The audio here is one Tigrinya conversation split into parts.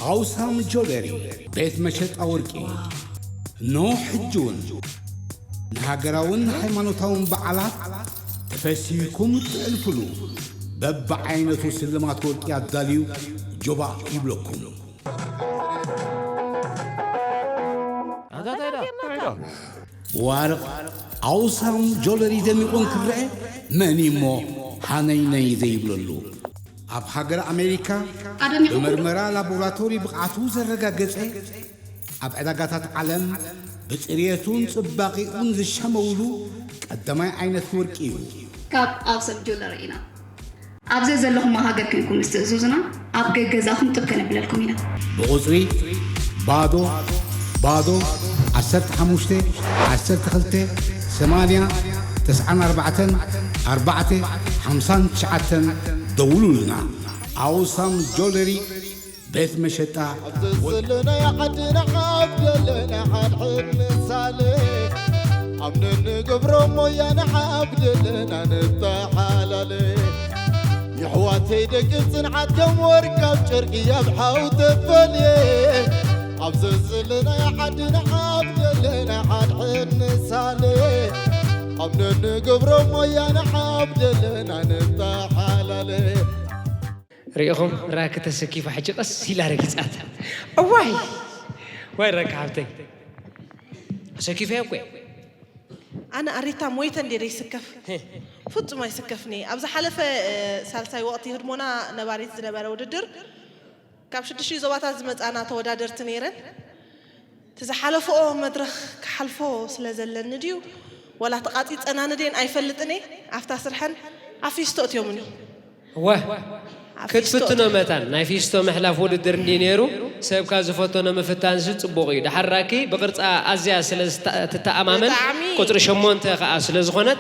ኣውሳም ጆለሪ፣ ቤት መሸጣ ወርቂ። ኖ ሕጂ እውን ንሃገራውን ሃይማኖታውን በዓላት ተፈሲህኩም እትዕልፍሉ በብዓይነቱ ስልማት ወርቂ ኣዳልዩ ጆባእ ይብለኩም። ዋርቕ ኣውሳም ጆለሪ ደሚቑ እንክረአ መን እሞ ሃነይነይ ዘይብለሉ? ኣብ ሃገር ኣሜሪካ ብመርመራ ላቦራቶሪ ብቕዓቱ ዘረጋገጸ፣ ኣብ ዕዳጋታት ዓለም ብጽርየቱን ጽባቐኡን ዝሸመውሉ ቀዳማይ ዓይነት ወርቂ እዩ። ካብ ኣውሰም ጁለሪ ኢና። ኣብ ዘዘለኹሞ ሃገር ኮይንኩም ምስ ትእዝዙና፣ ኣብ ገገዛኹም ጥብ ከነብለልኩም ኢና። ብቑጽሪ ባዶ ባዶ ዓሰርተ ሓሙሽተ ዓሰርተ ክልተ ሰማንያ ተስዓን ኣርባዕተን ኣርባዕተ ሓምሳን ትሽዓተን ደውሉልና። ኣውሳም ጆለሪ ቤት መሸጣ። ኣብዚ ዘለናዮ ዓድና ዓብደለና ሓድሕድ ንሳለ፣ ኣምነ ንገብሮ ሞያ ንዓብደለና ንተሓላለ። የሕዋተይ ደቂ ጽንዓት ከም ወርቂ ኣብ ጨርቂ ኣብ ሓው ተፈልየ፣ ኣብዚ ዘለናዮ ዓድና ዓብደለና ሓድሕድ ንሳለ፣ ኣምነ ንገብሮ ሞያ ንዓብደለና ንተሓላለ። ሪኢኹም ራኪ ተሰኪፋ ሕጂ ቀስ ኢላ ረጊጻት። እዋይ ዋይ ራኪ ሓብተይ ሰኪፈ እኮ። ኣነ ኣሪታ ሞይተ እንዴ ደይስከፍ? ፍጹም ኣይስከፍን እየ። ኣብ ዝሓለፈ ሳልሳይ ወቕቲ ህድሞና ነባሪት ዝነበረ ውድድር ካብ ሽዱሽተ ዞባታት ዝመጻና ተወዳደርቲ ነይረን። እቲ ዝሓለፍኦ መድረኽ ክሓልፎ ስለ ዘለኒ ድዩ ዋላ ተቓጺጸ ናንዴን ኣይፈልጥን እየ። ኣብታ ስርሐን ኣብ ፊስቶ እትዮምኒ። እወ ክትፍትኖ መታን ናይ ፊስቶ ምሕላፍ ውድድር እንዲ ነይሩ። ሰብካ ዝፈተኖ ምፍታንሲ ጽቡቕ እዩ። ደሓር ራኪ ብቕርጻ ኣዝያ ስለ ትተኣማመን ቁጽሪ ሸሞንተ ከኣ ስለ ዝኾነት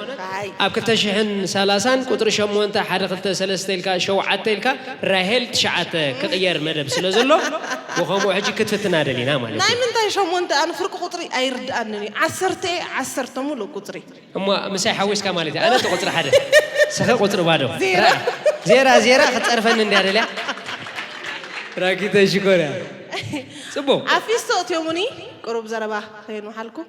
ኣብ ክልተ ሽሕን ሰላሳን ቁጽሪ ሸሞንተ ሓደ ክልተ ሰለስተ ኢልካ ሸውዓተ ኢልካ ራሄል ትሽዓተ ክቕየር መደብ ስለ ዘሎ ብኸምኡ ሕጂ ክትፍትና ደሊና ማለት እዩ። ናይ ምንታይ ሸሞንተ ኣነ ፍርቂ ቁጽሪ ኣይርድኣንን እዩ። ዓሰርተ እየ ዓሰርተ ሙሉእ ቁጽሪ። እሞ ምሳይ ሓዊስካ ማለት እዩ። ኣነ እቲ ቁጽሪ ሓደ፣ ስኸ ቁጽሪ ባዶ። ዜራ። ዜራ፣ ዜራ ክትጸርፈኒ እንድያ ደልያ። ራኪተ ሽኮር እያ። ጽቡቕ። ኣብ ፊስቶ እትዮምኒ፣ ቁሩብ ዘረባ ከየንውሓልኩም።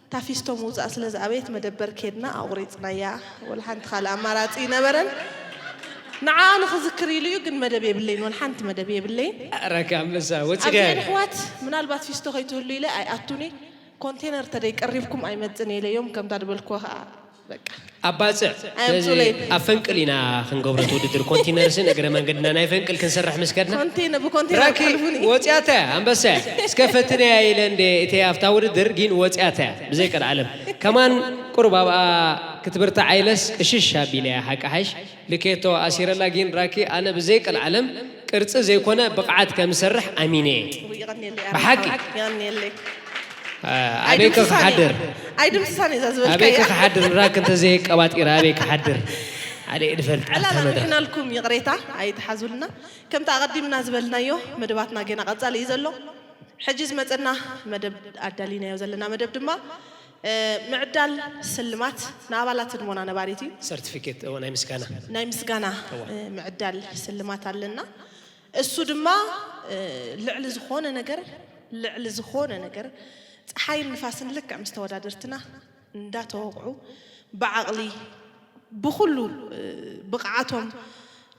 እታ ፊስቶ ምውጻእ ስለ ዝኣበየት መደበር ኬድና ኣቑሪጽናያ። ወላ ሓንቲ ካልእ ኣማራጺ ይነበረን። ንዓ ንኽዝክር ኢሉ እዩ፣ ግን መደብ የብለይን፣ ወላ ሓንቲ መደብ የብለይን። ራኪ ኣንበሳ፣ ወጺኻ። ኣብዚአን ኣሕዋት፣ ምናልባት ፊስቶ ከይትህሉ ኢለ ኣይኣቱን እየ። ኮንቴነር ተደይ ቀሪብኩም ኣይመጽን እየ ኢለዮም፣ ከምታ ዝበልክዎ ከኣ በቃ። ኣብ ባጽዕ፣ ስለዚ ኣየምጹለይ። ኣብ ፈንቅል ኢና ክንገብሮ እቲ ውድድር። ኮንቴነርስን እግረ መንገድና ናይ ፈንቅል ክንሰርሕ ምስ ከድና፣ ኮንቴነ-፣ ብኮንቴነር ራኪ ቀልፉኒ። ወጽያታ እያ፣ ኣንበሳ እያ። እስከ ፈትነያ ኢለ እንደ እቲ ኣብታ ውድድር ግን ወጽያታ እያ፣ ብዘይ ቀልዓለም። ከማን ቁሩብ ኣብኣ ክትብርታዕ ኢለስ ቅሽሽ ኣቢለያ፣ ሓቂ ሓይሽ። ልኬቶ ኣሲረላ ግን ራኪ ኣነ ብዘይ ቀልዓለም ቅርጺ ዘይኮነ ብቕዓት ከም ዝሰርሕ ኣሚነ እየ። ይቐንየለይ፣ ብሓቂ። ይቐንየለይ። አ፣ ኣበይ ከ ኣይድምስሳን ክሓድር? እየ። ኣይድምስሳን እየ እዛ ዝበልካያ። ኣበይ ከ ክሓድር? ራክ እንተዘይቀባጢረ ኣበይ ክሓድር? ኣደ እየ ድፈልጥ ኣብታ ዕላል መድረኽ። ኣምሒናልኩም ይቕሬታ ኣይትሓዙልና። ከምቲ ኣቐዲምና ዝበልናዮ መደባትና ጌና ቀጻሊ እዩ ዘሎ። ሕጂ ዝመጸና መደብ ኣዳሊናዮ ዘለና መደብ ድማ፣ እ፣ ምዕዳል ስልማት ንኣባላት ህድሞና ነባሪት እዩ። ሰርቲፊኬት፣ እዎ፣ ናይ ምስጋና። ናይ ምስጋና፣ እዎ። እ፣ ምዕዳል ስልማት ኣለና። እሱ ድማ፣ እ፣ ልዕሊ ዝኾነ ነገር፣ ልዕሊ ዝኾነ ነገር፣ ጸሓይን ንፋስን ልክዕ ምስ ተወዳደርትና እንዳተወቕዑ፣ ብዓቕሊ፣ ብኹሉ፣ እ፣ ብቕዓቶም፣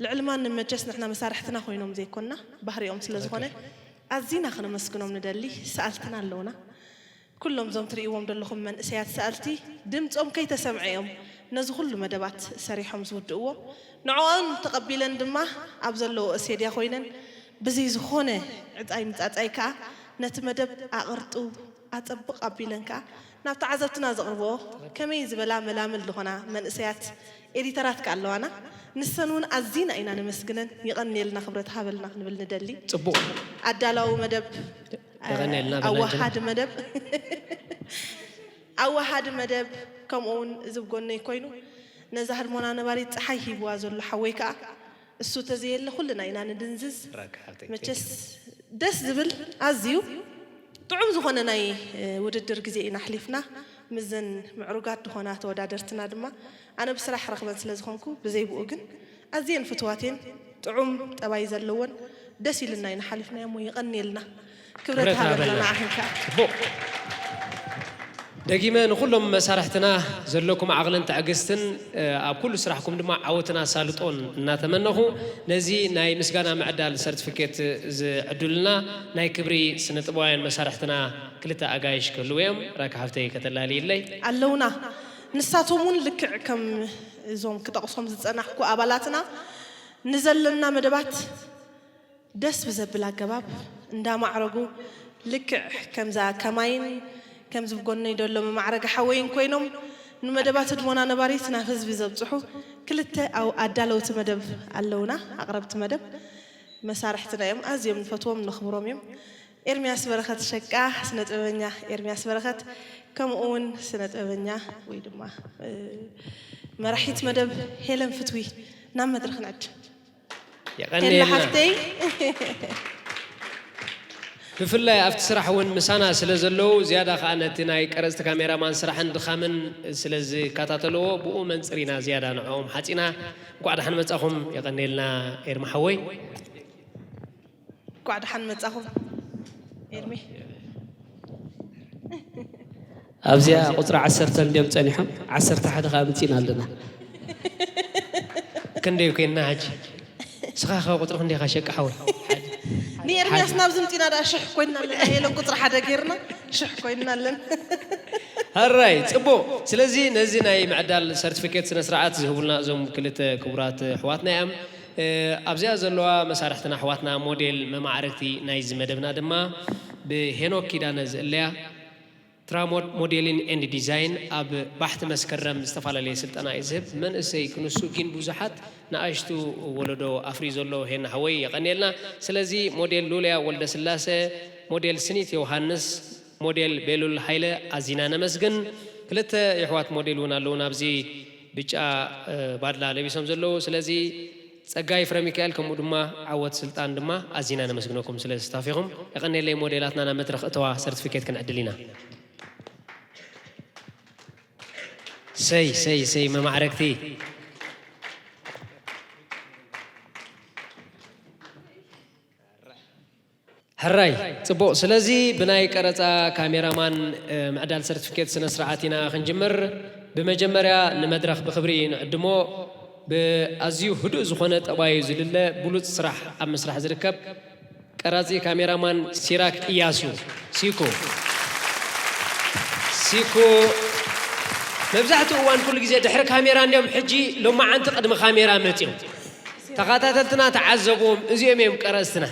ልዕሊ ማንም መቸስ ንሕና መሳርሕትና ኮይኖም ዘይኮንና፣ ባህሪኦም ስለ ዝኾነ፣ ትኽክል። ኣዚና ከነመስግኖም ንደሊ። ሰኣልትና ኣለውና። ኩሎም እዞም ትርእይዎም ዘለኹም መንእሰያት ሰኣልቲ ድምጾም ከይተሰምዐ እዮም ነዚ ኩሉ መደባት ሰሪሖም ዝውድእዎ። ንዕኦም ተቐቢለን ድማ ኣብ ዘለውኦ ስቴድያ ኮይነን ብዘይ ዝኾነ ዕጻይ ምጻጻይ ከኣ ነቲ መደብ ኣቕርጥው ኣጸብቕ ኣቢለን ከኣ ናብ ተዓዘብትና ዘቕርብኦ ከመይ ዝበላ መላምል ዝኾና መንእሰያት ኤዲተራት ከኣ ኣለዋና። ንሰን እውን ኣዚና ኢና ነመስግነን። የቐንየልና፣ ክብረት ሃበልና ክንብል ንደሊ። ጽቡቕ። ኣዳላዊ መደብ የቐንየልና በልና ኣወሃዲ መደብ ኣወሃዲ መደብ ከምኡ እውን እዚ ብጎነይ ኮይኑ ነዛ ህድሞና ነባሪት ጸሓይ ሂብዋ ዘሎ ሓወይ ከኣ እሱ ተዘየለ ኩልና ኢና ንድንዝዝ። ራካ ሃብተይ፣ መቸስ ደስ ዝብል ኣዝዩ ጥዑም ዝኾነ ናይ፣ እ፣ ውድድር ግዜ ኢና ኣሕሊፍና። ምስዘን ምዕሩጋት ዝኾና ተወዳደርትና ድማ ኣነ ብስራሕ ረኽበን ስለ ዝኾንኩ ብዘይ ብኡ ግን ኣዝየን ፍትዋት እየን። ጥዑም ጠባይ ዘለወን ደስ ኢልና ኢና ሓሊፍናዮ እሞ የቐንየልና። ክብረት ክብረት ሃበልና ሃበልና። ንዓኺን ከኣ። ጽቡቕ። ደጊመ ንኹሎም መሳርሕትና ዘለኩም ዓቕልን ትዕግስትን፣ እ፣ ኣብ ኩሉ ስራሕኩም ድማ ዓወትን ኣሳልጦን እናተመነኹ፣ ነዚ ናይ ምስጋና ምዕዳል ሰርቲፊኬት ዝዕድሉና ናይ ክብሪ ስነ ጥበባውያን መሳርሕትና ክልተ ኣጋይሽ ክህልዉ እዮም። ራኪ ሓፍተይ ከተላልይለይ። ኣለውና። ንሳቶም እውን ልክዕ ከም እዞም ክጠቕሶም ዝጸናሕኩ ኣባላትና ንዘለና መደባት ደስ ብዘብል ኣገባብ እንዳማዕረጉ፣ ልክዕ ከምዛ ከማይን ከምዚ ብጎነይ ደሎ መማዕረጊ ሓወይን ኮይኖም፣ ንመደባት ህድሞና ነባሪት ናብ ህዝቢ ዘብጽሑ ክልተ ኣው-፣ ኣዳለውቲ መደብ ኣለውና። ኣቕረብቲ መደብ መሳርሕትና እዮም። ኣዝዮም ንፈትዎም፣ ነኽብሮም እዮም። ኤርምያስ በረኸት ሸቃ፣ ስነ ጥበበኛ ኤርምያስ በረኸት፣ ከምኡ እውን ስነ ጥበበኛ ወይ ድማ፣ እ፣ መራሒት መደብ ሄለን ፍትዊ ናብ መድረኽ ንዕድ። ሄላ የቐንየልና። ሓፍተይ። ብፍላይ ኣብቲ ስራሕ እውን ምሳና ስለ ዘለዉ፣ ዝያዳ ኸኣ ነቲ ናይ ቀረጽቲ ካሜራማን ስራሕን ድኻምን ስለ ዝከታተልዎ፣ ብኡ መንጽር ኢና ዝያዳ ንዕኦም ሓጺና። እንቋዕ ደሓን መጻኹም። የቐንየልና ኤርሚ ሓወይ። እንቋዕ ደሓን መጻኹም። ኤርሚ። ኣብዚኣ ቁጽሪ ዓሰርተ እንድዮም ጸኒሖም፣ ዓሰርተ ሓደ ከኣ ኣምጺእና ኣለና። ክንደይ ኮይንና ሕጂ? ንስኻ ከ ቁጽሪ ክንደይ ኢኻ ሸቂ ሓወይ? ንኤርምያስ ናብዚ ምጺና ደኣ ሽሕ ኮይንና ኣለና። ሄለን ቁጽሪ ሓደ ጌርና ሽሕ ኮይንና ኣለና። ሕራይ፣ ጽቡቕ። ስለዚ ነዚ ናይ ምዕዳል ሰርቲፊኬት ስነ ስርዓት ዝህቡልና እዞም ክልተ ክቡራት ኣሕዋትና እዮም። እ፣ ኣብዚኣ ዘለዋ መሳርሕትና ኣሕዋትና ሞዴል መማዕረግቲ ናይዚ መደብና ድማ ብሄኖክ ኪዳነ ዝእለያ ትራሞድ ሞዴሊን ኤንድ ዲዛይን ኣብ ባሕቲ መስከረም ዝተፈላለየ ስልጠና እዩ ዝህብ። መንእሰይ ክንሱ ግን ብዙሓት ንኣሽቱ ወለዶ ኣፍርዩ ዘሎ ሄና ሓወይ የቐንየልና። ስለዚ ሞዴል ሉልያ ወልደስላሴ፣ ሞዴል ስኒት ዮሃንስ፣ ሞዴል ቤሉል ሃይለ ኣዚና ነመስግን። ክልተ የሕዋት ሞዴል እውን ኣለዉ ናብዚ ብጫ፣ እ፣ ባድላ ለቢሶም ዘለዉ። ስለዚ ጸጋይ ፍረሚካኤል ከምኡ ድማ ዓወት ስልጣን ድማ ኣዚና ነመስግነኩም ስለ ስታፊኹም። የቐንየለይ ሞዴላትና ናብ መድረኽ እተዋ ሰርቲፊኬት ክንዕድል ኢና። ሰይ፣ ሰይ፣ ሰይ፣ መማዕረግቲ። ሕራይ፣ ጽቡቕ። ስለዚ ብናይ ቀረጻ ካሜራማን፣ እ፣ ምዕዳል ሰርቲፊኬት ስነ ስርዓት ኢና ክንጅምር። ብመጀመርያ ንመድረኽ ብኽብሪ ንዕድሞ። ብኣዝዩ ህዱእ ዝኾነ ጠባዩ ዝልለ ብሉጽ ስራሕ ኣብ ምስራሕ ዝርከብ ቀራጺ ካሜራማን ሲራክ እያሱ፣ ሲኮ። ሲኮ መብዛሕትኡ እዋን ኩሉ ግዜ ድሕሪ ካሜራ እንድዮም፣ ሕጂ ሎማዓንቲ ቅድሚ ካሜራ መጺኦም። ተኸታተልትና ተዓዘብዎም፣ እዚኦም እዮም ቀረጽትና።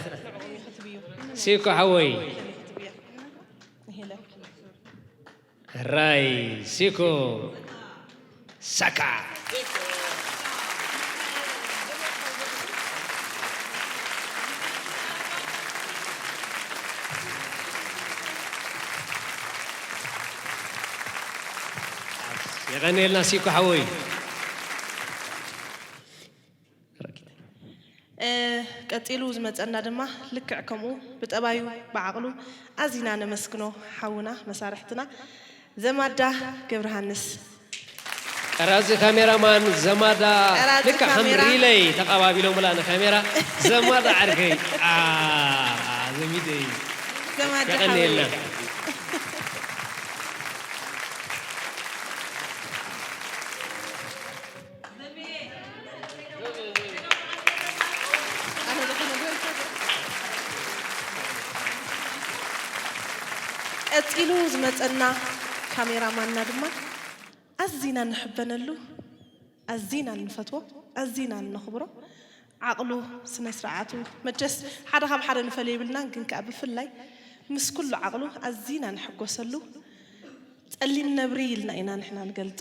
ሲኮ ሓወይ። ሕራይ ሲኮ ሳካ። የቐንየልና ሲኮ ሓወይ። እ፣ ቀጺሉ ዝመጸና ድማ ልክዕ ከምኡ ብጠባዩ ብዓቕሉ ኣዚና ነመስግኖ ሓውና መሳርሕትና ዘማዳ ገብረሃንስ። ቀራጺ ካሜራማን ዘማዳ ቀራጺ ልክዕ ከም ካሜራ። ሪለይ ተቐባቢሎምላ ንካሜራ። ዘማዳ ዓርከይ። ኣ፣ ዘሚደይ። ዘማዳ የቐንየልና። ሓወይ። ቀጺሉ ዝመጸና ካሜራማንና ድማ ኣዚና ንሕበነሉ፣ ኣዚና ንፈትዎ፣ ኣዚና ነኽብሮ። ዓቕሉ፣ ስነ ስርዓቱ፣ መቸስ ሓደ ካብ ሓደ ንፈልዮ የብልናን፣ ግን ከኣ ብፍላይ ምስ ኩሉ ዓቕሉ ኣዚና ንሕጎሰሉ። ጸሊም ነብሪ ኢልና ኢና ንሕና ንገልጾ።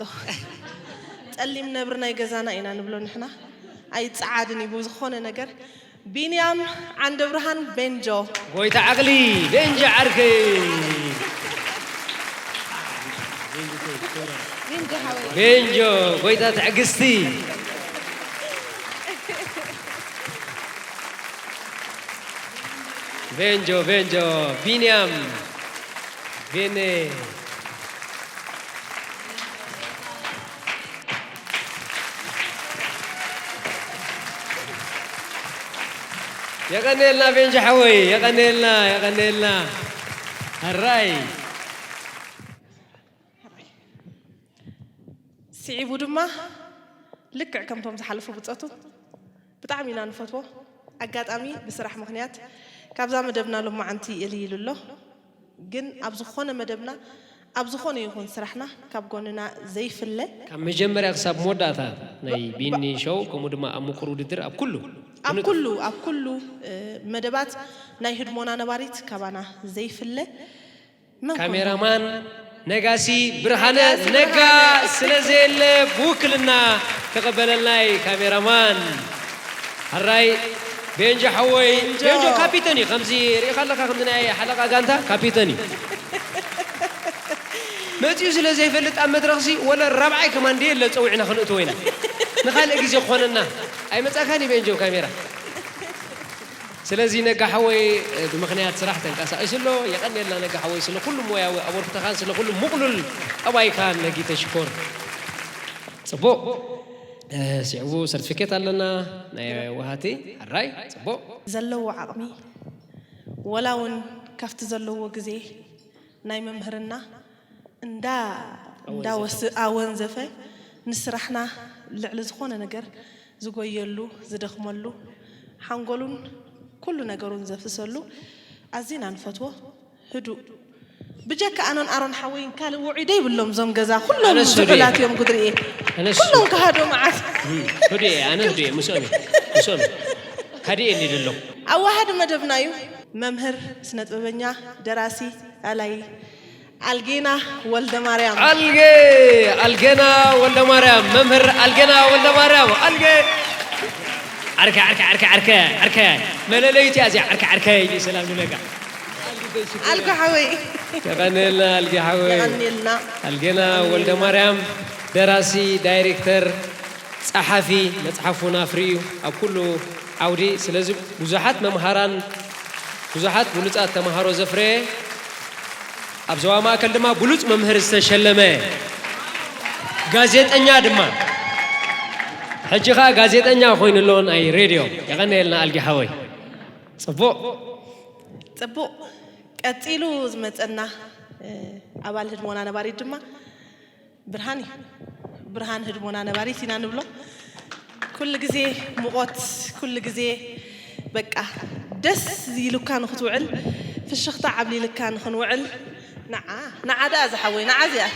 ጸሊም ነብሪ ናይ ገዛና ኢና ንብሎ ንሕና። ኣይጸዓድን እዩ ብዝኾነ ነገር። ቢንያም ዓንደብርሃን ቤንጆ። ጎይታ ዓቕሊ፣ ቤንጆ ዓርከይ። ቤንጆ ሓወይ። ቤንጆ፣ ጎይታ ትዕግስቲ። ቤንጆ፣ ቤንጆ፣ ቢንያም፣ ቤኔ። የቐንየልና ቤንጂ ሓወይ፣ የቐንየልና፣ የቐንየልና። ሕራይ። ስዒቡ ድማ ልክዕ ከምቶም ዝሓለፉ ብጾቱ ብጣዕሚ ኢና ንፈትዎ። ኣጋጣሚ ብስራሕ ምኽንያት ካብዛ መደብና ሎማዓንቲ እልይ ኢሉ ኣሎ። ግን ኣብ ዝኾነ መደብና፣ ኣብ ዝኾነ ይኹን ስራሕና ካብ ጎንና ዘይፍለ። ካብ መጀመርያ ክሳብ መወዳእታ ናይ ብ-፣ ብ-፣ ቢኒ ሾው፣ ከምኡ ድማ ኣብ ምቁር ውድድር፣ ኣብ ኩሉ ኣብ ኩሉ፣ ኣብ ኩሉ፣ እ፣ መደባት ናይ ህድሞና ነባሪት ካባና ዘይፍለ። መን ኮን? ካሜራማን ነጋሲ ብርሃነ ነጋሲ ነጋ ብርሃነ። ስለ ዘየለ ብውክልና ተቐበለልናይ ካሜራማን። ሕራይ ቤንጆ ሓወይ፣ ቤንጆ። ቤንጆ ካፒተን እዩ። ከምዚ ርኢኻ ኣለኻ፣ ከምዚ ናይ ሓለቓ ጋንታ ካፒተን እዩ። መጺኡ ስለ ዘይፈልጥ ኣብ መድረኽሲ ወለ ራብዓይ ከማን ድየ ለ ጸዊዕና ክንእትዎ ኢና። ንኻልእ ግዜ ክኾነና። ኣይመጻእካን እዩ ቤንጆ ካሜራ። ስለዚ ነጋ ሓወይ፣ እ፣ ብምኽንያት ስራሕ ተንቀሳቒሱ ኣሎ። የቐንየልና ነጋ ሓወይ፣ ስለ ኩሉ ሞያዊ ኣበርክቶኻን ስለ ኩሉ ምቕሉል ጠባይካን ነጊተ ሽኮር። ጽቡቕ። እ፣ ስዒቡ ሰርቲፊኬት ኣለና ናይ ወሃቲ። ሕራይ፣ ጽቡቕ። ዘለዎ ዓቕሚ፣ ወላ እውን ካብቲ ዘለዎ ግዜ ናይ መምህርና እንዳ-፣ እንዳወስ-፣ ኣወንዘፈ። ኣወንዘፈ፣ ንስራሕና ልዕሊ ዝኾነ ነገር ዝጎየሉ፣ ዝደኽመሉ፣ ሓንጎሉን ኩሉ ነገሩን ዘፍሰሉ ኣዚና ንፈትዎ። ህዱእ። ብጀካ ኣነን ኣሮን ሓወይን ካልእ ውዑይ ደይብሎም እዞም ገዛ። ኩሎም ኣነስ ህዱእ እየ። ዝሑላት እዮም ጉድርኤ። ኣነስ ኩሎም ከሃዶ መዓት። እም፣ ህዱእ እየ፣ ኣነ ህዱእ እየ፣ ምስኦም እየ፣ ምስኦም እየ። ሃዲእ እየ እንዲድሎም። ኣዋሃዲ መደብና እዩ። መምህር፣ ስነ ጥበበኛ፣ ደራሲ፣ ኣላይ ኣልጌና ወልደ ማርያም። ኣልጌ፣ ኣልጌና ወልደ ማርያም፣ መምህር ኣልጌና ወልደ ማርያም፣ ኣልጌ። ዓርከ፣ ዓርከ፣ ዓርከ፣ ዓርከ፣ ዓርከ። መለለይቱ እያ እዚኣ፣ ዓርከ፣ ዓርከ ኢሉ ሰላም ንብለካ። ኣልጌ ሓወይ። የቐንየልና ኣልጌ ሓወይ። የቐንየልና። ኣልጌና ወልደ ማርያም፣ ደራሲ፣ ዳይሬክተር፣ ጸሓፊ፣ መጽሓፉ ናፍሪ እዩ ኣብ ኩሉ ዓውዲ። ስለዚ ብዙሓት መምሃራን ብዙሓት ብሉጻት ተምሃሮ ዘፍረየ፣ ኣብ ዞባ ማእከል ድማ ብሉጽ መምህር ዝተሸለመ፣ ጋዜጠኛ ድማ፣ ሕጂ ኸኣ ጋዜጠኛ ኮይኑ ኣሎ ናይ ሬድዮ። የቐንየልና ኣልጊ ሓወይ። ጽቡቕ። ጽቡቕ። ቀጺሉ ዝመጸና፣ እ፣ ኣባል ህድሞና ነባሪት ድማ ብርሃን እዩ። ብርሃን ህድሞና ነባሪት ኢና ንብሎ። ኩሉ ግዜ ሙቖት፣ ኩሉ ግዜ በቃ ደስ ኢሉካ ንኽትውዕል፣ ፍሽኽታ ዓብሊልካ ንኽንውዕል፣ ንዓ፣ ንዓ ደኣ ዝሓወይ፣ ንዓ እዚኣ።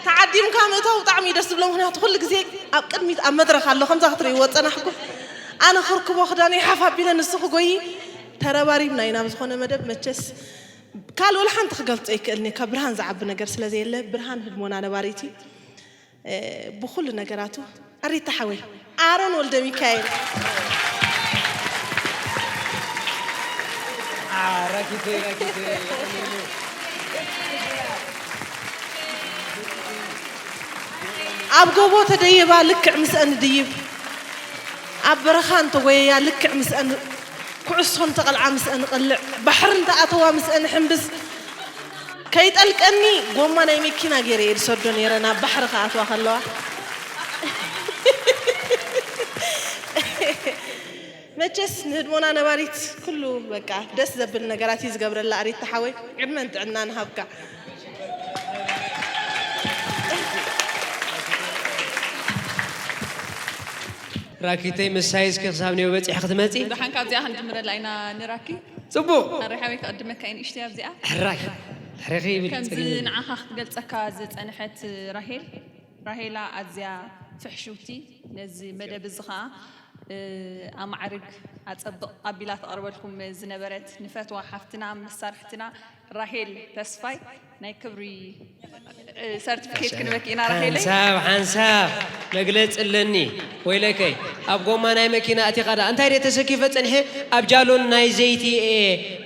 ተዓዲምካ ምእታው ብጣዕሚ እዩ ደስ ዝብሎ፣ ምኽንያቱ ኩሉ ግዜ ኣብ ቅድሚት ኣብ መድረኽ ኣሎ፣ ከምዛ ክትርእይዎ ዝጸናሕኩም። ኣነ ክርክቦ ክዳነይ ሓፍ ኣቢለ ንሱ ክጎዪ፣ ተረባሪብና ኢና ኣብ ዝኾነ መደብ። መቸስ ካልእ ወላ ሓንቲ ክገልጾ ኣይክእልን እየ፣ ካብ ብርሃን ዝዓቢ ነገር ስለ ዘየለ። ብርሃን ህድሞና ነባሪት እዩ፣ እ፣ ብኹሉ ነገራቱ። ኣሪታ ሓወይ፣ ኣሮን ወልደ ሚካኤል። አ፣ ራኪተይ፣ ራኪተይ። ኣብ ጎቦ ተደይባ ልክዕ ምስአን ድይብ፣ ኣብ በረኻ እንተጎየያ ልክዕ ምስአን ኩዕሶ እንተቐልዓ ምስአን እቐልዕ፣ ባሕሪ እንተኣተዋ ምስአን እሕምብስ፣ ከይጠልቀኒ ጎማ ናይ መኪና ገይረ እየ ዝሰዶ ነይረ ናብ ባሕሪ ክኣትዋ ከለዋ። መቸስ ንህድሞና ነባሪት ኩሉ በቃ ደስ ዘብል ነገራት እዩ ዝገብረላ። ኣሪታ ሓወይ ዕድመን ጥዕናን ሃብካ። ራኪተይ ምሳይ እስኪ ክሳብ ኔው በጺሕ ክትመጺ። ደሓን ካብዚኣ ክንጅምረላ ኢና ንራኪ። ጽቡቕ። ኣረ ሓወይ ክቕድመካ እየ ንእሽተይ ኣብዚኣ። ሕራይ። ሕረኺ ይብል ከምዚ ጸገም የለን። ንዓኻ ክትገልጸካ ዝጸንሐት ራሄል፣ ራሄላ ኣዝያ ፍሕሽውቲ፣ ነዚ መደብ እዚ ኸኣ፣ እ፣ ኣማዕርግ ኣጸብቕ ኣቢላ ተቕርበልኩም ዝነበረት ንፈትዋ ሓፍትና፣ መሳርሕትና ራሄል ተስፋይ ናይ ክብሪ፣ እ፣ ሰርቲፊኬት ክንበኪ ኢና ራሄለይ። ሓንሳብ፣ ሓንሳብ መግለጺ ኣለኒ። ወይለከይ፣ ኣብ ጎማ ናይ መኪና ኣቲኻ ደኣ፣ እንታይ ደኣ ተሰኪፈ ጸኒሐ፣ ኣብ ጃሎን ናይ ዘይቲ እየ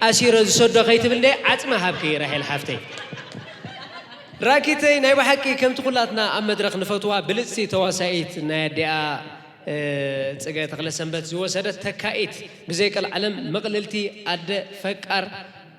ኣሲረ ዝሰዶ ከይትብል ደኣ፣ ዓጽሚ ሃብኪ ራሄል ሓፍተይ። ራኪተይ፣ ናይ ብሓቂ ከምቲ ኩላትና ኣብ መድረኽ ንፈትዋ ብልጽቲ ተዋሳኢት ናይ ኣዲኣ፣ እ፣ ጽገ ተኽለሰንበት ዝወሰደት ተካኢት፣ ብዘይ ቀልዓለም ምቕልልቲ ኣደ፣ ፈቃር፣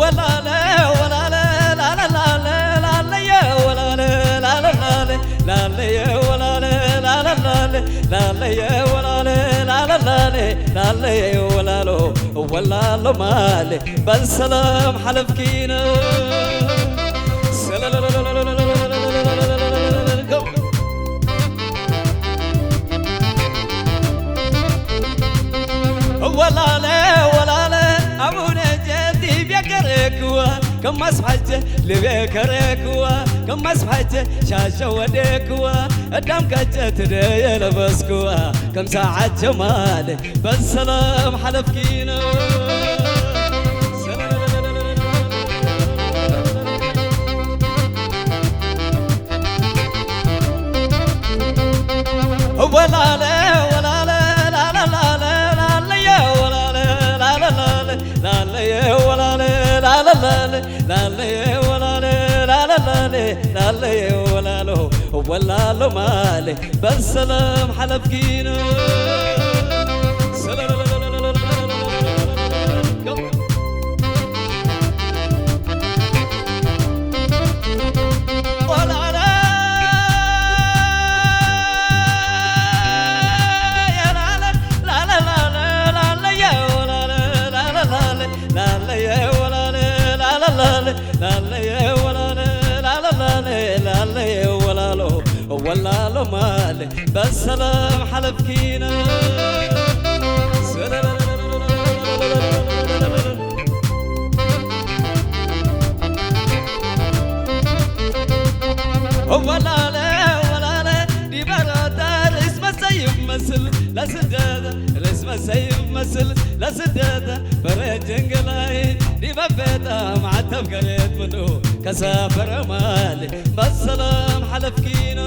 ወላለ ወላለ ላለ ላለ ላለየ ወላለ ላለ ላለ ላለየ ወላለ ላለ ላለ ላለየ ወላለ ላለ ላለ ላለየ ወላሎ ወላሎ ማለ በሰላም ሓለፍኪነ ወላለ ወላለ ኣቡነ ጀዲ ቤከረክዋ ከማስሓጀ ልቤከረክዋ ከማስሓጀ ሻሸ ወደክዋ እዳም ቀጨት ደየለበስኩዋ ከም ሰዓት ጀማል በሰላም ሓለፍኪኖ። ወላለ ወላለ ላለ ላለ ላለየ ወላለ ላለ ላለ ላለየ ወላለ ላለ ላለ ላለየ ወላለ ላለ ላለ ላለየ ወላሎ ወላሎ ማለ በሰላም ሓለፍኪኖ። ወላሎ ማል በሰላም ሓለፍኪና። ወላለ ወላለ ዲበረታ ርእስ መሰይ ይመስል ለስደት ርእስ መሰይ ይመስል ለስደት በረት ጀንገላይ ዲበ ቤታ ማዕተብ ገሬት ምኑ ከሳፈረ ማል በሰላም ሓለፍኪኖ።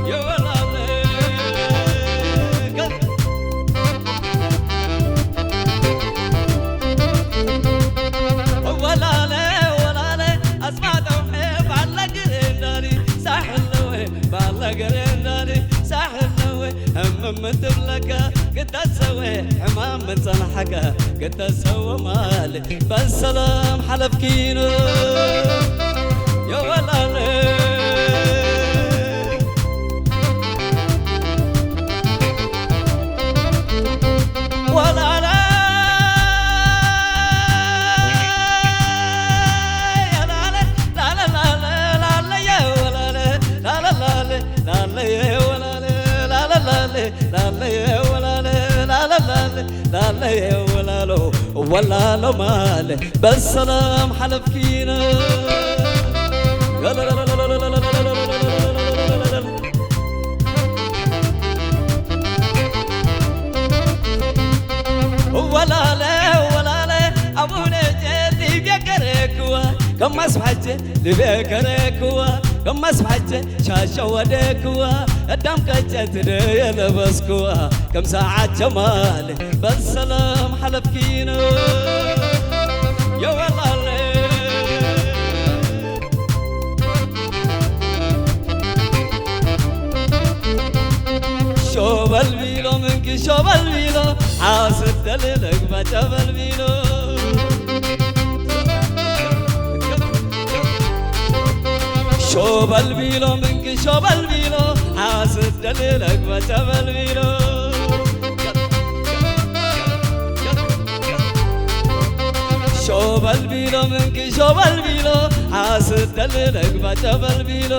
የወላለ ወላለ ወላለ ኣስማጠው ባለ ግሬንዳኒ ሳሕለወ ባለ ግሬንዳኒ ሳሕለወ እምም ትብለካ ግተሰወ ሕማም ምን ጸንሓካ ግተሰወ ማል በሰላም ሓለፍኪኖ። የወላለ ወላለ ላለየ ወላለ ላለየ ወላለ ላለየ ወላለ ላለላለ ላለየ ወላለ ላለላለ ላለየ ወላሎ ወላሎ ማለ በሰላም ሓለፍኪነ። ወላለ ወላለ ኣቡነ ጀቲ ቤገረክዋ ከማስፋጀ ልቤ ከረክዋ ከማስፋጀ ሻሸ ወደክዋ እዳም ቀጨት ደየለበስክዋ ከም ሰዓት ጀማል በሰላም ሓለፍኪነ። የወላለ ሾበል ቢሎ ምንኪ ሾበል ቢሎ ሓስደሊ ልግባ ጨበል ቢሎ ሾበል ቢሎ ምንኪ ሾበል ቢሎ ሓስደሊ ልግባ ጨበል ቢሎ ሾበል ቢሎ ምንኪ ሾበል ቢሎ ሓስደሊ ልግባ ጨበል ቢሎ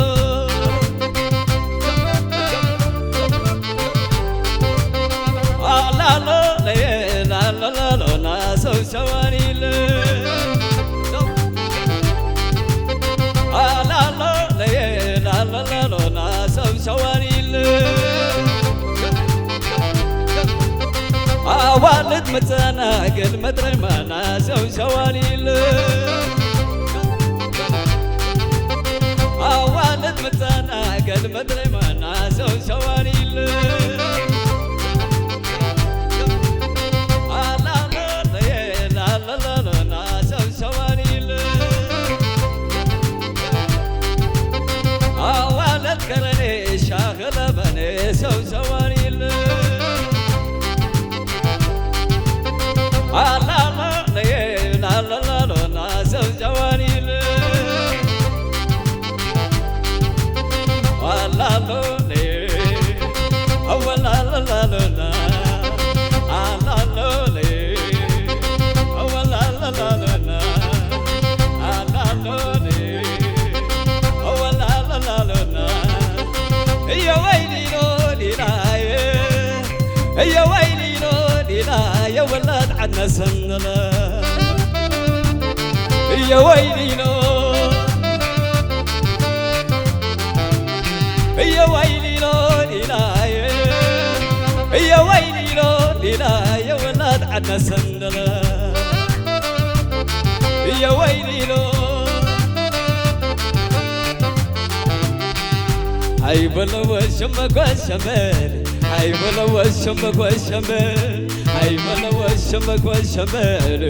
ኣላሎ ለየ ላሎላሎ ናሰው ሸዋኒለ ኣላሎ ለየ ላሎላሎ ናሰው ሸዋኒለ ኣዋልድ መጸናገል መድረይ ማናሰው ሸዋኒለ ኣዋልድ መጸናገል መድረይ ማናሰው ሸዋኒለ ኣላሎ ለየ ላሎላሎ ናሰው ሸዋኒለ ኣዋልድ ከረኔ ሻኸለበኔ ሰው ሸዋኒለ ኣላሎ ለየ ላሎላሎ ናሰው ሸዋኒለ ኣላሎ ለየ ኣወላሎላሎና ኣላሎ ለየ ኣወላሎላሎና ኣላሎ ለየ ኣወላሎላሎና እየወይ ሊሎ ሊላየ እየወይ ሊሎ ሊላየ ወላድ ዓድና ሰንለ እየወይ ሊሎ እየዋይ ሊሎ ሊላየ፣ እየዋይ ሊሎ ሊላየ፣ ወላድ ዓድና ሰንደለ። እየዋይ ሊሎ። ሃይ በሎ ወሸመ ጓሸመል፣ ሃይ በሎ ወሸመ ጓሸመል፣ ሃይ በሎ ወሸመ ጓሸመል፣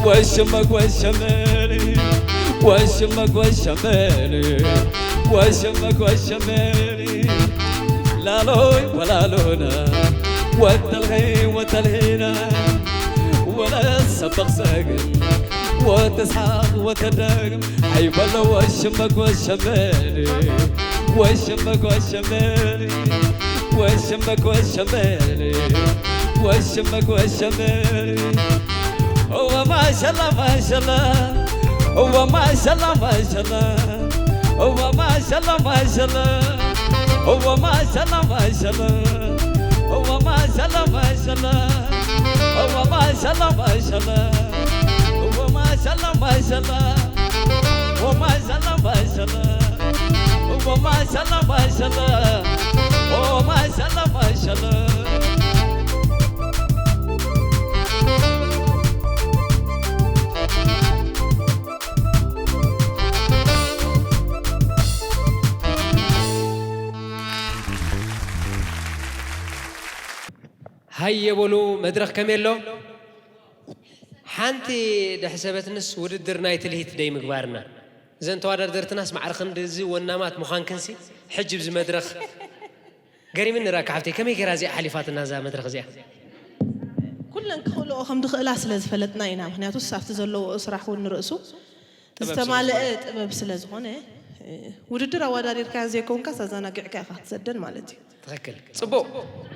ወሸመ ጓሸመል፣ ወሸመ ጓሸመል፣ ወሸመ ጓሸመል። ላሎይ ወላሎና፣ ወተልኸይ ወተልኸይና፣ ወለሰበቕ ሰግን፣ ወተስሓቕ ወተደግም። ሃይ በሎ ወሸመ ጓሸመል፣ ወሸመ ጓሸመል፣ ወሸመ ጓሸመል፣ ወሸመ ጓሸመል። እወ ማሸላ ማሸላ፣ እወ ማሸላ ማሸላ፣ እወ ማሸላ ማሸላ፣ እወ ማሸላ ማሸላ፣ እወ ማሸላ ማሸላ፣ እወ ማሸላ ማሸላ፣ እወ ማሸላ ማሸላ፣ እወ ማሸላ ማሸላ፣ እወ ማሸላ ማሸላ፣ እወ ማሸላ ማሸላ። ሃየ በሉ፣ መድረኽ ከመይ ኣሎ? ሓንቲ ደሕሰበትንስ ውድድር ናይ ትልሂት ደይ ምግባርና። እዘን ተወዳደርትናስ ማዕረ ክንድዚ ወናማት ምዃንክንሲ፣ ሕጂ ብዚ መድረኽ ገሪምኒ። ራካ ሓፍተይ፣ ከመይ ገይራ እዚኣ ሓሊፋትና እዛ መድረኽ እዚኣ? ኩለን ክኽእልኦ ከም ዝኽእላ ስለ ዝፈለጥና ኢና። ምኽንያቱስ ኣብቲ ዘለዎ ስራሕ እውን ንርእሱ ጥበብ ስለ ዝተማልአ ዝኾነ። ጥበብ ስለ ዝኾነ፣ እ፣ ውድድር ኣወዳዲርካያን ዘይኮንካስ ኣዘናጊዕካ ኢኻ ክትሰደን ማለት እዩ። ትኽክል። ጽቡቕ።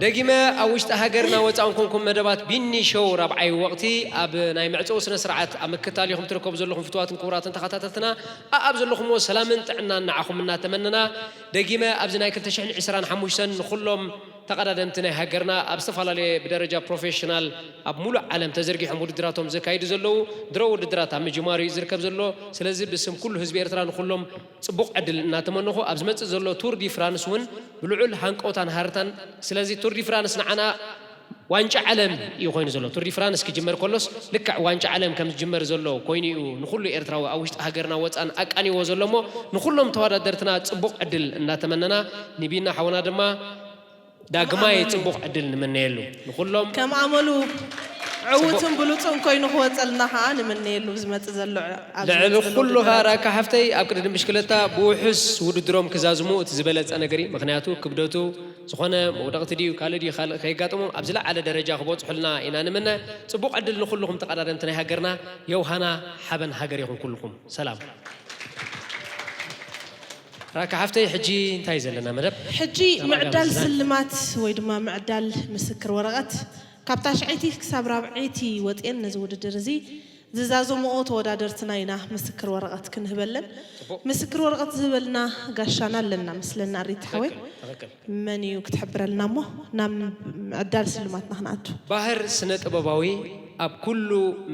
ደጊመ ኣብ ውሽጢ ሃገርና ወጻእን ኮንኩም መደባት ቢኒ ሾው ራብዓይ ወቕቲ ኣብ ናይ መዕጽዊ ስነ ስርዓት ኣብ ምክታል ኢኹም ትርከቡ ዘለኹም ፍቱዋትን ክቡራትን ተኸታተልትና፣ ኣኣብ ዘለኹምዎ ሰላምን ጥዕናን ንዓኹም እናተመነና፣ ደጊመ ኣብዚ ናይ ክልተ ሽሕን ዕስራን ሓሙሽተን ንኹሎም ተቐዳደምቲ ናይ ሃገርና ኣብ ዝተፈላለየ ብደረጃ ፕሮፌሽናል ኣብ ሙሉእ ዓለም ተዘርጊሖም ውድድራቶም ዘካይዱ ዘለዉ፣ ድሮ ውድድራት ኣብ ምጅማሩ እዩ ዝርከብ ዘሎ። ስለዚ ብስም ኩሉ ህዝቢ ኤርትራ ንኹሎም ጽቡቕ ዕድል እናተመነኹ፣ ኣብ ዝመጽእ ዘሎ ቱር ዲ ፍራንስ እውን ብልዑል ሃንቀውታን ሃረታን። ስለዚ ቱር ዲ ፍራንስ ንዓና ዋንጫ ዓለም እዩ ኮይኑ ዘሎ። ቱር ዲ ፍራንስ ክጅመር ከሎስ ልክዕ ዋንጫ ዓለም ከም ዝጅመር ዘሎ ኮይኑ እዩ ንኹሉ ኤርትራዊ ኣብ ውሽጢ ሃገርና ወጻን ኣቃንይዎ ዘሎ እሞ፣ ንኹሎም ተወዳደርትና ጽቡቕ ዕድል እናተመነና፣ ንቢና ሓውና ድማ ዳግማይ ጽቡቕ ዕድል ንምነየሉ። ንኹሎም ከም ኣመሉ ዕዉትን ብሉጽን ኮይኑ ክወጸልና ከኣ ንምነየሉ። ዝመጽእ ዘሎ፣ ኣብዚ ልዕሊ ዝመጽእ ዘሎ ኩሉ ውድድራት። ከኣ ራካ ሓፍተይ ኣብ ቅድድም ብሽክለታ ብውሑስ ውድድሮም ክዛዝሙ እቲ ዝበለጸ ነገር እዩ። ምኽንያቱ ክብደቱ ዝኾነ መውደቕቲ ድዩ ካልእ ድዩ ካልእ ከየጋጥሞም ኣብ ዝለዓለ ደረጃ ክበጽሑልና ኢና ንምነ። ጽቡቕ ዕድል ንኹልኹም ተቐዳደምቲ ናይ ሃገርና። ዮሃና ሓበን ሃገር ይኹን ኩልኹም። ሰላም። ራካ ሓፍተይ፣ ሕጂ እንታይ እዩ ዘለና መደብ? ሕጂ ምዕዳል ስልማት ወይ ድማ ምዕዳል ምስክር ወረቐት። ካብ ታሽዐይቲ ክሳብ ራብዐይቲ ወፅየን ነዚ ውድድር እዚ ዝዛዘምኦ ተወዳደርትና ኢና ምስክር ወረቐት ክንህበለን። ጽቡቕ። ምስክር ወረቐት ዝህበልና ጋሻና ኣለና ምስለና ኣሪት ሓወይ። ትኽክል፣ ትኽክል። መን እዩ ክትሕብረልና እሞ ናብ ምዕዳል ስልማትና ክንኣቱ? ባህር ስነ ጥበባዊ ኣብ ኩሉ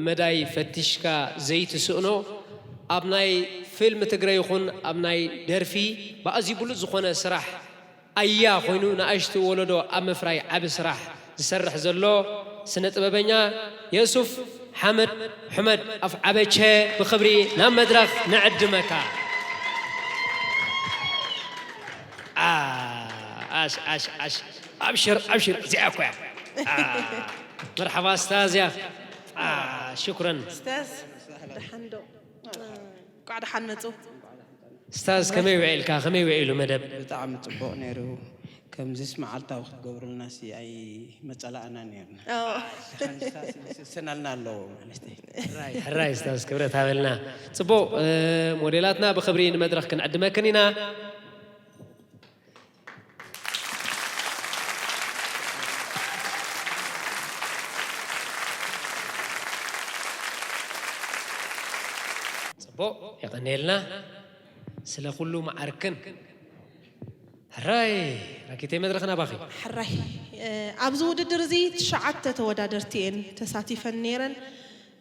መዳይ ፈቲሽካ ዘይትስእኖ፣ ኣብ ናይ ፊልም ትግረ ይኹን ኣብ ናይ ደርፊ ብኣዝዩ ብሉጽ ዝኾነ ስራሕ ኣያ ኮይኑ ንኣሽቱ ወለዶ ኣብ ምፍራይ ዓቢ ስራሕ ዝሰርሕ ዘሎ ስነ ጥበበኛ የሱፍ ሓመድ፣ ሕመድ ኣፍዓበቸ ብኽብሪ ናብ መድረኽ ንዕድመካ። ዓ፣ ዓሽ፣ ዓሽ፣ ዓሽ። ኣብሽር፣ ኣብሽር፣ እዚኣ እኮ እያ። ዓ፣ መርሓባ ስታዝ እያ። ዓ፣ ሽኩረን። ስታዝ፣ ደሓን ዶ? እንኳዕ ደሓን መጹ። ስታዝ፣ ከመይ ውዒልካ? ከመይ ውዒሉ መደብ? ብጣዕሚ ጽቡቕ ነይሩ። ከምዚስ መዓልታዊ ክትገብሩልናሲ ኣይመጸላእና ነይርና። ኦ። ድሓን ስታዝ ስሰናልና ኣለዎ ማለት እዩ። ሕራይ፣ ሕራይ ስታዝ፣ ክብረት ሃበልና። ጽቡቕ፣ እ፣ ሞዴላትና ብኽብሪ ንመድረኽ ክንዕድመክን ኢና። ጽቡቕ፣ የቐንየልና ስለ ኩሉ መዓርክን። ሕራይ ራኪተይ፣ መድረኽ ናባኺ። ሕራይ፣ እ፣ ኣብዚ ውድድር እዚ ትሽዓተ ተወዳደርቲ እየን ተሳቲፈን ነይረን።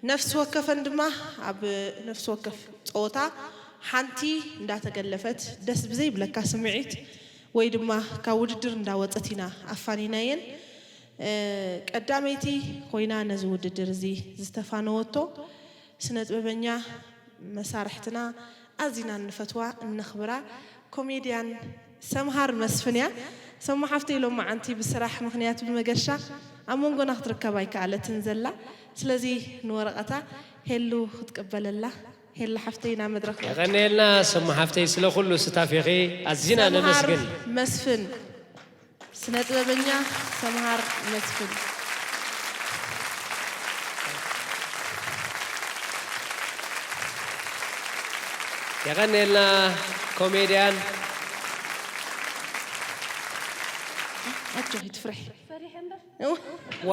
ነፍሲ ወከፈን ድማ ኣብ ነፍሲ ወከፍ ጸወታ ሓንቲ እንዳተገለፈት ደስ ብዘይብለካ ስምዒት ወይ ድማ ካብ ውድድር እንዳወፀት ኢና ኣፋኒናየን። ቀዳመይቲ ኮይና ነዚ ውድድር እዚ ዝተፋነወቶ ስነ ጥበበኛ መሳርሕትና ኣዚና እንፈትዋ እነኽብራ ኮሜድያን ሰምሃር መስፍን እያ። ሰሙ ሓፍተይ ሎማዓንቲ ብስራሕ ምኽንያት ብመገሻ ኣብ መንጎና ክትርከብ ኣይከኣለትን ዘላ። ስለዚ ንወረቐታ ሄሉ ክትቅበለላ። ሄሉ ሓፍተይ ናብ መድረኽ እያ። የቐንየልና ሰሙ ሓፍተይ ስለ ኩሉ ስታፌኺ ኣዚና ሰምሃር ነመስግን። መስፍን፣ ስነ ጥበበኛ ሰምሃር መስፍን። የቐንየልና ኮሜድያን። ኣጆኺ ትፍርሒ። ዋ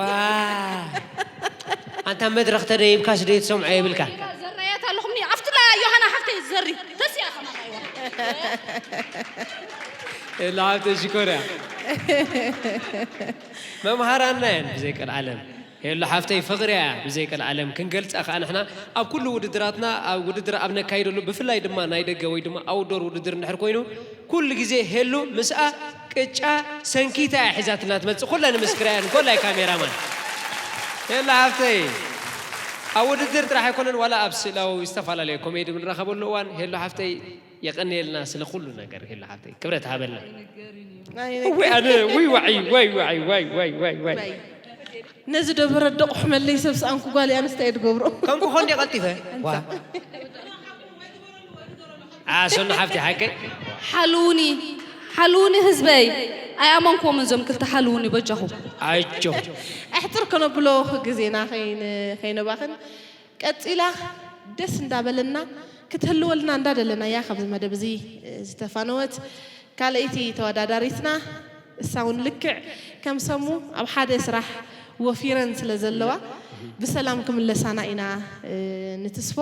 ኣንታ መድረኽ ተደይብካስ ደይትሰምዖ የብልካ። ዘራያት ኣለኹም ኣብቲ ዮሃና ሓፍተይ ዘሪ ተስያ ከማይዋ ላብተ ሽኮር እያ መምሃራና እየን ብዘይ ቀልዓለም። ሄሎ ሓፍተይ ፍቕሪ እያ ብዘይ ቀልዓለም ክንገልፃ ከዓ ንሕና ኣብ ኩሉ ውድድራትና ኣብ ውድድር ኣብ ነካይደሉ ብፍላይ ድማ ናይ ደገ ወይ ድማ ኣውዶር ውድድር እንድሕር ኮይኑ ኩሉ ግዜ ሄሉ ምስኣ ቅጫ ሰንኪታ እያ ሒዛትና ትመፅእ። ኩለን ምስክራ እየን። ጎላይ ካሜራማን ሄሎ ሓፍተይ ኣብ ውድድር ጥራሕ ኣይኮነን ዋላ ኣብ ስእላዊ ዝተፈላለዩ ኮሜዲ ብንራኸበሉ እዋን ሄሎ ሓፍተይ የቐንየልና ስለ ኩሉ ነገር ሄሎ ሓፍተይ ክብረት ሃበልና። እወ ኣነ ውይ ዋዒ ዋይ ዋዒ ዋይ ዋይ ዋይ ዋይ ነዚ ደበረ ደቑሕ መለይ ሰብ ሰኣንኩ ጓል ኣንስታይ ድገብሮ ከምኩ ኾንዲ ቀልጢፈ ዋ ኣሰኑ ሓፍቲ ሓቀይ ሓልውኒ ሓልውኒ ህዝበይ ኣይኣመንኩዎምን እዞም ክልተ ሓልውኒ በጃኹም ኣጆ ኣሕፅር ከነብሎ ግዜና ከይን- ከይነባኽን ቀፂላ ደስ እንዳበለና ክትህልወልና እንዳደለናያ ካብዚ መደብ እዚ ዝተፋነወት ካልኣይቲ ተወዳዳሪትና እሳ እውን ልክዕ ከም ሰሙ ኣብ ሓደ ስራሕ ወፊረን ስለ ዘለዋ ብሰላም ክምለሳና ኢና ንትስፎ።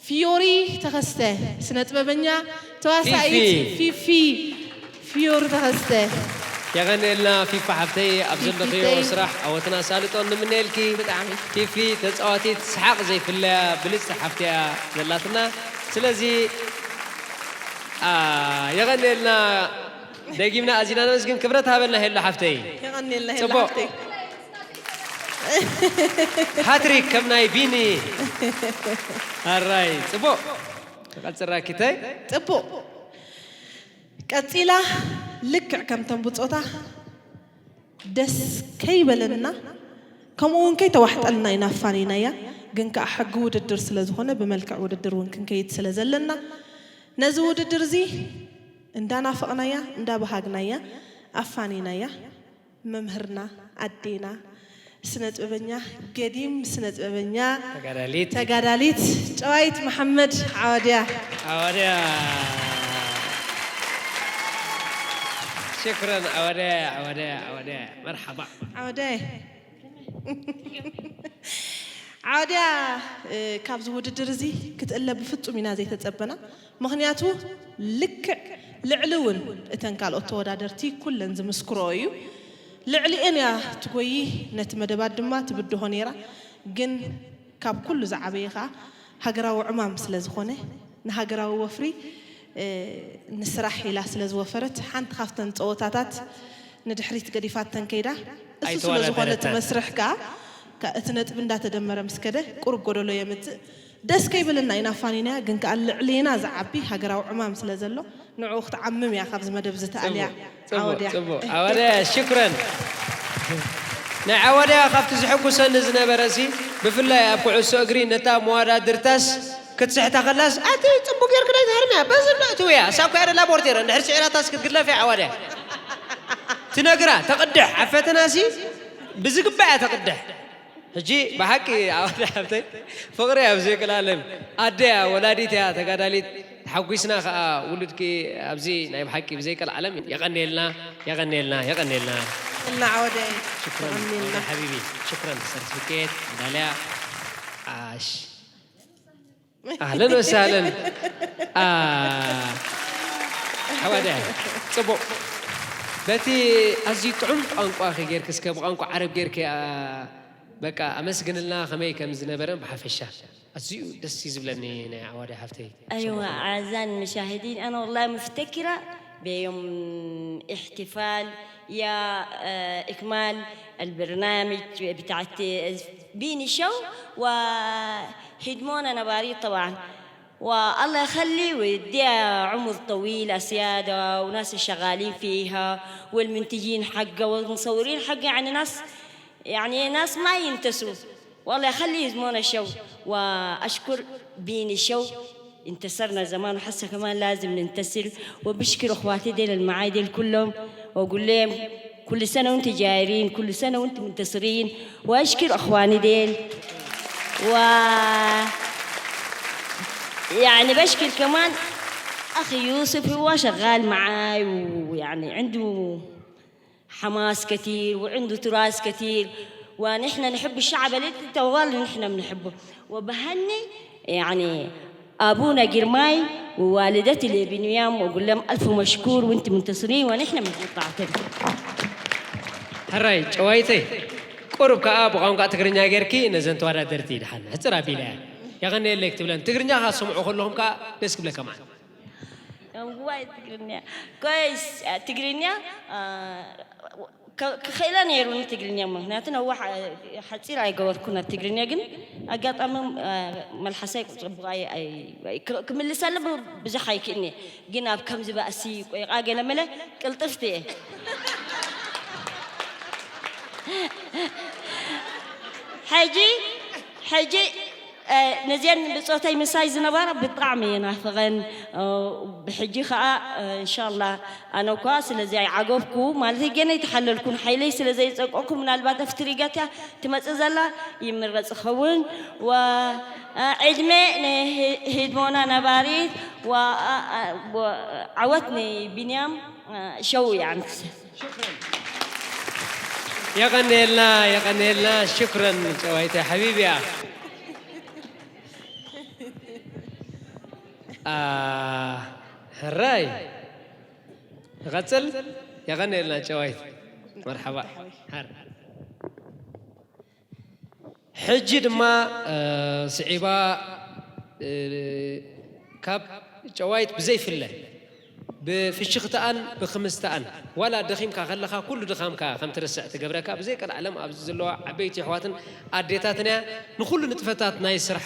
ፊዮሪ ተኸስተ ስነ ጥበበኛ ተዋሳኢት ፊፊ ፊዮሪ ተኸስተ የቐንየልና ፊፋ ሓፍተይ ኣብ ዘለኽዮ ስራሕ ዓወትን ኣሳልጦን ንምነየልኪ። ብጣዕሚ ፊፊ ተፃዋቲት ሰሓቕ ዘይፍለያ ብልፅቲ ሓፍቲ እያ ዘላትና። ስለዚ የቐንየልና ደጊምና ኣዚና ነመስግን። ክብረት ሃበልና ሄሎ ሓፍተይ። የቐንየልና ሄሎ ሓፍተይ። ሃትሪክ ከም ናይ ቢኒ ኣራይ ጽቡቕ ቀጽራ ኪተይ ጽቡቕ ቀጺላ ልክዕ ከምተን ብጾታ ደስ ከይበለና ከምኡ እውን ከይተዋሕጠልና ኢና ኣፋኒናያ ግን ከዓ ሕጊ ውድድር ስለ ዝኾነ ብመልክዕ ውድድር እውን ክንከይድ ስለ ዘለና ነዚ ውድድር እዚ እንዳናፈቕናያ እንዳበሃግናያ ኣፋኒናያ መምህርና ኣዴና ስነ ጥበበኛ ገዲም ስነ ጥበበኛ ተጋዳሊት ተጋዳሊት ጨዋይት መሓመድ ዓዋድያ ዓዋድያ ሽክረን ዓዋድያ ዓዋድያ ዓዋድያ መርሓባ ዓዋድያ ዓዋድያ ካብዚ ውድድር እዚ ክትእለ ብፍጹም ኢና ዘይተጸበና ምኽንያቱ ልክዕ ልዕሊ እውን እተን ካልኦት ተወዳደርቲ ኩለን ዝምስክርኦ እዩ። ልዕሊኤን እያ ትጎዪ፣ ነቲ መደባት ድማ ትብድሆ ነይራ። ግን ካብ ኩሉ ዝዓበየ ኸኣ ሃገራዊ ዕማም ስለ ዝኾነ ንሃገራዊ ወፍሪ ንስራሕ ኢላ ስለ ዝወፈረት ሓንቲ ካብተን ጸወታታት ንድሕሪት ገዲፋተን ከይዳ እሱ ስለ ዝኾነ እቲ መስርሕ ከኣ እቲ ነጥቢ እንዳተደመረ ምስ ከደ ቁሩብ ጎደሎ የምጽእ። ደስ ከይብልና ኢና ኣፋኒናያ ግን ከኣ ልዕሌና ዝዓቢ ሃገራዊ ዕማም ስለ ዘሎ ንዕኡ ክትዓምም እያ ካብዚ መደብ እዚ ተኣልያ ዓወድያ ዓወድያ ሽኩረን ናይ ዓወድያ ካብቲ ዝሕጉሰኒ ዝነበረ ሲ ብፍላይ ኣብ ኩዕሶ እግሪ ነታ መዋዳድርታስ ክትስሕታ ከላስ ኣቲ ጽቡቅ ጌርክ ናይ ትሃርምያ በዚ ኣሎ እትውያ እሳ እኮ ያደላ ቦርቴረ እንድሕር ስዒራታስ ክትግድለፍ እያ ዓወድያ ትነግራ ተቅድሕ ኣብ ፈተናሲ ብዝግባእ እያ ተቅድሕ ሕጂ ብሓቂ ኣዋዳ ሓብተይ ፍቕሪ ኣብ ዘይቀልዓለም ኣደያ ወላዲት እያ ተጋዳሊት ተሓጒስና ከዓ ውሉድኪ ኣብዚ ናይ ብሓቂ ብዘይቀልዓለም የቐንየልና የቐንየልና የቐንየልና እና ዓወደይ ሽክረን የቐንየልና። ሓቢቢ ሽክረን ሰርቲፊኬት መዳልያ ዓሽ ኣህለን ወሳህለን ሓዋደ ፅቡቅ በቲ ኣዝዩ ጥዑም ቋንቋ ጌርክ እስከ ብቋንቋ ዓረብ ጌርክ በቃ ኣመስግንልና ከመይ ከም ዝነበረን ብሓፈሻ ኣዝዩ ደስ እዩ ዝብለኒ ናይ ዓዋደ ሓፍተይ أيوة أعزائي المشاهدين أنا والله مفتكرة بيوم احتفال يا، آه، إكمال البرنامج بتاعت بيني شو وهدمونا نباريت طبعًا. والله يخلي ويديها عمر طويل أسيادة وناس الشغالين فيها والمنتجين حقه والمصورين حقه، يعني ناس، يعني ناس ما ينتسوا. والله يخلي هدمونا شو. وأشكر بيني شو، انتصرنا زمان وحسه كمان لازم ننتصر. وبشكر اخواتي ديل المعاي ديل كلهم، واقول لهم كل سنه وانتم جايرين، كل سنه وانتم منتصرين. واشكر اخواني ديل و يعني بشكر كمان اخي يوسف، هو شغال معاي ويعني عنده حماس كتير وعنده تراث كتير، ونحن نحب الشعب اللي طوال نحن بنحبه. وبهني يعني أبونا جرماي ووالدتي لبنيام وأقول لهم ألف مشكور، وأنت منتصرين ونحن من قطعتنا. ሕራይ ጨዋይተይ፣ ቁሩብ ከኣ ብቋንቋ ትግርኛ ጌርኪ ነዘን ተወዳደርቲ ድሓን ሕጽር ኣቢለ እያ። የቐንየለይ ክትብለን፣ ትግርኛ ከኣ ዝሰምዑ ከለኹም ከኣ ደስ ክብለካ ማለት። ዋይ ትግርኛ ኮይስ ትግርኛ ክኽእለ ነይሩኒ ትግርኛ፣ ምክንያቱ ነዋሕ ሓፂር ኣይገበርኩን ኣብ ትግርኛ። ግን ኣጋጣሚ መልሓሰይ ፅቡቕ ክምልሰሉ ብዙሕ ኣይክእልኒ። ግን ኣብ ከምዚ ባእሲ ቆይቓ ገለመለ ቅልጥፍቲ እየ። ሕጂ ሕጂ ነዚአን ብጾተይ ምሳይ ዝነበራ ብጣዕሚ እየ ናፍቐን። ብሕጂ ኸዓ እንሻላ ኣነ እኳ ስለዚ ኣይዓገብኩ ማለት ገና ኣይተሓለልኩን፣ ሓይለይ ስለ ዘይጸቀኩ ምናልባት ኣብቲ ሪጋትያ ትመጽእ ዘላ ይምረጽ ኸውን። ዕድመ ንህድሞና ነባሪት፣ ዓወት ንቢንያም ሸው ይዓንክሰ። የቐንየልና የቐንየልና ሽክረን ጨዋይተ ሓቢብያ። ሕራይ ንቐጽል። የቐንየልና ጨዋይት መርሓባ። ሕጂ ድማ ስዒባ ካብ ጨዋይት ብዘይፍለ ብፍሽኽትኣን ብኽምዝትኣን ዋላ ደኺምካ ከለኻ ኩሉ ድኻምካ ከም ትርስዕ ትገብረካ ብዘይቀልዓለም ኣብዚ ዘለዋ ዓበይቲ ኣሕዋትን ኣዴታትን እያ። ንኹሉ ንጥፈታት ናይ ስርሓ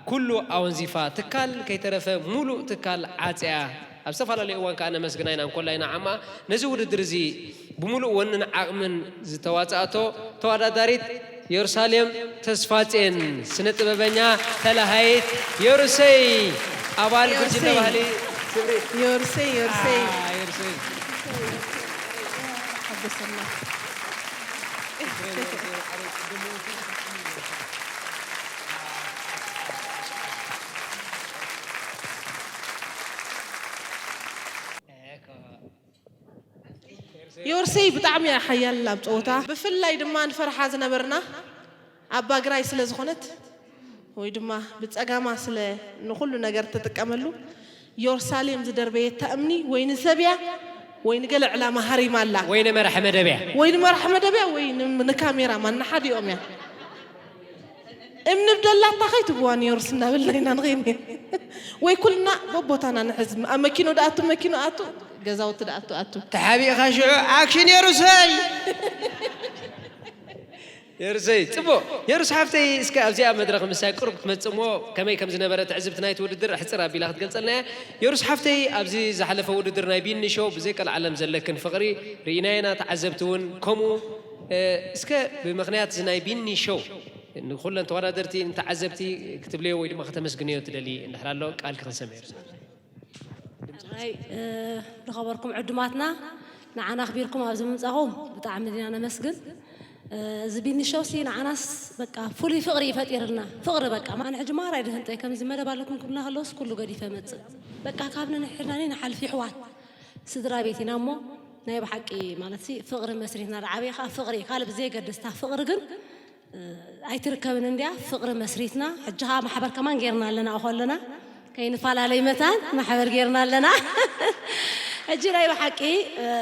ኩሉ ኣወንዚፋ ትካል ከይተረፈ ሙሉእ ትካል ዓፅያ ኣብ ዝተፈላለዩ እዋን ከዓ ነመስግና ኢና እንኮላ ኢና ዓማ ነዚ ውድድር እዚ ብምሉእ ወንን ዓቕምን ዝተዋፅኣቶ ተወዳዳሪት ዮርሳሌም ተስፋጼን ስነ ጥበበኛ ተላሃይት ዮርሰይ ኣባል ጉጅለ ባህሊ ስምሪት ዮርሰይ ዮርሰይ ዮርሰይ ሓጎሰና ዮርሰይ ብጣዕሚ እያ ሓያል ኣብ ፀወታ ብፍላይ ድማ ንፈርሓ ዝነበርና ኣባ ግራይ ስለ ዝኾነት ወይ ድማ ብፀጋማ ስለ ንኹሉ ነገር ትጥቀመሉ ዮርሳሌም ዝደርበየታ እምኒ ወይ ንሰብ እያ ወይ ንገለ ዕላማ ሃሪማ ኣላ ወይ ንመርሒ መደብ እያ ወይ ንመርሒ መደብ እያ ወይ ንካሜራ ማን ንሓዲኦም እያ እምኒ ብደላታ ከይትብዋ ኒዮርስ እናበልና ኢና ንኸይድ ወይ ኩልና በቦታና ንሕዝ ኣብ መኪኖ ደኣቱ መኪኖ ኣቱ ገዛውቲ ደኣቱ ኣቱ ተሓቢእኻ ሽዑ ኣክሽን የሩሰይ የሩሰይ ጽቡቕ የሩስ ሓፍተይ እስከ ኣብዚኣ መድረኽ ምሳይ ቅሩብ ክትመጽእ እሞ ከመይ ከም ዝነበረ ትዕዝብቲ ናይቲ ውድድር ሕጽር ኣቢላ ክትገልጸልና እያ የሩስ ሓፍተይ ኣብዚ ዝሓለፈ ውድድር ናይ ቢኒ ሾው ብዘይ ቀልዓለም ዘለክን ፍቕሪ ርኢናየና ተዓዘብቲ እውን ከምኡ እስከ ብምኽንያት እዚ ናይ ቢኒ ሾው ንኹለን ተወዳደርቲ ንተዓዘብቲ ክትብልዮ ወይ ድማ ከተመስግንዮ ትደሊ እንድሕር ኣሎ ቃልኪ ክንሰምዕ እዩ። ራይ ዝኸበርኩም ዕዱማትና ንዓና ኣኽቢርኩም ኣብዚ ምምጻኹም ብጣዕሚ ዲና ነመስግን። እዚ ቢኒ ሾው ሲ ንዓናስ በቃ ፍሉይ ፍቕሪ እዩ ፈጢርልና ፍቕሪ በቃ ማን ሕጂ ማራይ ድህንጠይ ከምዚ መደብ ኣለኩም ክብልና ከለውስ ኩሉ ገዲፈ መጽእ በቃ ካብ ነንሕድናኒ ንሓልፍ ይሕዋት ስድራ ቤት ኢና እሞ ናይ ብሓቂ ማለት ሲ ፍቕሪ መስሪትና ዝዓበየ ከዓ ፍቕሪ እዩ ካልእ ብዘየገድስታ ፍቕሪ ግን ኣይትርከብን እንድያ ፍቕሪ መስሪትና ሕጂ ከዓ ማሕበር ከማን ጌርና ኣለና እኮ ኣለና ከይንፈላለይ መታን ማሕበር ጌርና ኣለና ሕጂ ናይ ብሓቂ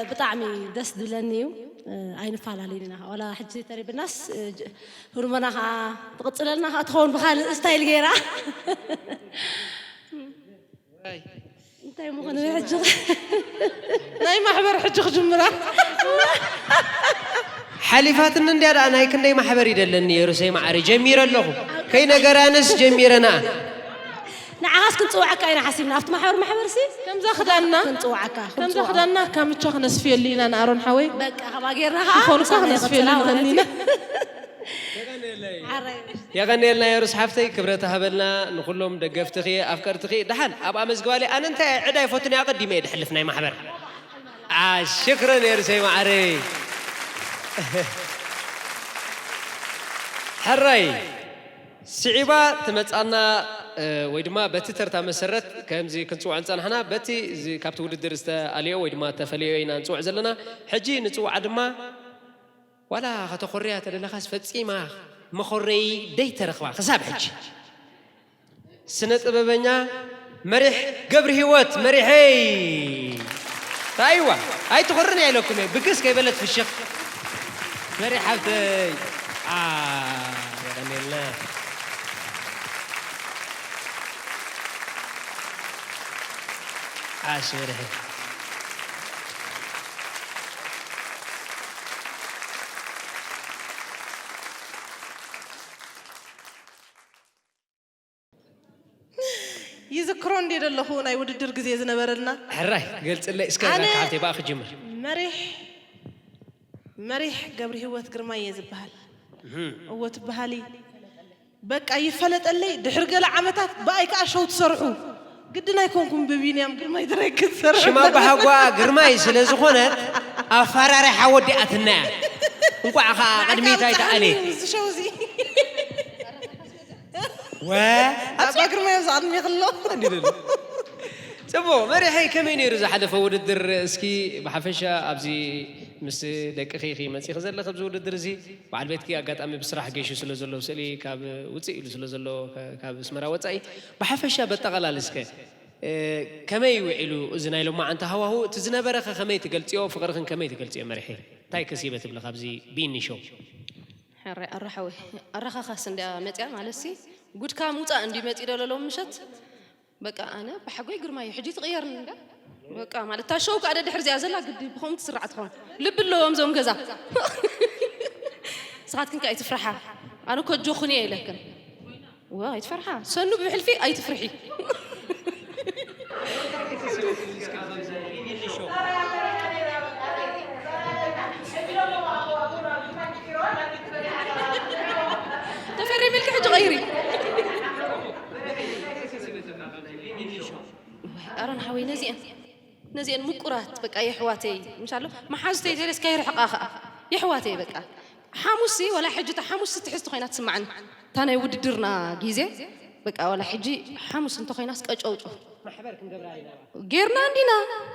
ብጣዕሚ ደስ ዝብለኒ እዩ ኣይንፈላለይን ኢና ዋላ ሕጂ ተሪብናስ ህርሞና ከዓ ትቕፅለልና ከዓ ትኸውን ብካልእ ስታይል ገይራ እንታይ ምኾነ ሕጂ ናይ ማሕበር ሕጂ ክጅምራ ሓሊፋትኒ እንድያ ደኣ ናይ ክንደይ ማሕበር ይደለኒ የሩሰይ ማዕረ ጀሚረ ኣለኹ ከይነገራንስ ጀሚረና ንዓኻስ ክንፅውዓካ ኢና ሓሲብና ኣብቲ ማሕበር ማሕበር ሲ ከምዛ ክዳንና ክንፅውዓካ ከምዛ ክዳንና ካብ ምቻ ክነስፍየሉ ኢና ንኣሮን ሓወይ በቃ ከባ ጌርና ከዓ ኾንኳ ክነስፍየሉ ንኽእል ኢና የቐንየልና የሩስ ሓፍተይ ክብረት ሃበልና ንኩሎም ደገፍትኺ ኣፍቀርትኺ ደሓን ኣብኣ መዝግባለይ ኣነ እንታይ ዕዳ ይፈቱን እያ ቀዲመ እየ ድሕልፍ ናይ ማሕበር ሽክረን የሩሰይ ማዕረይ ሕራይ ስዒባ ትመፃና ወይ ድማ በቲ ተርታ መሰረት ከምዚ ክንፅውዖ ዝፀናሕና በቲ ካብቲ ውድድር ዝተኣልዮ ወይ ድማ ተፈለዮ ኢና ንፅውዕ ዘለና ሕጂ ንፅውዓ ድማ ዋላ ከተኾርያ ተደለኻስ ፈጺማ መኾረዪ ደይተረኽባ ክሳብ ሕጂ ስነ ጥበበኛ መሪሕ ገብሪ ህይወት መሪሐይ ራእይዋ ኣይትኾርን እያ ኢለኩም እየ ብግስ ከይበለት ፍሽኽ መሪሕ ሓብተይ የቐኔልና ዓሽ መሪሐይ ይዝክሮ እንዴ ዘለኹ ናይ ውድድር ግዜ ዝነበረልና ሕራይ ገልፅለይ እስከ ኣነ- ናካ ሓብተይ ብኣ ክጅምር መሪሕ መሪሕ ገብረ ህይወት ግርማይ እየ ዝበሃል እወ ትበሃሊ በቃ ይፈለጠለይ ድሕሪ ገለ ዓመታት ብኣይ ከዓ ሸው ትሰርሑ ግድን ኣይኮንኩም ብቢንያም ግርማይ ጥራይ ክትሰርሑ ሽማ ኣባሓጓኣ ግርማይ ስለ ዝኾነት ኣፈራርሓ ወዲኣትና እያ እንቋዕ ከዓ ቅድሚት ኣይተኣልየ እዚ ሸው እዚ ወ ኣባ ግርማይ ኣብዚ ቅድሚ ክሎ ፅቡቕ መሪሐይ ከመይ ነይሩ ዝሓለፈ ውድድር እስኪ ብሓፈሻ ኣብዚ ምስ ደቅኺ ኢኺ መፂኺ ዘለኺ ኣብዚ ውድድር እዚ በዓል ቤትኪ ኣጋጣሚ ብስራሕ ገይሹ ስለ ዘሎ ስእሊ ካብ ውፅእ ኢሉ ስለ ዘሎ ካብ ኣስመራ ወፃኢ ብሓፈሻ በጠቓላሊ እስከ ከመይ ውዒሉ እዚ ናይ ሎማዓንቲ ሃዋሁ እቲ ዝነበረ ከ ከመይ ትገልፅዮ ፍቕርኽን ከመይ ትገልፅዮ መሪሐይ እንታይ ከሲበ ትብሊ ካብዚ ቢኒ ሾው ሕራይ ኣራሓወይ ኣራኻኻስ እንድያ መፅያ ማለትሲ ጉድካ ምውፃእ እንድዩ መፂ ደሎ ሎም ምሸት በቃ ኣነ ብሓጎይ ግርማዮ ሕጂ ትቕየርኒ እንዳ በቃ ማለት እታ ሸው ከዓ ደድሕር እዚኣ ዘላ ግዲ ብኸምኡ ትስራዕ ትኸውን ልቢ ኣለዎም ዞም ገዛ ንስኻትክን ከዓ ኣይትፍርሓ ኣነ ኮጆኹን እየ ኢለክን ዋ ኣይትፈርሓ ሰኑ ብሕልፊ ኣይትፍርሒ ተፈሪምልኪ ሕጂ ቀይሪ ኣረን ሓወይ ነዚአን ነዚአን ምቁራት በቃ የሕዋተይ ምሻሎ መሓዙተይ ተለስካ ይርሕቃ ከዓ የሕዋተይ በቃ ሓሙሲ ወላ ሕጂ እታ ሓሙስ ትሕዝቲ ኮይና ትስማዓኒ እታ ናይ ውድድርና ግዜ በቃ ወላ ሕጂ ሓሙስ እንተኮይናስ ቀጨውጨው ጌርና እንዲና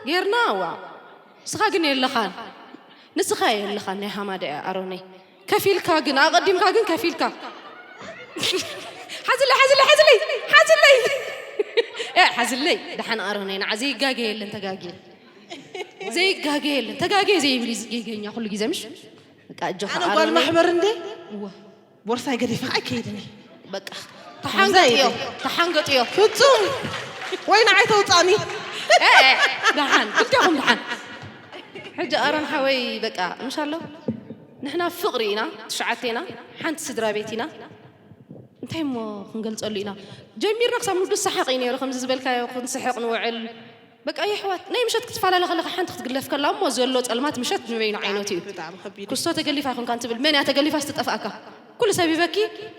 ጌርና ዋ ንስኻ ግን የለኻን ንስኻ የለኻን ናይ ሃማደ እያ ኣሮነይ ከፊልካ ግን ኣቐዲምካ ግን ከፊልካ ሓዝለይ ሓዝለይ ሓዝለይ ሓዝለይ ሓዝለይ ደሓን ኣሮነይ ንዓ ዘይጋገ የለን ተጋግየ ዘይጋገ የለን ተጋግየ ዘይብል እዩ ጌገኛ ኩሉ ግዜ ምሽ በቃ እጆኻ ኣነ ጓል ኣሮነይ ማሕበር እንዴ እወ ቦርሳይ ገዲፈ ኣይከይድን እየ በቃ ተሓንገጥዮ ተሓንገጥዮ ፍጹም ወይ ንዓይ ተውፃኒ ደሓን ክልቴኹም ደሓን ሕጂ ኣሮን ሓወይ በቃ ምሻሎ ንሕና ፍቕሪ ኢና ትሽዓተ ኢና ሓንቲ ስድራ ቤት ኢና እንታይ እሞ ክንገልፀሉ ኢና ጀሚርና ክሳብ ንዱ ሰሓቕ እዩ ነይሩ ከምዚ ዝበልካዮ ክንስሕቕ ንውዕል በቃ የሕዋት ናይ ምሸት ክትፈላለ ከለካ ሓንቲ ክትግለፍ ከላ እሞ ዘሎ ፀልማት ምሸት ንበይኑ ዓይነቱ እዩ ብጣዕሚ ከቢድ እዩ። ክስቶ ተገሊፋ ኣይኮንካን ትብል መን እያ ተገሊፋ ስትጠፍኣካ ኩሉ ሰብ ይበኪ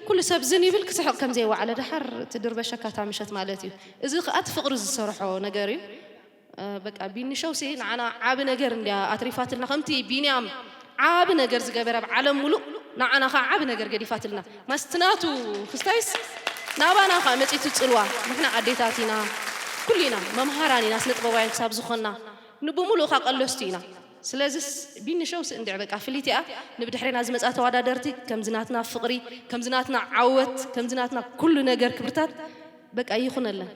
ኩሉ ሰብ ዝን ይብል ክስሕቕ ከም ዘይወዓለ ደሓር ትድርበሸካ እታ ምሸት ማለት እዩ እዚ ከዓ እቲ ፍቕሪ ዝሰርሖ ነገር እዩ እ፣ በቃ ቢኒ ሸውሲ ንዓና ዓቢ ነገር እንድያ ኣትሪፋትልና ከምቲ ቢንያም ዓቢ ነገር ዝገበረ ኣብ ዓለም ሙሉእ ንዓና ከዓ ዓቢ ነገር ገዲፋትልና ማስትናቱ ክስታይስ ናባና ከዓ መፂቱ ፅልዋ ንሕና ኣዴታት ኢና ኩሉ ኢና መምሃራን ኢና ስነጥበባውያን ክሳብ ዝኾንና ንብሙሉእ ከዓ ቀለስቱ ኢና ስለዚስ ቢኒ ሸውሲ እንድዕ በቃ ፍሊት እያ ንብድሕሬና ዝመፃ ተወዳደርቲ ከምዚ ናትና ፍቕሪ ከምዚ ናትና ዓወት ከምዚ ናትና ኩሉ ነገር ክብርታት በቃ ይኹነለን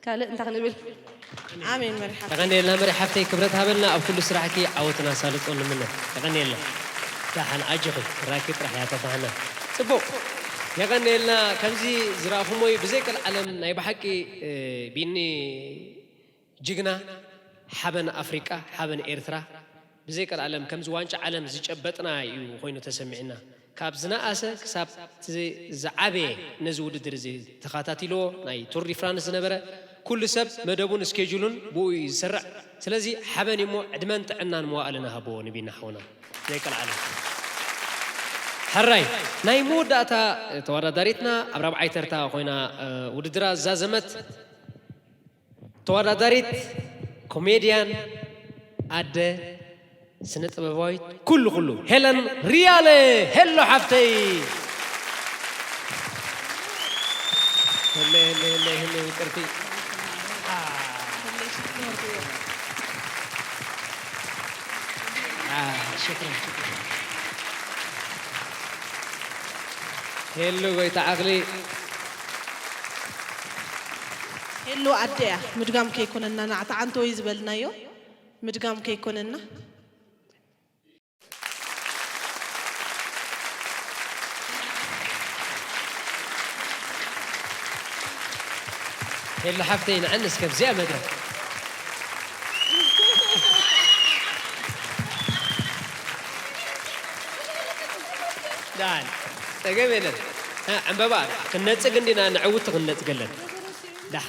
ካልእ እንታይ ክንብል ኣሜን መሪሕ ሓፍተይ። የቐንየልና መሪሕ ሓፍተይ ክብረት ሃበልና ኣብ ኩሉ ስራሕኪ ዓወትን ኣሳልጦን ንምነ። የቐንየልና። ደሓን ኣጆኺ ራኪ ጥራሕ እያ ተፋህና። ጽቡቕ። የቐንየልና ከምዚ ዝረኣኹሞይ ብዘይ ቀልዓለም ናይ ብሓቂ እ፣ ቢኒ ጅግና ሓበን ኣፍሪቃ፣ ሓበን ኤርትራ፣ ብዘይ ቀልዓለም ከምዚ ዋንጫ ዓለም ዝጨበጥና እዩ ኮይኑ ተሰሚዕና። ካብ ዝነኣሰ ክሳብ እቲ ዝዓበየ ነዚ ውድድር እዚ ተኸታቲልዎ፣ ናይ ቱር ዲ ፍራንስ ዝነበረ፣ ኩሉ ሰብ መደቡን ስኬጁሉን ብኡ እዩ ዝሰርዕ። ስለዚ ሓበን እዩሞ ዕድመን ጥዕናን መዋእልን ሃብዎ ንቢና ሓውና። ዘይቀልዓለም። ሕራይ፣ ናይ መወዳእታ ተወዳዳሪትና ኣብ ራብዓይ ተርታ ኮይና፣ እ፣ ውድድራ ዝዛዘመት ተወዳዳሪት፣ ኮሜድያን፣ ኣደ፣ ስነ ጥበባዊት፣ ኩሉ ኩሉ፣ ሄለን ሪያለ። ሄሎ ሓፍተይ። ሄሎ፣ ሄሎ፣ ሄሎ፣ ሄሎ፣ ይቅርቲ። አ፣ ሽክረን፣ ሽክረን። ሄሎ ጎይታ ዓቕሊ። ሄሎ ኣደያ፣ ምድጋም ከይኮነና፣ ንዓታ ዓንተወይ ዝበልናዮ ምድጋም ከይኮነና። ሄሎ ሓፍተይ፣ ንዐኒ እስከ ኣብዚኣ መድረኽ። ዳን፣ ጸገም የለን። እ፣ ዕምበባ፣ ክንነጽግ እንዲና፣ ንዕውቲ ክንነጽገለን። ዳን፣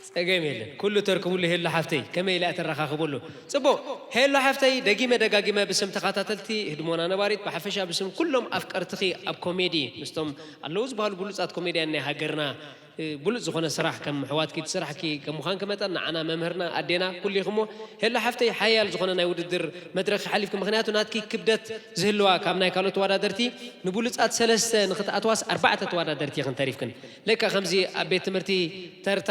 ጸገም የለን። ኩሉ ተርክቡሉ ሄሎ ሓፍተይ፣ ከመይ ኢላ እያ ተረኻኽበሉ? ጽቡቕ። ሄሎ ሓፍተይ፣ ደጊመ ደጋጊመ ብስም ተኸታተልቲ ህድሞና ነባሪት፣ ብሓፈሻ ብስም ኩሎም ኣፍቀርትኺ ኣብ ኮሜዲ፣ ምስቶም ኣለዉ ዝበሃሉ ብሉጻት ኮሜድያን ናይ ሃገርና፣ እ፣ ብሉጽ ዝኾነ ስራሕ ከም ኣሕዋትኪ ትስራሕኪ ከም ምዃንኪ መጠን ንዓና መምህርና ኣዴና ኩሉ ኢኹሞ። ሄሎ ሓፍተይ ሓያል ዝኾነ ናይ ውድድር መድረኽ ሓሊፍኪ፣ ምኽንያቱ ናትኪ ክብደት ዝህልዋ ካብ ናይ ካልኦት ተወዳደርቲ ንብሉጻት ሰለስተ ንኽትኣትዋስ ኣርባዕተ ተወዳደርቲ ኢኽን ተሪፍክን። ለካ ከምዚ ኣብ ቤት ትምህርቲ ተርታ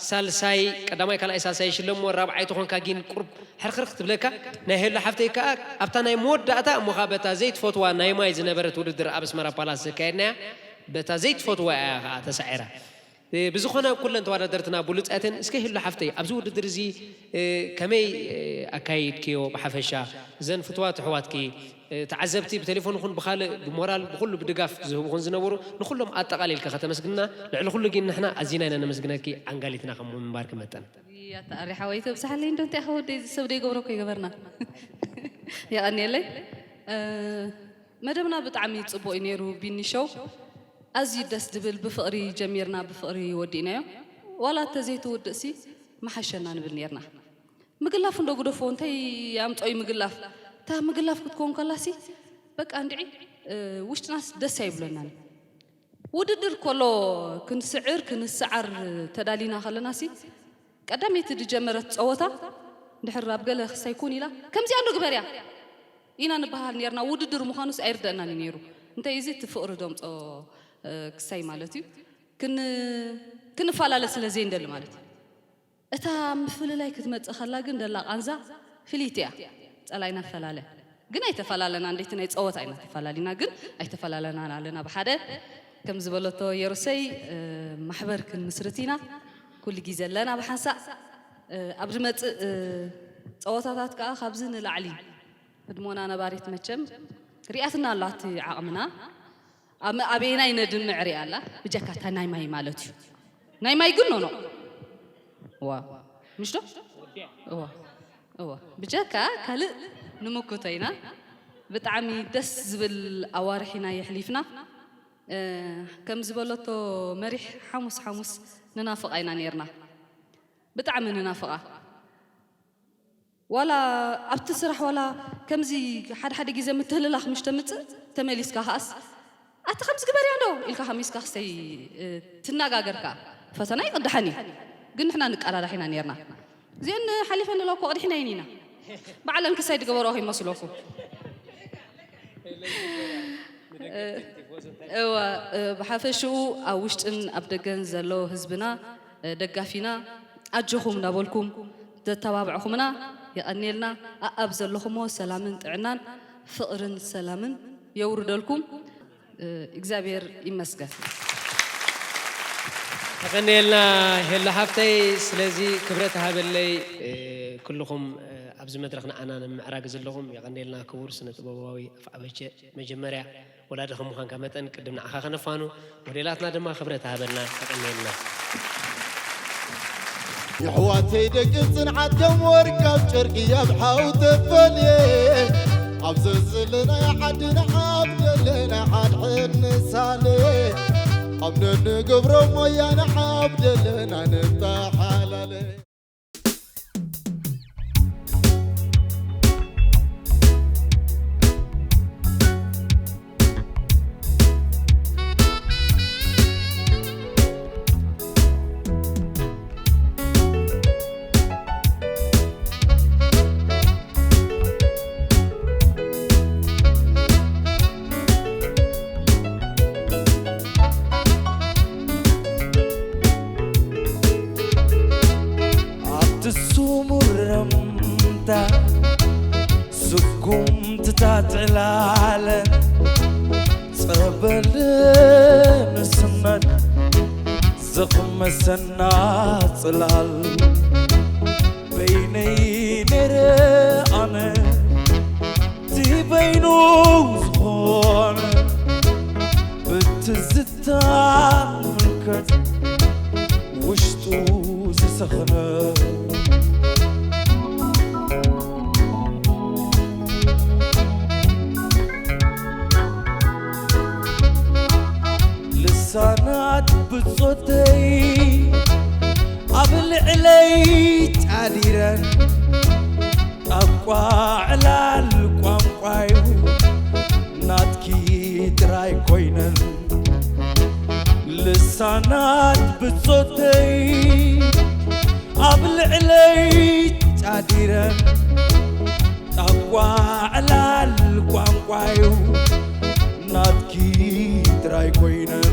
ሳልሳይ፣ ቀዳማይ፣ ካልኣይ፣ ሳልሳይ ይሽለምዎ፣ ራብዓይ ተኾንካ ጊን ቁርብ ሕርኽርኽ ትብለካ። ናይ ሄሎ ሓፍተይ ከኣ ኣብታ ናይ መወዳእታ እሞ ኸኣ በታ ዘይትፈትዋ ናይ ማይ ዝነበረት ውድድር ኣብ ኣስመራ ፓላስ ዘካየድናያ በታ ዘይትፈትዋ እያ ኸኣ ተሳዒራ። እ፣ ብዝኾነ ኩለን ተወዳደርትና ብሉጻትን። እስከ ሄሎ ሓፍተይ፣ ኣብዚ ውድድር እዚ፣ እ፣ ከመይ፣ እ፣ ኣካይድክዮ? ብሓፈሻ እዘን ፍትዋት ኣሕዋትኪ፣ እ፣ ተዓዘብቲ ብቴሌፎን ይኹን ብኻልእ ብሞራል ብኹሉ ብድጋፍ ዝህቡኹን ዝነበሩ ንኹሎም ኣጠቓሊልካ ከተመስግንና፣ ልዕሊ ኩሉ ግን ንሕና ኣዚና ኢና ነመስግነኪ ዓንጋሊትና ከም ምንባርኪ መጠን። ኣታ ኣሪ ሓወይ ተብዝሓለይ እንዶ እንታይ ከ ወደይ ሰብ ደይገብሮ እኮ ይገበርና። የቐንየለይ። እ፣ መደብና ብጣዕሚ ጽቡቕ እዩ ነይሩ። ቢኒ ሾው ኣዝዩ ደስ ዝብል ብፍቕሪ ጀሚርና ብፍቕሪ ወዲእናዮ። ዋላ እተዘይትውድእሲ ምሓሸና ንብል ነይርና። ምግላፍ እንዶ ግደፎ እንታይ ኣምጾ እዩ ምግላፍ? እታ ምግላፍ ክትከውን ከላሲ በቃ እንድዒ፣ እ፣ ውሽጥናስ ደስ ኣይብለናን። ውድድር ከሎ ክንስዕር ክንስዓር ተዳሊና ከለናሲ ቀዳመይቲ ዝጀመረት ጸወታ እንድሕር ኣብ ገለ ክሳይ ኩን ኢላ ከምዚኣ እንዶ ግበርያ ኢና ንበሃል ነርና። ውድድር ምዃኑስ ኣይርደእናን እዩ ነይሩ። እንታይ እዚ እቲ ፍቕሪ ደምጾ፣ እ፣ ክሳይ ማለት እዩ። ክን-፣ ክንፈላለ ስለ ዘይንደሊ ማለት እዩ። እታ ምፍልላይ ክትመጽእ ከላ ግን ደላ ቃንዛ ፍልይቲ እያ። ጸላኢና ፈላለ። ግን ኣይተፈላለና፣ እንዴት ናይ ጸወታ ኢና ተፈላለና፣ ግን ኣይተፈላለናን ኣለና ብሓደ። ከም ዝበለቶ የሩሰይ፣ እ፣ ማሕበር ክንምስርት ኢና። ኩሉ ግዜ ኣለና ብሓንሳእ። እ፣ ኣብ ዝመጽእ፣ እ፣ ጸወታታት ከኣ ካብዚ ንላዕሊ ህድሞና ነባሪት መቸም ሪኣትና ኣላ እቲ ዓቕምና። ኣብ-፣ ኣበየናይ ነድምዕ ሪኣ ኣላ። ብጀካ እታ ናይ ማይ ማለት እዩ። ናይ ማይ ግን ኖኖ። እዋ። ምሽ ዶ? እዋ። እዋ። ብጀካ ካልእ ንምክቶ ኢና። ብጣዕሚ ደስ ዝብል ኣዋርሕ ኢና የሕሊፍና። እ፣ ከም ዝበለቶ መሪሕ ሓሙስ ሓሙስ ንናፍቓ ኢና ነይርና። ብጣዕሚ ንናፍቓ። ዋላ ኣብቲ ስራሕ ዋላ ከምዚ ሓደ ሓደ ግዜ ምትህልላኽ ምሽ ተምጽእ፣ ተመሊስካ ከኣስ፣ "ኣቲ ከምዚ ግበርያ እንዶ" ኢልካ ከሚስካ ክሰይ፣ እ፣ ትነጋገር ከኣ። ፈተና ይቕዳሕን እዩ። ግን ንሕና ንቀዳዳሕ ኢና ነይርና። እዚአን ሓሊፈን ኣለዋ እኮ፣ ቀዲሕናየን ኢና። ባዕለን ክሳይ ዝገበርኦ ከይመስለኩም። እወ፣ እ፣ ብሓፈሽኡ ኣብ ውሽጥን ኣብ ደገን ዘሎ ህዝብና፣ እ፣ ደጋፊና፣ ኣጆኹም እናበልኩም ዘተባብዕኹምና የቐንየልና። ኣኣብ ዘለኹሞ ሰላምን ጥዕናን ፍቕርን ሰላምን የውርደልኩም። እ፣ እግዚኣብሔር ይመስገን። የቐንየልና ሄሎ ሓፍተይ፣ ስለዚ ክብረት ሃበለይ፣ እ፣ ኩልኹም፣ እ፣ ኣብዚ መድረኽ ንዓና ንምዕራግ ዘለኹም የቐንየልና ክቡር ስነ ጥበባዊ ኣፍዓበቸ። መጀመርያ ወላዲ ከም ምዃንካ መጠን ቅድም ንዓኻ ከነፋኑ፣ ሞዴላትና ድማ ክብረት ሃበልና፣ የቐንየልና። የሕዋተይ ደቂ ጽንዓት ከም ወርቂ ኣብ ጨርቂ ኣብ ሓው ተፈልየ። ኣብ ዘዘለናዮ ዓዲ ንዓብ ዘለና ሓድሕድ ንሳለ። ኣብ ነንገብሮ ሞያ ንዓብ ዘለና ንበሓላለ። ኣብቲ ስሙር ረምታ ስጉምትታት ዕላለ ጸበል ንስነት ዘኽመሰና ጽላል በይነይ ነይረ ኣነ እቲ በይኑ ዝኾነ ብትዝታ ምልከት ውሽጡ ዝሰኽነ ልሳናት ብጾተይ ኣብ ልዕለይ ጣዲረን ጣቋ ዕላል ቋንቋዩ ናትኪ ጥራይ ኮይነን ልሳናት ብጾተይ ኣብ ልዕለይ ጣዲረን ጣቋ ዕላል ቋንቋዩ ናትኪ ጥራይ ኮይነን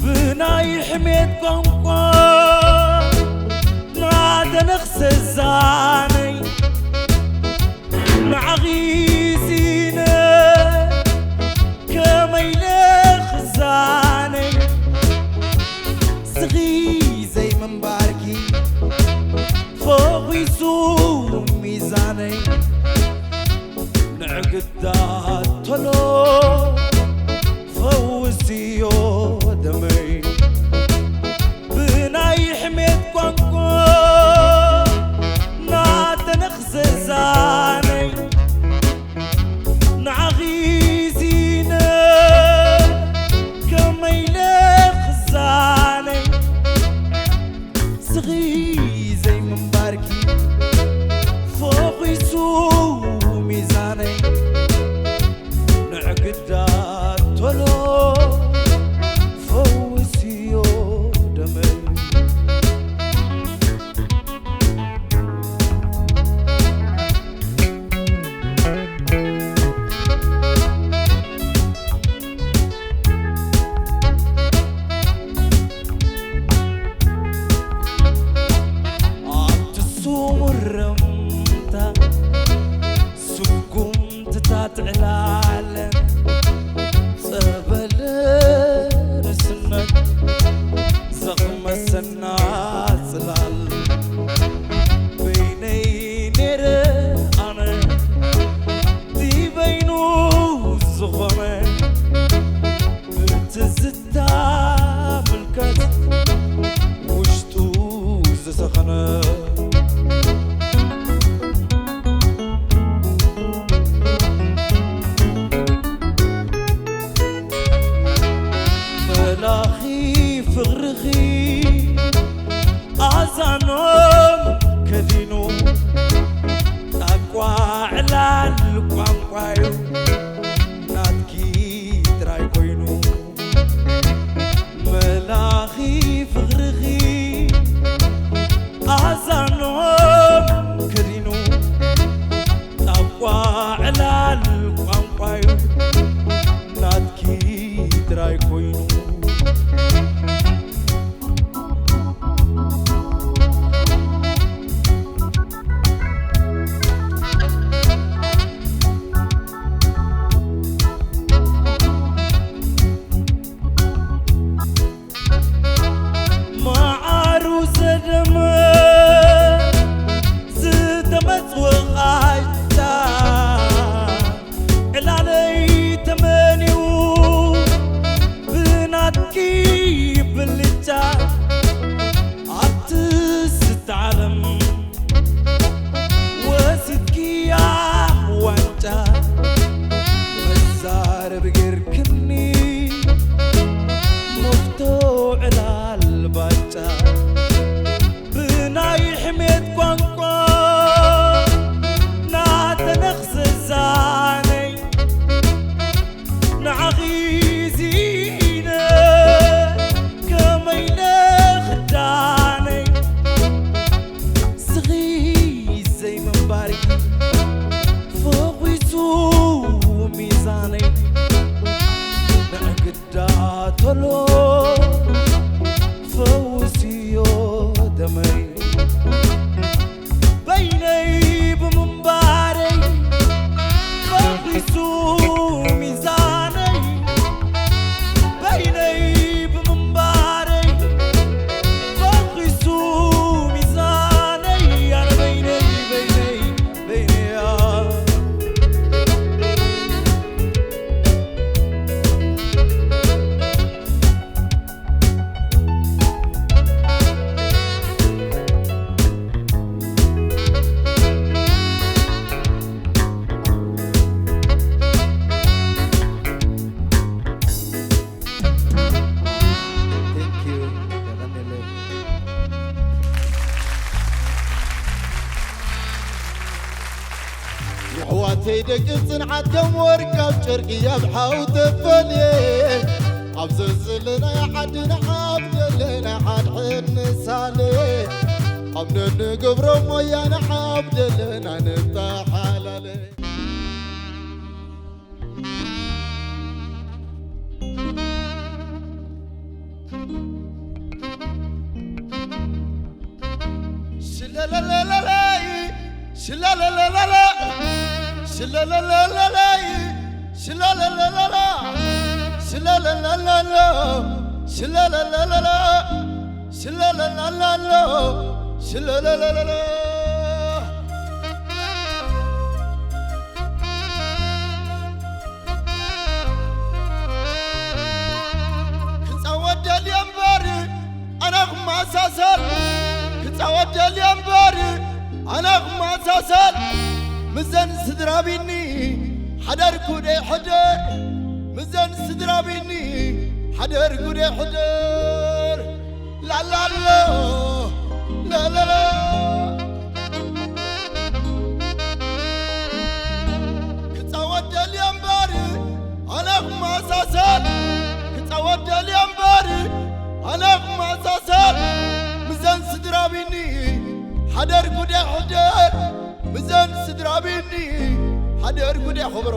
ብናይ ሕሜት ቋንቋ ናተነኽሰ ዛነይ ንዓኺ ሲነ ከመይ ኢለ ክዛነይ ስኺ ዘይምንባርኪ ፈኺሱ ሚዛነይ ንዕግዳ ቶሎ ፈውስዮ ደመይ ብናይ ሕሜት ቋንቋ ናተነኽሰ ዛነይ ንዓኺ ሲነ ከመይ ኢለ ክዛነይ ስኺ ዘይምንባርኪ ፈኺሱ ሚዛነይ ንዕግዳ ቶሎ ፈውስዮ ደመይ ኣብቲ ስሙር ረምታ ስጉምትታት ዕላለ ጸበል ንስነት ዘኽመሰና ጽላል በይነይ ነይረ ኣነ እቲ በይኑ ዝኾነ ብትዝታ ምልከት ውሽጡ ዝሰኸነ መላኺ ፍቕርኺ ኣዛኖም ከዲኑ ጣቋ ዕላል ቋንቋዩ ናትኪ ጥራይ ኮይኑ መላኺ ፍቕርኺ ኣዛኖም ከዲኑ ጣቋ ዕላል ቋንቋዩ ናትኪ ጥራይ ኮይኑ ኣተይ ደቂ ጽንዓት ከም ወርቂ ኣብ ጨርቂ ኣብ ሓው ተፈልየ። ኣብ ዘዘለናዮ ዓዲ ንዓብ ዘለና ሓድሕድ ንሳለ። ኣብ ነንገብሮ ሞያ ንዓብ ዘለና ንተሓላለ። ሽለለለለለይ፣ ሽለለለለለ፣ ሽለለለለለይ፣ ሽለለለለለ፣ ሽለለለለለ፣ ሽለለለለለ፣ ሽለለለለለ፣ ሽለለለለለ። ክጻወት ደልየ እምበር ኣነ ክመሳሰል፣ ክጻወት ደልየ እምበር ኣነ ክመሳሰል፣ ምዘን ስድራ ቢኒ ሓደር ጉደይ ሕደር፣ ምዘን ስድራ ቢኒ ሓደር ጉደይ ሕደር። ላላሎ፣ ላላላ። ክጻወት ደልየ እምበር ኣነ ክመሳሰል፣ ክጻወት ደልየ እምበር ኣነ ክመሳሰል፣ ምዘን ስድራ ቢኒ ሓደር ጉደይ ሕደር፣ ምዘን ስድራ ቢኒ ሓደር ጉደይ ኸበሮ።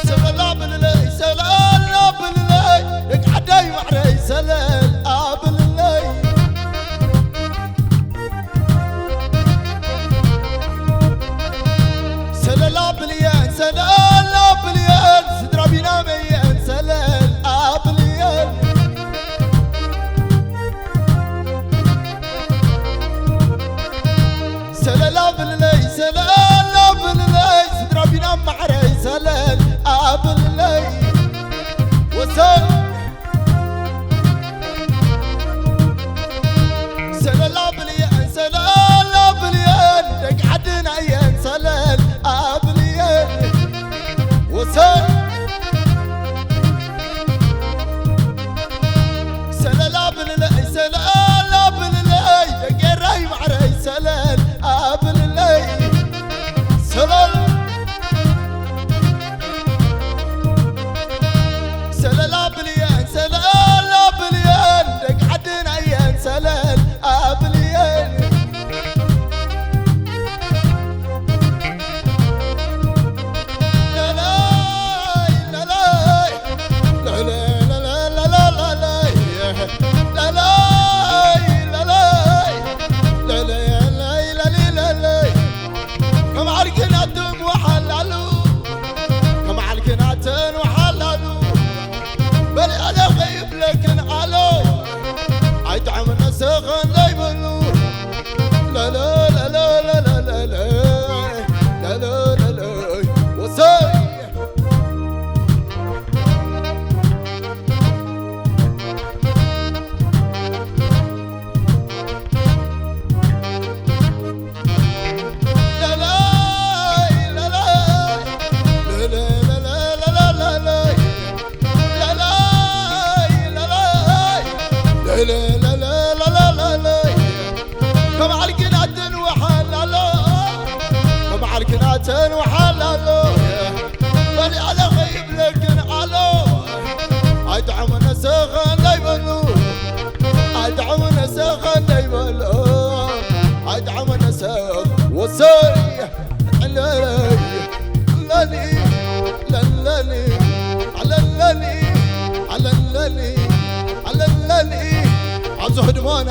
ሰለላ ብልለይ፣ ሰለላ ብልለይ፣ ደቂ ዓደይ ማዕረይ፣ ሰለላ ብልለይ። ሰለላ ብልየን፣ ሰለላ ብልየን፣ ስድራ ቢናመየን፣ ሰለላ ብልየን። ሰለላ ብልለይ፣ ሰለላ ብልለይ፣ ስድራ ቢና ማዕረይ፣ ሰለላ ብልለይ። ወሰን ሰለላ ብልየን፣ ሰለላ ብልየን፣ ደቂ ዓድና እየን፣ ሰለላ ብልየን። ወሰን ሰለላ ብልለይ፣ ሰለላ ብልለይ፣ ደቂ ኤረይ ማዕረይ፣ ሰለላ ብልለይ። ሰለላ ሰለላ ብልየን፣ ሰለላ ብልየን፣ ደቂ ዓድና እየን፣ ሰለላ ብልየን። ለላይ፣ ለላይ፣ ለላይ፣ ለላይ፣ ለላይ፣ ለላይ፣ ለላይ፣ ለላይ፣ ለላይ፣ ለላይ። ከም ዓርኪ ናተን ወሓላሉ፣ ከም ዓርኪ ናተን ወሓላሉ፣ በሊ ኣለ ከይብለክን ኣሎ፣ ኣይጥዕምን ንስኽን ዘይብሉ። ለለ፣ ለለ፣ ለለ፣ ለለ፣ ለለ፣ ለለ፣ ወሰይ። ከም ዓርኪ ናተን ወሓላሎ፣ ከም ዓርኪ ናተን ወሓላሎ፣ በሊ ኣለ ከይብለክን ኣሎ፣ ኣይጥዕምን ንስኽን ዘይበሉ። ኣይጥዕምን ንስኽን ዘይበሎ፣ ኣይጥዕምን ንስኽ ወሰይ። ለለይ፣ ለሊ፣ ለለሊ፣ ኣለለሊ፣ ኣለለሊ፣ ኣለለሊ። ኣብዚ ህድሞና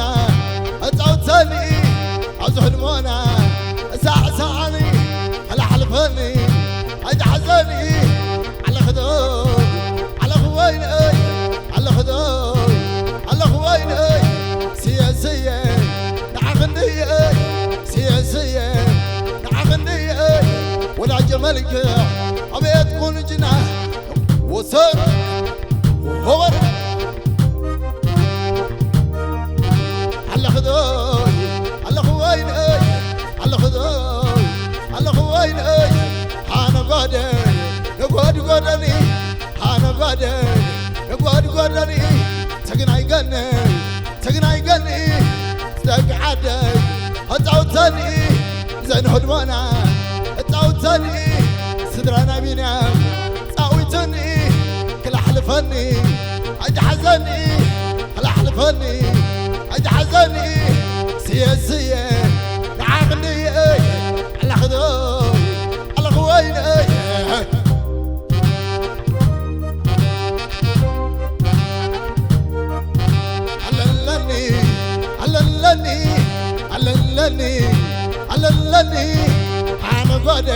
ኣጻውተኒ፣ ኣብዚ ህድሞና እሳዕሳዓኒ፣ ኣላሕልፈኒ፣ ኣይትሓዘኒ። ኣለኽዶ፣ ኣለኽ ወይነይ፣ ኣለኽዶ። መልክዕ ኣቤት ቁንጅና ወሰን ወወር ኣለኽዶ ኣለኹ ወይነይ ኣለኽዶ ኣለኹ ወይነይ ሃነጓደ ነጓድጓደኒ ሃነጓደ ነጓድጓደኒ ትግናይ ገኒ ትግናይ ገኒ ዝደቂ ዓደይ ኣጻውተኒ ዘንሆድሞና ኣጻውተኒ ስድራና ቢንያም ጻዊትኒ ክላሕልፈኒ ኣይትሓዘኒ ክላሕልፈኒ ኣይትሓዘኒ ስየ ስየ ንዓኽንየ ኣላኽዶ ኣላኽ ወይነይ ኣለለኒ ኣለለኒ ኣለለኒ ኣለለኒ ሓነጓደ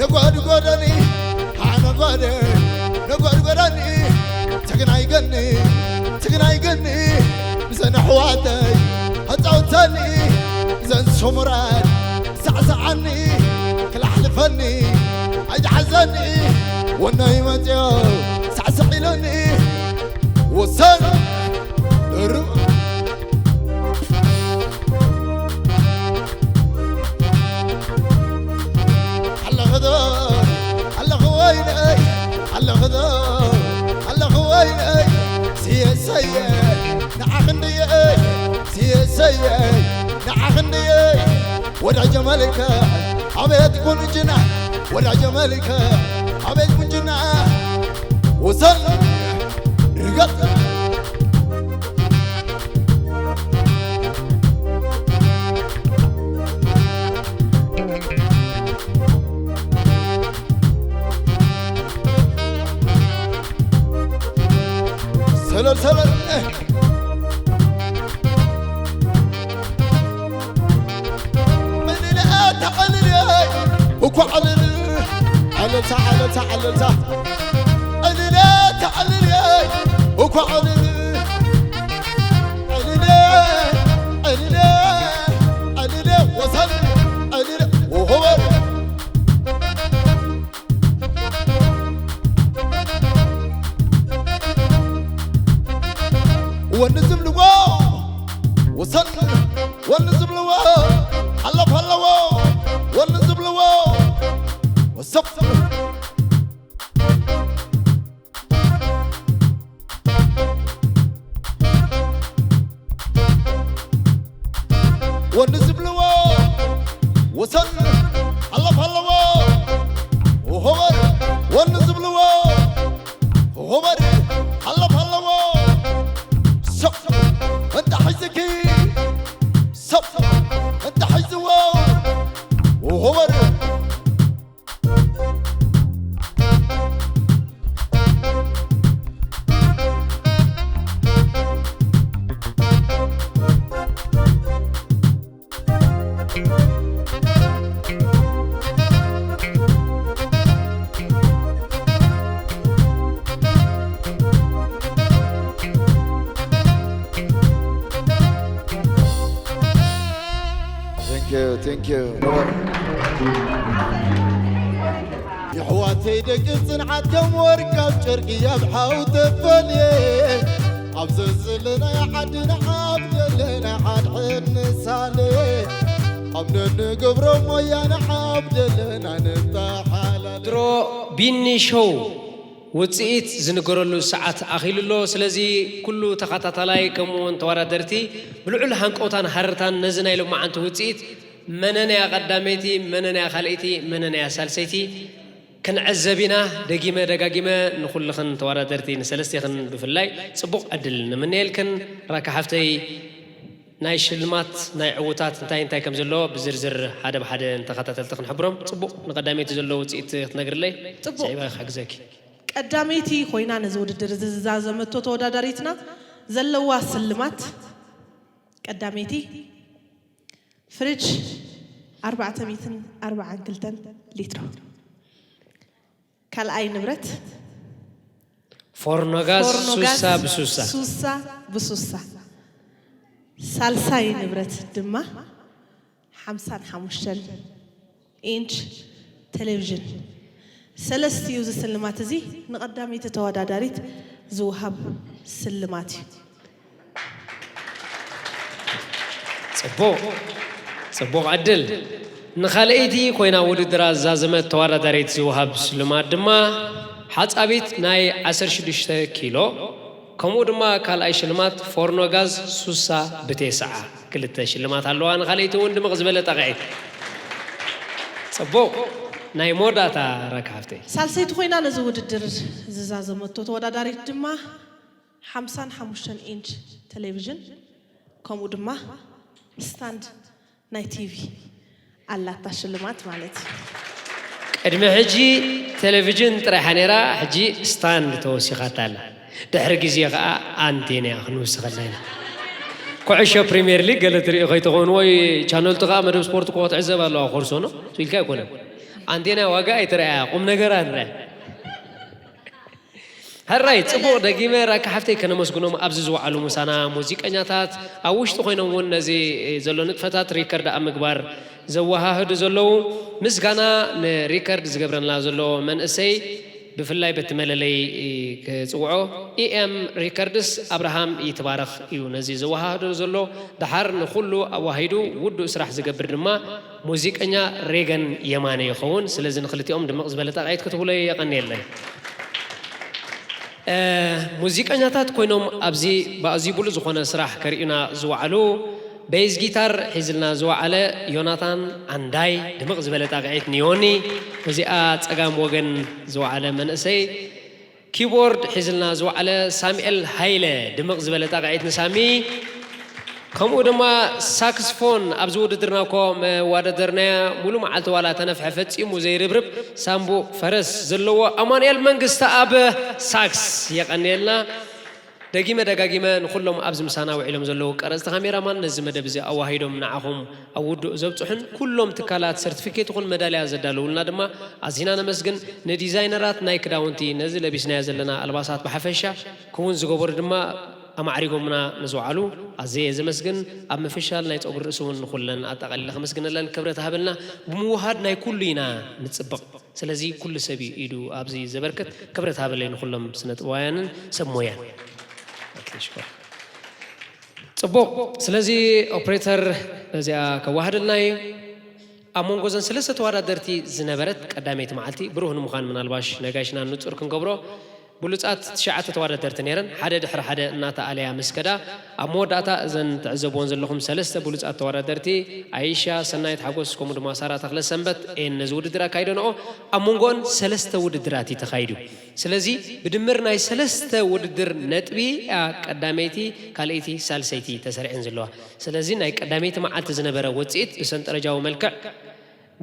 ነጓድጎደኒ ሓነጓደ ነጓድጎደኒ ትግናይ ገኒ ትግናይ ገኒ ብዘን ኣሕዋተይ ኣጻውተኒ ብዘን ስሙራት ሳዕሳዓኒ ክላሕልፈኒ ኣይትሓዘኒ ወናይ መፅዮ ሳዕሳዕ ኢሉኒ ወሰን ሩ ኣለኽዶ ኣለኹ ወይነይ ኣለኽዶ ኣለኹ ወይነይ ስየሰየ ንዓኽንድየ ስየሰየ ንዓኽንድየ ወዳጀ መልከ ኣቤት ቁንጅና ወዳጀ መልከ ኣቤት ቁንጅና ወሰን ርገጥ ሰለል ሰለል እኳ ዕልል ዕልልታ ዕልልታ ዕልልታ ዕልል ተዕልል እኳ ዕልል ዕልል ዕልል ዕልል ወሰን ዕልል ወሆበር ወኒ ዝብልዎ ወሰን ወኒ ዝብልዎ ሓለፍ ኣለዎ ወኒ ዝብልዎ ወሰብ ወኒ ዝብልዎ ወሰን ሓለፍ ኣለዎ ሆበር ወኒ ዝብልዎ ሆበር ሓለፍ ኣለዎ ሰብ እንተ ሒዝኪ ሰብ እንተ ሒዝዎ ሆበር Thank you, thank you. የሕዋተይ ደቂ ጽንዓት ከም ወርቂ ካብ ጨርቂ ኣብ ሓው ተፈልየ ኣብ ዘዘለናዮ ዓዲ ንዓብ ዘለና ሓድሕድ ንሳለ ኣብ ነንገብሮ ሞያ ንዓብ ዘለና ንበሓላለ ድሮ ቢኒ ሾው ውጽኢት ዝንገረሉ ሰዓት ኣኺሉ ኣሎ። ስለዚ ኩሉ ተኸታታላይ ከምኡ እውን ተወዳደርቲ ብልዑል ሃንቀውታን ሃረርታን ነዚ ናይ ሎማዓንቲ ውጽኢት መነን እያ ቀዳመይቲ፣ መነን እያ ካልኣይቲ፣ መነን እያ ሳልሰይቲ ክንዕዘብ ኢና። ደጊመ ደጋጊመ ንኹልኽን ተወዳደርቲ ንሰለስቴኽን ብፍላይ ጽቡቕ ዕድል ንምነየልክን። ራካ ሓፍተይ ናይ ሽልማት ናይ ዕዉታት እንታይ እንታይ ከም ዘሎ ብዝርዝር ሓደ ብሓደ ንተኸታተልቲ ክንሕብሮም። ጽቡቕ ንቐዳመይቲ ዘሎ ውጽኢት ክትነግርለይ ጽቡቕ። ስዒበ ክሕግዘኪ። ቀዳመይቲ ኮይና ነዚ ውድድር እዚ ዝዛዘመቶ ተወዳዳሪትና ዘለዋ ስልማት ቀዳመይቲ ፍርጅ ኣርባዕተ ሚእትን ኣርባዓን ክልተን ሊትሮ፣ ካልኣይ ንብረት ፎርኖ ጋዝ ሱሳ ብሱሳ። ሱሳ ብሱሳ፣ ሳልሳይ ንብረት ድማ ሓምሳን ሓሙሽተን ኢንች ቴሌቪዥን። ሰለስቲኡ እዚ ስልማት እዚ ንቐዳመይቲ ተወዳዳሪት ዝወሃብ ስልማት እዩ። ጽቡቕ ጽቡቕ ዕድል። ንኻልኣይቲ ኮይና ውድድራ ዝዛዘመት ተወዳዳሪት ዝወሃብ ስልማት ድማ ሓጻቢት ናይ ዓሰርተ ሽዱሽተ ኪሎ፣ ከምኡ ድማ ካልኣይ ሽልማት ፎርኖ ጋዝ ሱሳ ብቴስዓ። ክልተ ሽልማት ኣለዋ። ንኻልኣይቲ እውን ድምቕ ዝበለ ጣቕዒት። ጽቡቕ። ናይ መወዳእታ ራካ ሃፍተይ። ሳልሰይቲ ኮይና ነዚ ውድድር ዝዛዘመቶ ተወዳዳሪት ድማ ሓምሳን ሓሙሽተን ኢንች ቴሌቪዥን ከምኡ ድማ ስታንድ ናይ ቲቪ ኣላታ ሽልማት ማለት እዩ። ቅድሚ ሕጂ ቴሌቪዥን ጥራይሓ ነይራ፣ ሕጂ ስታንድ ተወሲኻታ ኣላ። ድሕሪ ግዜ ከዓ ኣንቴና ክንውስኸላ ኢና። ኩዕሾ ፕሪምየር ሊግ ገለ ትርኢ ከይትኸውን ወይ ቻነልቱ ከዓ መደብ ስፖርት እኮ ክትዕዘብ ኣለዋ ኮርሶኖ ኢልካ ኣይኮነን። ኣንቴና ዋጋ ኣይትረኣያ ቁም ነገራ ንረኣ። ሕራይ ጽቡቕ ደጊመ ራካ ሓፍተይ ከነመስግኖም ኣብዚ ዝወዓሉ ምሳና ሙዚቀኛታት ኣብ ውሽጢ ኮይኖም እውን ነዚ ዘሎ ንጥፈታት ሪከርድ ኣብ ምግባር ዘወሃህዱ ዘለዉ ምስጋና ንሪከርድ ዝገብረልና ዘሎ መንእሰይ ብፍላይ በቲ መለለይ ክጽውዖ ኢኤም ሪከርድስ ኣብርሃም ይትባረኽ እዩ ነዚ ዘወሃህዶ ዘሎ ደሓር ንኹሉ ኣዋሂዱ ውዱእ ስራሕ ዝገብር ድማ ሙዚቀኛ ሬገን የማነ ይኸውን። ስለዚ ንክልቲኦም ድምቕ ዝበለ ጣቕዒት ክትብሎ የቐንየለይ። ሙዚቀኛታት ኮይኖም ኣብዚ ብኣዝዩ ብሉጽ ዝኾነ ስራሕ ከርእዩና ዝወዓሉ ቤዝ ጊታር ሒዝልና ዝወዓለ ዮናታን ኣንዳይ ድምቕ ዝበለ ጣቕዒት ንዮኒ። እዚኣ ጸጋም ወገን ዝወዓለ መንእሰይ ኪቦርድ ሒዝልና ዝወዓለ ሳሙኤል ሃይለ ድምቕ ዝበለ ጣቕዒት ንሳሚ። ከምኡ ድማ ሳክስፎን ኣብዚ ውድድርና እኮ መዋደደርናያ ሙሉ መዓልቲ ዋላ ተነፍሐ ፈጺሙ ዘይርብርብ ሳምቡእ ፈረስ ዘለዎ ኣማኑኤል መንግስተ ኣብ ሳክስ የቐንየልና። ደጊመ ደጋጊመ ንኹሎም ኣብዚ ምሳና ውዒሎም ዘለዉ ቀረፅቲ ካሜራማን ነዚ መደብ እዚ ኣዋሂዶም ንዓኹም ኣብ ውዱእ ዘብፅሑን ኩሎም ትካላት ሰርቲፊኬት ይኹን መዳልያ ዘዳለውልና ድማ ኣዚና ነመስግን። ንዲዛይነራት ናይ ክዳውንቲ ነዚ ለቢስናዮ ዘለና ኣልባሳት ብሓፈሻ ክውን ዝገበሩ ድማ ኣማዕሪጎምና ንዝወዓሉ ኣዘየ ዘመስግን። ኣብ ምፍሻል ናይ ፀጉሪ ርእሲ እውን ንኹለን ኣጠቓሊለ ከመስግነለን ክብረት ሃበልና። ብምውሃድ ናይ ኩሉ ኢና ንፅብቕ። ስለዚ ኩሉ ሰብ እዩ ኢዱ ኣብዚ ዘበርክት። ክብረት ሃበለይ ንኹሎም ስነ ጥበባውያንን ሰብ ሞያን። ኦኬ፣ ሽኮር። ጽቡቕ። ስለዚ ኦፕሬተር ነዚኣ ከዋህደልና እዩ። ኣብ መንጎ እዘን ሰለስተ ተወዳደርቲ ዝነበረት ቀዳመይቲ መዓልቲ ብሩህ ንምዃን ምናልባሽ ነጋሽና ንጹር ክንገብሮ ብሉጻት ትሽዓተ ተወዳደርቲ ነይረን ሓደ ድሕሪ ሓደ እናተኣለያ ምስ ከዳ ኣብ መወዳእታ እዘን ትዕዘብዎን ዘለኹም ሰለስተ ብሉጻት ተወዳደርቲ ኣይሻ ሰናይት ሓጎስ ከምኡ ድማ ሳራ ተኽለ ሰንበት ኤን ነዚ ውድድር ኣካይደንኦ ኣብ መንጎኦን ሰለስተ ውድድራት እዩ ተኻይዱ። ስለዚ ብድምር ናይ ሰለስተ ውድድር ነጥቢ እያ ቀዳመይቲ፣ ካልኣይቲ፣ ሳልሰይቲ ተሰሪዐን ዘለዋ። ስለዚ ናይ ቀዳመይቲ መዓልቲ ዝነበረ ውፅኢት ብሰንጠረጃዊ መልክዕ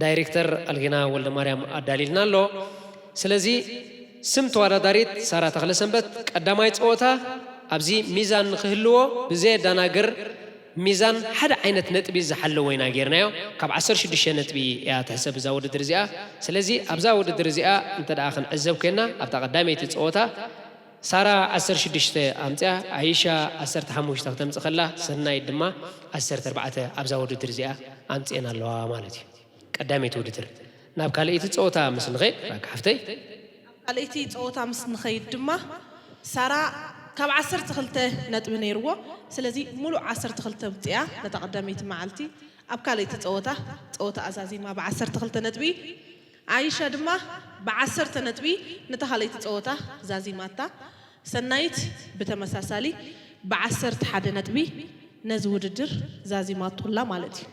ዳይሬክተር ኣልጌና ወልደማርያም ኣዳሊልና ኣሎ። ስለዚ ስም ተወዳዳሪት ሳራ ተኽለሰንበት ቀዳማይ ፀወታ ኣብዚ ሚዛን ንክህልዎ ብዘየዳናግር ሚዛን ሓደ ዓይነት ነጥቢ ዝሓለወ ኢና ጌርናዮ። ካብ ዓሰርተ ሽዱሽተ ነጥቢ እያ ትሕሰብ እዛ ውድድር እዚኣ። ስለዚ ኣብዛ ውድድር እዚኣ እንተ ደኣ ክንዕዘብ ኮይና ኣብታ ቀዳመይቲ ፀወታ ሳራ ዓሰርተ ሽዱሽተ ኣምፅያ፣ ኣይሻ ዓሰርተ ሓሙሽተ ክተምፅእ ከላ ሰናይት ድማ ዓሰርተ ኣርባዕተ ኣብዛ ውድድር እዚኣ ኣምፅኤን ኣለዋ ማለት እዩ። ቀዳመይቲ ውድድር ናብ ካልኣይቲ ፀወታ ምስ ንኸይድ ራካ ሓፍተይ። ካልኣይቲ ፀወታ ምስ ንኸይድ ድማ ሳራ ካብ ዓሰርተ ክልተ ነጥቢ ነይርዎ። ስለዚ ሙሉእ ዓሰርተ ክልተ ኣምፅያ ነታ ቀዳመይቲ መዓልቲ ኣብ ካልኣይቲ ፀወታ ፀወታ ኣዛዚማ ብ ዓሰርተ ክልተ ነጥቢ። ኣይሻ ድማ ብ ዓሰርተ ነጥቢ ነታ ካልኣይቲ ፀወታ ዛዚማታ። ሰናይት ብተመሳሳሊ ብ ዓሰርተ ሓደ ነጥቢ ነዚ ውድድር ዛዚማቶ ኣላ ማለት እዩ።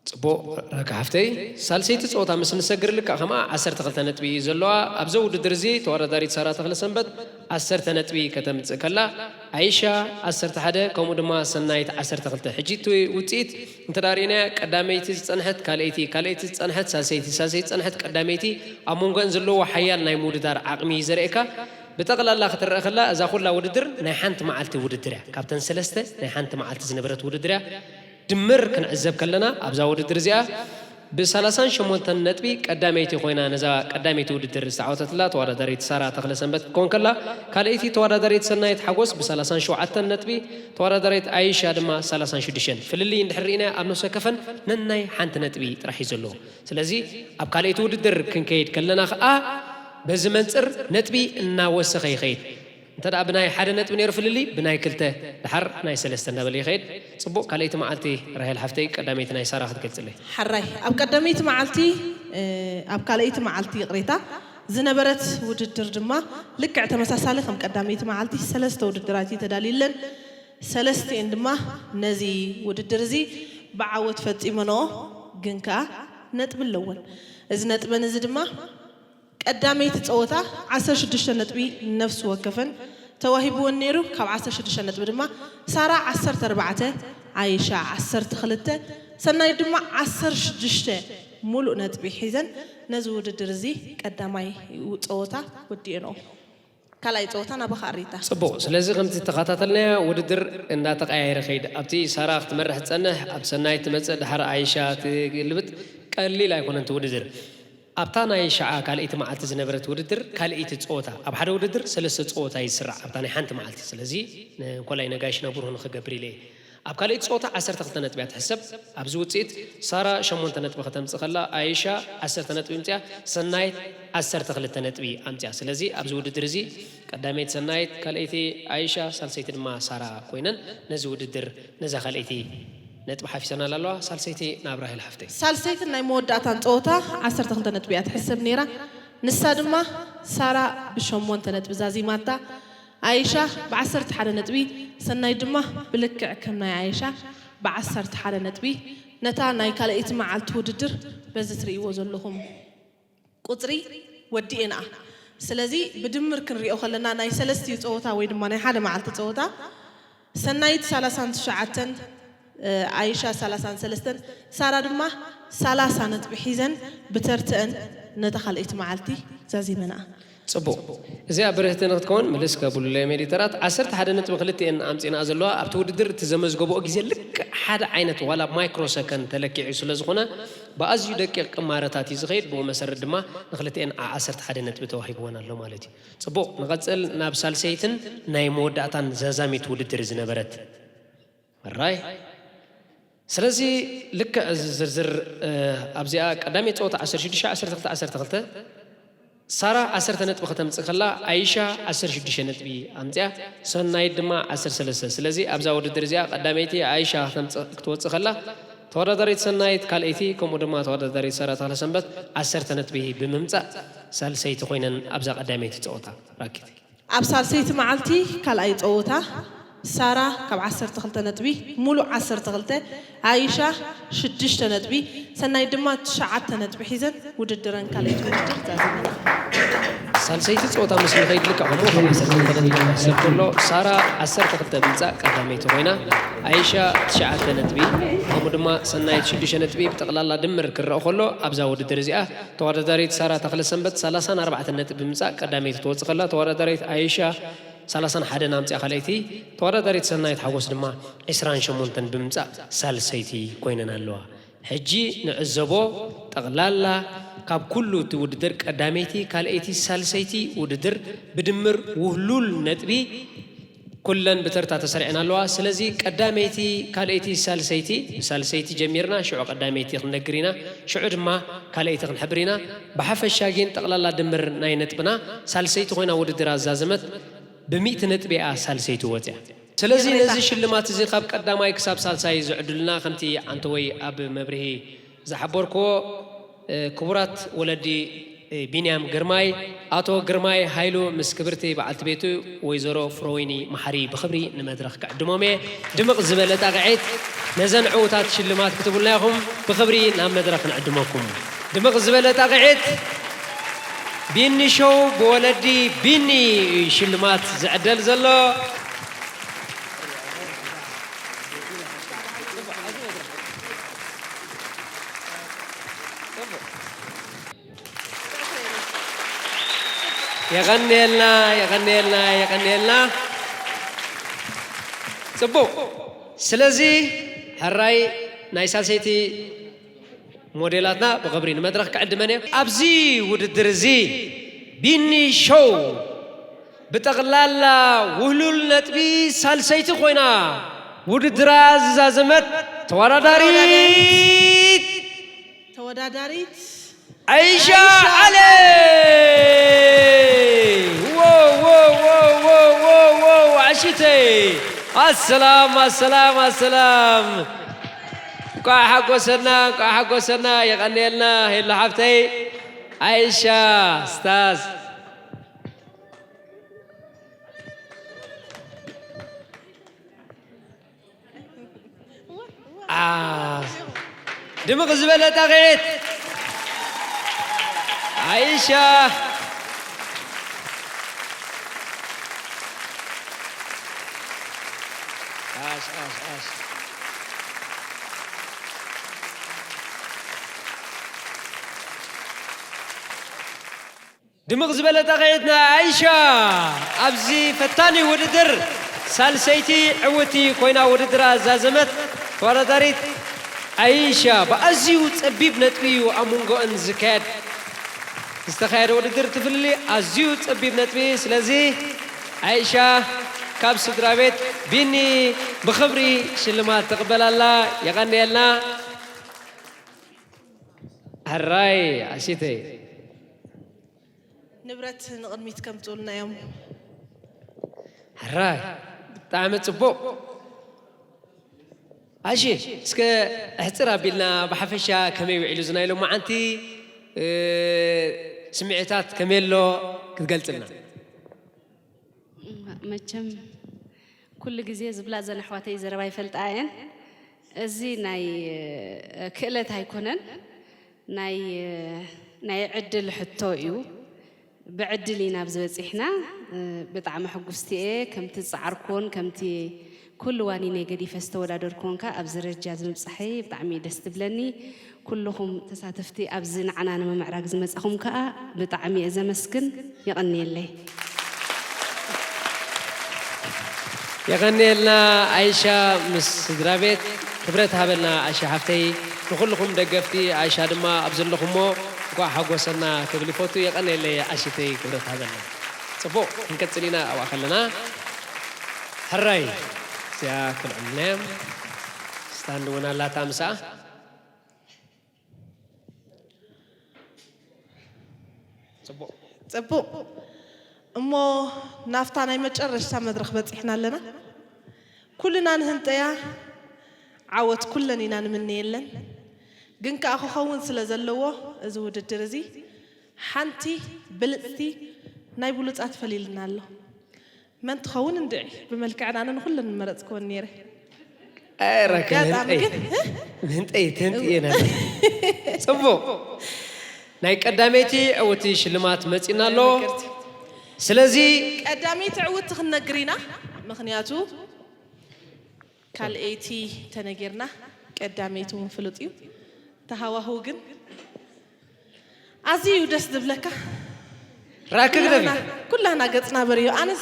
ፅቡቕ ራካ ሓፍተይ። ሳልሰይቲ ፀወታ ምስ ንሰግር ልክዕ ከምኣ ዓሰርተ ክልተ ነጥቢ እዩ ዘለዋ። ኣብዚ ውድድር እዚ ተወዳዳሪት ሳራ ተኽለሰንበት ዓሰርተ ነጥቢ ከተምፅእ ከላ፣ ኣይሻ ዓሰርተ ሓደ ከምኡ ድማ ሰናይት ዓሰርተ ክልተ። ሕጂ እቲ ውፅኢት እንተ ደኣ ርኢናያ፣ ቀዳመይቲ ዝፀንሐት ካልኣይቲ፣ ካልኣይቲ ዝፀንሐት ሳልሰይቲ፣ ሳልሰይቲ ዝፀንሐት ቀዳመይቲ፣ ኣብ መንጎአን ዘለዎ ሓያል ናይ ምውድዳር ዓቕሚ እዩ ዘርእየካ። ብጠቕላላ ክትረአ ከላ፣ እዛ ኩላ ውድድር ናይ ሓንቲ መዓልቲ ውድድር እያ። ካብተን ሰለስተ ናይ ሓንቲ መዓልቲ ዝነበረት ውድድር እያ። ድምር ክንዕዘብ ከለና ኣብዛ ውድድር እዚኣ ብ ሰላሳን ሸሞንተን ነጥቢ ቀዳመይቲ ኮይና ነዛ ቀዳመይቲ ውድድር ዝተዓወተትላ ተወዳዳሪት ሳራ ተኽለሰንበት ክትከውን ከላ፣ ካልኣይቲ ተወዳዳሪት ሰናይት ሓጎስ ብ ሰላሳን ሸውዓተን ነጥቢ፣ ተወዳዳሪት ኣይሻ ድማ ሰላሳን ሽዱሽተን። ፍልልይ እንድሕር ርኢናዮ ኣብ ነፍሲ ወከፈን ነናይ ሓንቲ ነጥቢ ጥራሕ እዩ ዘለዎ። ስለዚ ኣብ ካልኣይቲ ውድድር ክንከይድ ከለና ከኣ በዚ መንጽር ነጥቢ እናወሰኸ ይኸይድ። እንተ ደኣ ብናይ ሓደ ነጥቢ ነይሩ ፍልልይ፣ ብናይ ክልተ፣ ደሓር ናይ ሰለስተ እንዳበለ ይኸይድ። ጽቡቕ፣ ካልኣይቲ መዓልቲ ራሄል ሓፍተይ፣ ቀዳመይቲ ናይ ሳራ ክትገልጽለይ። ሓራይ፣ ኣብ ቀዳመይቲ መዓልቲ፣ እ፣ ኣብ ካልኣይቲ መዓልቲ፣ ይቕሬታ፣ ዝነበረት ውድድር ድማ ልክዕ ተመሳሳሊ ከም ቀዳመይቲ መዓልቲ ሰለስተ ውድድራት እዩ ተዳልዩለን። ሰለስቲኤን ድማ ነዚ ውድድር እዚ ብዓወት ፈጺመንኦ፣ ግን ከኣ ነጥቢ ኣለወን። እዚ ነጥበን እዚ ድማ ቀዳመይቲ ጸወታ ዓሰርተ ሽዱሽተ ነጥቢ ነፍሲ ወከፈን ተዋሂብወን ነይሩ። ካብ ዓሰርተ ሽዱሽተ ነጥቢ ድማ ሳራ ዓሰርተ ኣርባዕተ፣ ኣይሻ ዓሰርተ ክልተ፣ ሰናይት ድማ ዓሰርተ ሽዱሽተ ሙሉእ ነጥቢ ሒዘን ነዚ ውድድር እዚ ቀዳማይ ጸወታ ወዲኤንኦ። ካልኣይ ጸወታ ናባኻ ኣሪታ። ጽቡቕ። ስለዚ ከምቲ ተኸታተልናዮ ውድድር እንዳተቐያየረ ከይድ። ኣብቲ ሳራ ክትመርሕ ትጸንሕ፣ ኣብ ሰናይት ትመጽእ፣ ድሓር ኣይሻ ትግልብጥ። ቀሊል ኣይኮነን እቲ ውድድር። ኣብታ ናይ ሻዓ ካልኣይቲ መዓልቲ ዝነበረት ውድድር ካልኣይቲ ጸወታ፣ ኣብ ሓደ ውድድር ሰለስተ ጸወታ ይስራዕ ኣብታ ናይ ሓንቲ መዓልቲ። ስለዚ ንኮላይ ነጋሽ ነብርሁ ንኽገብር ኢለ እየ። ኣብ ካልኣይቲ ጸወታ ዓሰርተ ክልተ ነጥቢ እያ ትሕሰብ። ኣብዚ ውጽኢት ሳራ ሸሞንተ ነጥቢ ከተምጽእ ከላ፣ ኣይሻ ዓሰርተ ነጥቢ ኣምጺኣ፣ ሰናይት ዓሰርተ ክልተ ነጥቢ ኣምጺኣ። ስለዚ ኣብዚ ውድድር እዚ ቀዳመይቲ ሰናይት፣ ካልኣይቲ ኣይሻ፣ ሳልሰይቲ ድማ ሳራ ኮይነን ነዚ ውድድር፣ ነዛ ካልኣይቲ ነጥቢ ሓፊሰናላ ኣለዋ። ሳልሰይቲ ናብ ራሄል ሓፍተይ። ሳልሰይትን ናይ መወዳእታን ጸወታ ዓሰርተ ክልተ ነጥቢ እያ ትሕሰብ ነይራ። ንሳ ድማ ሳራ ብሸሞንተ ነጥቢ ዛዚማታ። ኣይሻ ብዓሰርተ ሓደ ነጥቢ፣ ሰናይት ድማ ብልክዕ ከም ናይ ኣይሻ ብዓሰርተ ሓደ ነጥቢ ነታ ናይ ካልኣይቲ መዓልቲ ውድድር በዚ ትርእይዎ ዘለኹም ቁጽሪ ወዲኤንኣ። ስለዚ ብድምር ክንሪኦ ከለና ናይ ሰለስቲኡ ጸወታ ወይ ድማ ናይ ሓደ መዓልቲ ጸወታ ሰናይት ሰላሳን ትሽዓተን፣ እ፣ ኣይሻ ሰላሳን ሰለስተን፣ ሳራ ድማ ሰላሳ ነጥቢ ሒዘን ብተርተአን ነታ ካልኣይቲ መዓልቲ ዛዚመንኣ። ጽቡቕ። እዚኣ ብርህቲ ንክትከውን ምልስ ከብሉለይ ሜዲተራት። ዓሰርተ ሓደ ነጥቢ ክልቲኤን ኣምጺእንኣ ዘለዋ ኣብቲ ውድድር እቲ ዘመዝገበኦ ግዜ ልክዕ ሓደ ዓይነት ዋላ ማይክሮ ሰከንድ ተለኪዑ ስለ ዝኾነ ብኣዝዩ ደቂቕ ቅማረታት እዩ ዝኸይድ። ብኡ መሰረት ድማ ንክልቲኤን ዓ-፣ ዓሰርተ ሓደ ነጥቢ ተዋሂብወን ኣሎ ማለት እዩ። ጽቡቕ፣ ንቐጽል ናብ ሳልሰይትን ናይ መወዳእታን ዛዛሚት ውድድር ዝነበረት። ራይ። ስለዚ ልክዕ እዚ ዝርዝር፣ እ፣ ኣብዚኣ ቀዳመይቲ ጸወታ ዓሰርተ ሽዱሽተ፣ ዓሰርተ ክልተ፣ ዓሰርተ ክልተ፣ ሳራ ዓሰርተ ነጥቢ ከተምጽእ ከላ፣ ኣይሻ ዓሰርተ ሽዱሽተ ነጥቢ ኣምጺኣ፣ ሰናይት ድማ ዓሰርተ ሰለስተ። ስለዚ ኣብዛ ውድድር እዚኣ ቀዳመይቲ ኣይሻ ከተምጽእ፣ ክትወጽእ ከላ፣ ተወዳዳሪት ሰናይት ካልኣይቲ፣ ከምኡ ድማ ተወዳዳሪት ሳራ ተኽለሰንበት ዓሰርተ ነጥቢ ብምምጻእ ሳልሰይቲ ኮይነን ኣብዛ ቀዳመይቲ ጸወታ። ራኪት። ኣብ ሳልሰይቲ መዓልቲ ካልኣይ ጸወታ ሳራ ካብ ዓሰርተ ክልተ ነጥቢ፣ ሙሉእ ዓሰርተ ክልተ፣ ኣይሻ ሽዱሽተ ነጥቢ፣ ሰናይት ድማ ትሽዓተ ነጥቢ ሒዘን ውድድረን ካልኣይቲ ውድድር ዛዚመን። ሳልሰይቲ ጸወታ ምስ ንኸይድ ልክዕ ከምኡ ካብ ዓሰርተ ክልተ ነጥቢ ክሕሰብ ከሎ ሳራ ዓሰርተ ክልተ ብምጻእ ቀዳመይቲ ኮይና፣ ኣይሻ ትሽዓተ ነጥቢ፣ ከምኡ ድማ ሰናይት ሽዱሽተ ነጥቢ ብጠቕላላ ድምር ክረኣ ከሎ ኣብዛ ውድድር እዚኣ ተወዳዳሪት ሳራ ተኽለሰንበት ሰላሳን ኣርባዕተን ነጥቢ ብምጻእ ቀዳመይቲ ትወጽእ ከላ፣ ተወዳዳሪት ኣይሻ ሰላሳን ሓደን ኣምጺኣ ካልኣይቲ፣ ተወዳዳሪት ሰናይት ሓጎስ ድማ ዕስራን ሸሞንተን ብምምጻእ ሳልሰይቲ ኮይነን ኣለዋ። ሕጂ ንዕዘቦ፣ ጠቕላላ ካብ ኩሉ እቲ ውድድር ቀዳመይቲ፣ ካልኣይቲ፣ ሳልሰይቲ ውድድር ብድምር ውህሉል ነጥቢ ኩለን ብተርታ ተሰሪዐን ኣለዋ። ስለዚ ቀዳመይቲ፣ ካልኣይቲ፣ ሳልሰይቲ፣ ብሳልሰይቲ ጀሚርና፣ ሽዑ ቀዳመይቲ ክንነግር ኢና። ሽዑ ድማ ካልኣይቲ ክንሕብር ኢና። ብሓፈሻ ግን ጠቕላላ ድምር ናይ ነጥብና ሳልሰይቲ ኮይና ውድድር ኣዛዘመት፣ ብሚእቲ ነጥቢ እያ ሳልሰይቲ ወፅያ። ስለዚ ይቕሬታ። ነዚ ሽልማት እዚ ካብ ቀዳማይ ክሳብ ሳልሳይ ዝዕድሉና ከምቲ ዓንተወይ ኣብ መብርሂ ዝሓበርክዎ፣ እ፣ ክቡራት ወለዲ፣ እ፣ ቢንያም ግርማይ፣ ኣቶ ግርማይ ሃይሉ ምስ ክብርቲ በዓልቲ ቤቱ ወይዘሮ ፍሮወይኒ መሓሪ ብኽብሪ ንመድረኽ ክዕድሞም እየ። ድምቕ ዝበለ ጣቕዒት ነዘን ዕዉታት ሽልማት ክትብሉና ኢኹም። ብኽብሪ ናብ መድረኽ ንዕድመኩም። ድምቕ ዝበለ ጣቕዒት። ቢኒ ሾው ብወለዲ ቢኒ ሽልማት ዝዕደል ዘሎ። የቐንየልና፣ የቐንየልና፣ የቐንየልና። ጽቡቕ። ስለዚ ሕራይ ናይ ሳልሰይቲ ሞዴላትና ብኽብሪ ንመድረኽ ክዕድመን እየ። ኣብዚ ውድድር እዚ ቢኒ ሾው ብጠቕላላ ውህሉል ነጥቢ ሳልሰይቲ ኮይና ውድድራ ዝዛዘመት ተወዳዳሪት ተወዳዳሪት ዓይሻ ዓይሻ ዓለ። ዓሽተይ ኣሰላም ኣሰላም ኣሰላም። እንኳዕ ሓጎሰና እንኳዕ ሓጎሰና። የቐንየልና ሄሎ ሓፍተይ። ዓይሻ ስታዝ። ድምቕ ዝበለ ጣቕዒት። ዓይሻ። ዓሽ ዓሽ ዓሽ። ድምቕ ዝበለ ጣቕዒት ናይ ኣይሻ። ኣብዚ ፈታኒ ውድድር ሳልሰይቲ ዕውቲ ኮይና ውድድራ ዛዘመት ተወዳዳሪት ኣይሻ። ብኣዝዩ ጸቢብ ነጥቢ እዩ ኣብ መንጎኣን ዝካየድ ዝተኻየደ ውድድር። እቲ ፍልልይ ኣዝዩ ጸቢብ ነጥቢ። ስለዚ ኣይሻ ካብ ስድራ ቤት ቢኒ ብኽብሪ ሽልማት ትቕበል ኣላ። የቐንየልና። ሕራይ ኣሽተይ። ንብረት ንቕድሚት ከምፅኡልና እዮም። ሕራይ ብጣዕሚ ፅቡቕ። ኣሺ እስከ ኣሕፅር ኣቢልና ብሓፈሻ ከመይ ውዒሉ እዚ ናይ ሎማዓንቲ ስምዒታት ከመይ ኣሎ ክትገልፅልና? መቸም ኩሉ ግዜ ዝብላ ዘን ኣሕዋተይ ዘረባ ይፈልጣ እየን። እዚ ናይ ክእለት ኣይኮነን ናይ ናይ ዕድል ሕቶ እዩ። ብዕድል ኢና ኣብዚ በፂሕና። ብጣዕሚ ሕጉስቲ እየ ከምቲ ዝፀዓርኩዎን ከምቲ ኩሉ ዋኒነይ ገዲፈ ዝተወዳደርኩዎን ከዓ ኣብዚ ደረጃ እዚ ምብፃሐይ ብጣዕሚ እዩ ደስ ዝብለኒ። ኩልኹም ተሳተፍቲ ኣብዚ ንዓና ንምምዕራግ ዝመፃኹም ከዓ ብጣዕሚ እየ ዘመስግን። የቐንየለይ። የቐንየልና ኣይሻ ምስ ስድራ ቤት። ክብረት ሃበልና ኣሻ ሓፍተይ። ንኹልኹም ደገፍቲ ኣይሻ ድማ ኣብ ዘለኹሞ እንኳዕ ሓጎሰና ክብል ይፈቱ። የቐንየለይ ኣሽተይ ክብረት ሃበልና። ጽቡቕ ክንቀጽል ኢና ኣብኣ ከለና። ሕራይ እዚኣ ክልዕልና እዮም። ስታንድ እውን ኣላታ ምስኣ። ጽቡቕ። እሞ ናብታ ናይ መጨረሽታ መድረኽ በጺሕና ኣለና። ኩልና ንህንጠያ፣ ዓወት ኩለን ኢና ንምነየለን። ግን ከኣ ክኸውን ስለ ዘለዎ፣ እዚ ውድድር እዚ ሓንቲ ብልጽቲ ናይ ብሉጻት ፈሊልና ኣሎ። መን ትኸውን እንድዒ? ብመልክዕን ኣነ ንኹለን ምመረጽክወን ነይረ። ኣረ ኣጋጣሚ ክንህንጠይ ግን፣ እ? ንህንጠይ ትህንጥየ ነበር። ጽቡቕ። ናይ ቀዳመይቲ ዕውቲ ሽልማት መጺና ኣሎ። ስለዚ ቀዳመይቲ ዕውቲ ክንነግር ኢና። ምኽንያቱ ካልኣይቲ ተነጊርና፣ ቀዳመይቲ እውን ፍሉጥ እዩ። ተሃዋህው ግን ኣዝዩ እዩ ደስ ዝብለካ። ራኪ ግደፊ። ኩላና፣ ኩላና ገጽና በርዮ። ኣነስ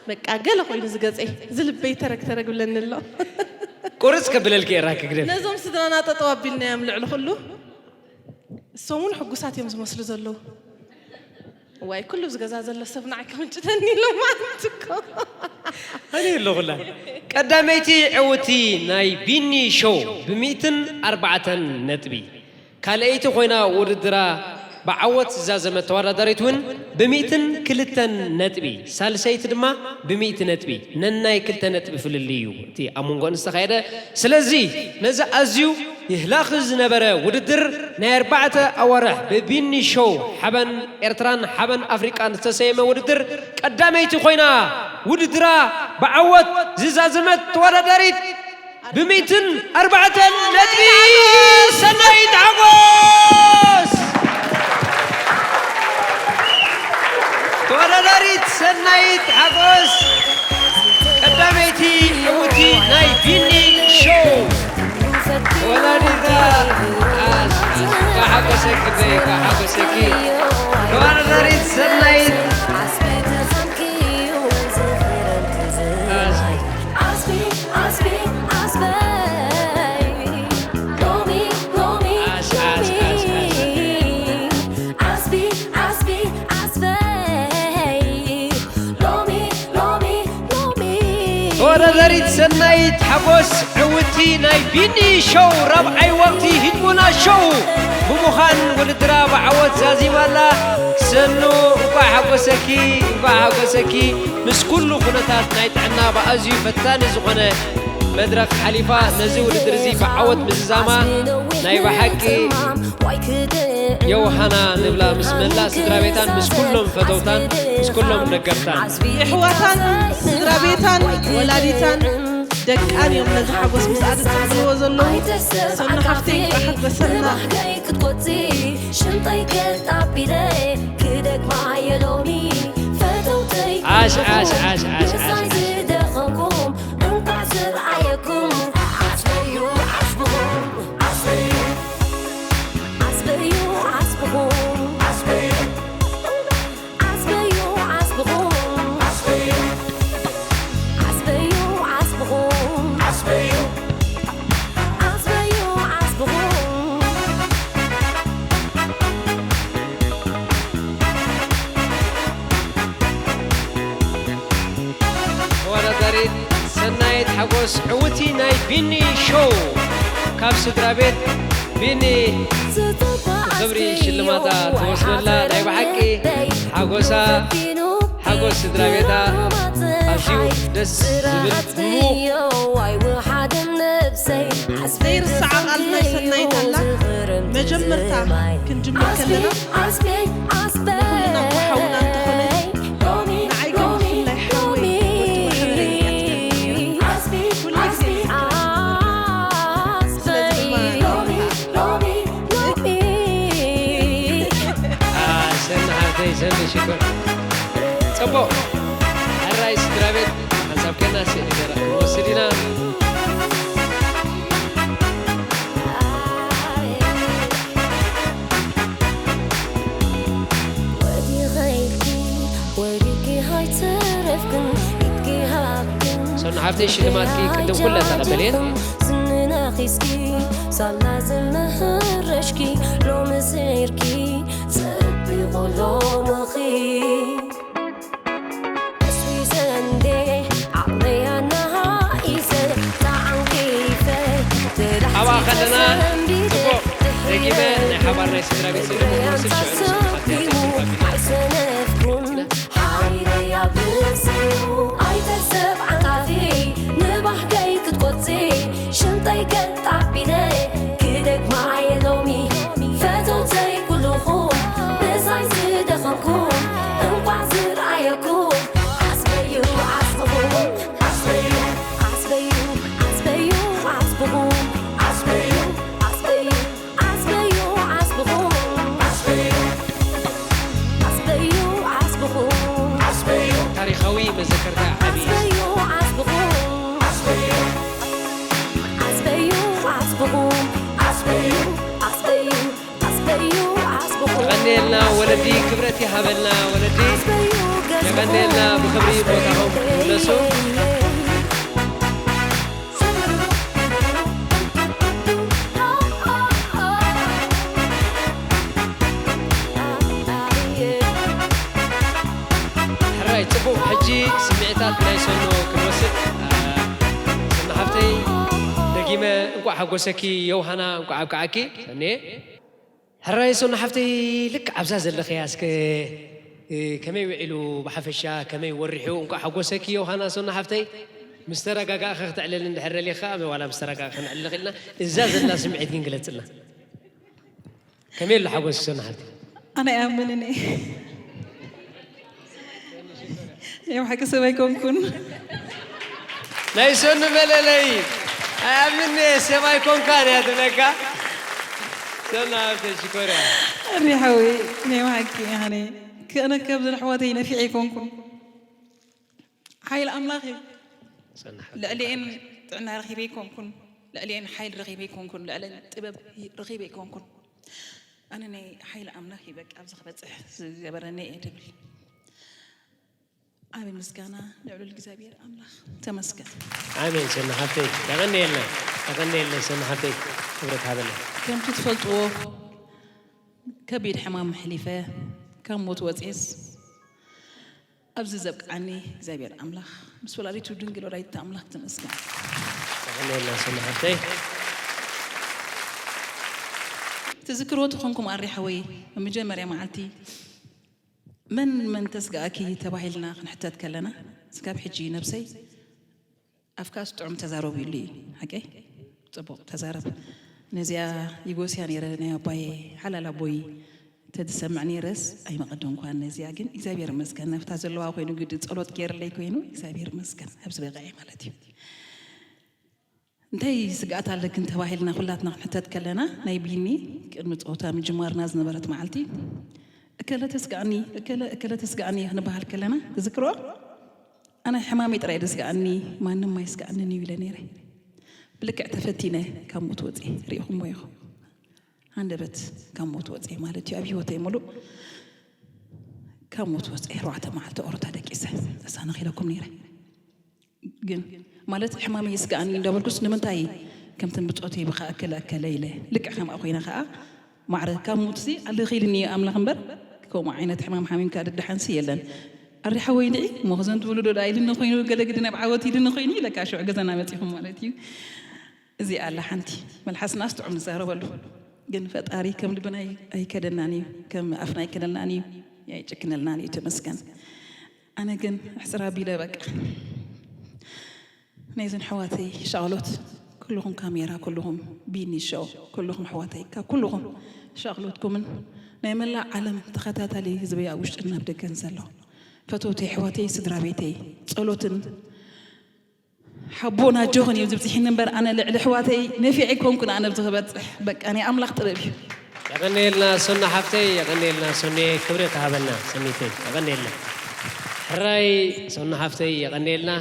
በቃ ገለ ኮይኑ ዝገጸይ፣ ዝልበይ ተረግ ተረግ ብለኒ ኣሎ። ቁርጽ ከብለልኪ እየ ራኪ ግደፊ። ነዞም ስድራና ጠጠው ኣቢልናዮም ልዕሊ ኩሉ። እሶም እውን ሕጉሳት እዮም ዝመስሉ ዘለዉ። ዋይ ኩሉ ዝገዛ ዘሎ ሰብ ንዓይ ከምንጭተኒ ኢሎም ማለት እኮ። ኣነ ኣለኹላ። ቀዳመይቲ ዕውቲ ናይ ቢኒ ሾው ብሚእትን ኣርባዕተን ነጥቢ። ካልኣይቲ ኮይና ውድድራ ብዓወት ዝዛዘመት ተወዳዳሪት እውን ብሚእትን ክልተን ነጥቢ፣ ሳልሰይቲ ድማ ብሚእቲ ነጥቢ። ነናይ ክልተ ነጥቢ ፍልልይ እዩ እቲ ኣብ መንጎ ዝተኻየደ። ስለዚ ነዚ ኣዝዩ ይህላኺ ዝነበረ ውድድር ናይ ኣርባዕተ ኣዋርሕ ብቢኒ ሾው ሓበን ኤርትራን ሓበን ኣፍሪቃን ዝተሰየመ ውድድር ቀዳመይቲ ኮይና ውድድራ ብዓወት ዝዛዘመት ተወዳዳሪት ብሚእትን ኣርባዕተን ነጥቢ ሰናይት ሓጎስ። ተወዳዳሪት ሰናይት ሓጎስ ቀዳመይቲ ዕውቲ ናይ ቢኒ ሾው። ወላዲታ ኣስ-፣ ኣስ-፣ ካሓጎሰኪ በይ፣ ካሓጎሰኪ። ተወዳዳሪት ሰናይት ኣስ-፣ ኣስ-፣ ኣስ-፣ ተወዳዳሪት ሰናይት ሓጎስ ዕውቲ ናይ ቢኒ ሾው ራብዓይ ወቕቲ ሂድሞና ሾው ብምዃን ውድድራ ብዓወት ዛዚማ ኣላ። ሰኑ እንቋዕ ሓጎሰኪ፣ እንቋዕ ሓጎሰኪ። ምስ ኩሉ ኩነታት ናይ ጥዕና ብኣዝዩ ፈታኒ ዝኾነ መድረኽ ሓሊፋ ነዚ ውድድር እዚ ብዓወት ምዝዛማ ናይ ብሓቂ ዮሃና ንብላ ምስ መላእ ስድራ ቤታን ምስ ኩሎም ፈተውታን ምስ ኩሎም ደገፍታን። የሕዋታን ስድራ ቤታን ወላዲታን ደቃን እዮም ነዚ ሓጎስ ምስኣድ ዝጽዕርዎ ዘለዉ። ሰኑ ሓፍተይ እንቋዕ ሓጎሰና። ዓሽ ዓሽ ዓሽ ዓሽ ዓሽ። ተወዳዳሪት ሰናይት ሓጎስ ዕውቲ ናይ ቢኒ ሾው ካብ ስድራ ቤት ቢኒ ብኽብሪ ሽልማታ ትወስደላ። ናይ ብሓቂ ሓጎሳ ሓጎስ ስድራ ቤታ ኣዝዩ ደስ ዝብል ድሙቕ። ዘይርሳዕ ቃል ናይ ሰናይት ኣላ። መጀመርታ ክንጅምር ከለና ንኹልና እኳ ሓውና እንተኾነ ንዓይ ግን ብፍላይ ሓወይ ወዲ ማሕበረይ እያ ትገብር ነይራ። ኩሉ ግዜ ንዝክራ። ስለዚ ድማ ኣሰና ሓፍተይ ሰኒ ሽኮር። ጽቡቕ። ሕራይ ስድራ ቤት ሓንሳብ ከና ስእሊ ገይራ ክንወስድ ኢና። ሰኑ ሓፍተይ ሽልማትኪ ቅድም ኩለን ተቐበልየን። ዝንና ሒዝኪ ሳላ ዝመህረሽኪ ሎሚ ስዒርኪ ጽቢቑ ሎምኺ። ኣብኣ ከለና ጽቡቕ ደጊመ ናይ ሓባር ናይ ስድራ ቤት ስእሊ ክወስድ ሽዑ ንስኻ ኣይሰነፍኩን ሓይለይ ኣብ ርእሲኡ ኣይተሰብ ዓንቃፊ ንባህገይ ክትቆጽ ሽንጠይ ገጥ ኣቢለ ክደግማ እየ ሎሚ ፈተውተይ ኩልኹም ብሳይ ዝደኸምኩም እንኳዕ ዝረኣየኩም ዓስበዩ ዓስብኹም ዓስበዩ ዓስበዩ ዓስበዩ ዓስበኹም ዓስበዩ ዓስበዩ ዓስብኹም ዓስበዩ ዓስብኹም ታሪኻዊ መዘከርታ ዓቢ ዓስበዩ ዓስብኹም ዓስበዩ ዓስብኹም ዓስበዩ ዓስበዩ ዓስበዩ ዓስብኹም የቐንየልና ወለዲ፣ ክብረት ይሃበልና ወለዲ። ዓስበዩ ገዝብኹም የቐንየልና፣ ብኽብሪ ቦታኹም ይምለሱ። ሕራይ፣ ጽቡቕ። ሕጂ ስምዒታት ናይ ሰኖ ክንወስድ። ሰኖ ሓፍተይ፣ ደጊመ እንቋዕ ሓጎሰኪ፣ ዮሃና እንቋዕ ኣብቅዓኪ። ሰኔ። ሕራይ ሰኖ ሓፍተይ፣ ልክዕ ኣብዛ ዘለኽያ እስከ፣ እ፣ ከመይ ውዒሉ ብሓፈሻ፣ ከመይ ወሪሑ? እንቋዕ ሓጎሰኪ ዮሃና ሰኖ ሓፍተይ። ምስ ተረጋጋእኺ ክተዕልሊ እንድሕር ደሊኻ፣ ዋላ ምስ ተረጋጋእኺ ከነዕልልኺ ኢልና። እዛ ዘላ ስምዒት ግን ግለጽልና። ከመይ ኣሎ ሓጎስኪ ሰኖ ሓፍተይ? ኣነ ኣይኣምንን እየ። ናይ ብሓቂ ሰብ ኣይኮንኩን። ናይ ሰኑ መለለዪ። ኣይኣምንን እየ፣ ሰብ ኣይኮንካን እያ ትብለካ። ሰኑ ሃብተ ሽኮር እያ። ኣሪ ሓወይ፣ ናይ ብሓቂ ኣነ ከነ ካብዘን ኣሕዋተይ ነፊዐ ኣይኮንኩን። ሓይሊ ኣምላኽ እዩ። ሰኑ ሓብተ ልዕሊኤን ጥዕና ረኺበ ኣይኮንኩን። ልዕሊኤን ሓይሊ ረኺበ ኣይኮንኩን። ልዕሊኤን ጥበብ ረኺበ ኣይኮንኩን። ኣነ ናይ ሓይሊ ኣምላኽ እዩ በቃ ኣብዚ ክበጽሕ ዝገበረኒ እየ ድብል። ዓቢ ምስጋና ንልዑል እግዚኣብሔር ኣምላኽ። ተመስገን። ኣሜን። ሰኑ ሓብተይ፣ የቐንየልና፣ የቐንየልና ሰኑ ሓብተይ፣ ክብረት ሃበና። ከምቲ ትፈልጥዎ ከቢድ ሕማም ኣሕሊፈ፣ ካብ ሞት ወጽኤስ ኣብዚ ዘብቅዓኒ እግዚኣብሔር ኣምላኽ ምስ ወላዲቱ ድንግል ወላዲት ኣምላኽ ትመስገን። ተቐንየልና ሰማዕተይ። ትዝክርዎ ተኾንኩም ኣሪ ሓወይ፣ መጀመርያ መዓልቲ መን መን ተስጋኣኪ ተባሂልና ክንሕተት ከለና፣ እስካብ ሕጂ ነብሰይ ኣፍካስ ጥዑም ተዛረቡ ኢሉ እዩ ሓቀይ። ጽቡቕ ተዛረብ። ነዚኣ ይጎስያ ነይረ ናይ ኣባየ ሓላል ኣቦይ ተዝሰምዕ ነይረስ ኣይመቐደምኳን። ነዚኣ ግን እግዚኣብሔር ይመስገን ናብታ ዘለዋ ኮይኑ ግዲ ጸሎት ገይርለይ ኮይኑ እግዚኣብሔር ይመስገን ኣብዚ በቂዐ ማለት እዩ። እንታይ ስግኣት ኣለክን ተባሂልና ኩላትና ክንሕተት ከለና ናይ ቢኒ ቅድሚ ጸወታ ምጅማርና ዝነበረት መዓልቲ እከለ ተስጋኣኒ እከለ እከለ ተስጋኣኒ ክንበሃል ከለና ትዝክሮ ኣነ ሕማመይ ጥራይ ደስጋኣኒ ማንም ኣይስጋኣንን እዩ ኢለ ነይረ። ብልክዕ ተፈቲነ ካብ ሞት ወፅየ ሪኢኹሞ ኢኹም። ሃንደበት ካብ ሞት ወፅየ ማለት እዩ ኣብ ህይወተይ ሙሉእ ካብ ሞት ወፅየ ኣርባዕተ መዓልቲ ኦሮታ ደቂሰ ተሳነኺለኩም ነይረ። ግን ማለት ሕማመይ ይስጋኣኒ እንዳበልኩስ ንምንታይ ከምተን ብፆተይ ብካ እከለ እከለ ኢለ ልክዕ ከምኣ ኮይነ ከዓ ማዕረ ካብ ሙትሲ ኣልኺልኒ ኣምላኽ እምበር ከምኡ ዓይነት ሕማም ሓሚምካ ድድሓንሲ የለን። ኣሪ ሓወይ ድዒ መኽዘን ትብሉ ዶ ዳ ኢልኒ ኮይኑ ገለ ግዲ ናብ ዓወት ኢልኒ ኮይኑ ኢለካ ሽዑ ገዛና መፂኹም ማለት እዩ። እዚኣ ኣላ ሓንቲ መልሓስናስ ጥዑም ንዛረበሉ ግን ፈጣሪ ከም ልብና ኣይከደናን እዩ ከም ኣፍና ኣይከደናን እዩ ኣይጭክነልናን እዩ ተመስገን። ኣነ ግን ሕፅር ኣቢለ በቃ ናይዘን ኣሕዋተይ ሻቕሎት ኩልኹም ካሜራ ኩልኹም ቢኒ ሾው ኩልኹም ኣሕዋተይ ካብ ኩልኹም ሻቕሎትኩምን ናይ መላእ ዓለም ተኸታታሊ ህዝበይ ኣብ ውሽጥን ኣብ ደገን ዘሎ ፈተውተይ ኣሕዋተይ ስድራ ቤተይ ጸሎትን ሓቦን ኣጆኽን እዮም ዝብፅሒኒ እምበር ኣነ ልዕሊ ኣሕዋተይ ነፊዐ ኣይኮንኩን ኣነ ኣብዚ ክበፅሕ በቃ ናይ ኣምላኽ ጥበብ እዩ። የቐንየልና ሶና ሓፍተይ፣ የቐንየልና ሶኔ፣ ክብሪ ተሃበልና ሰኒተይ፣ የቐንየልና። ሕራይ ሶና ሓፍተይ፣ የቐንየልና።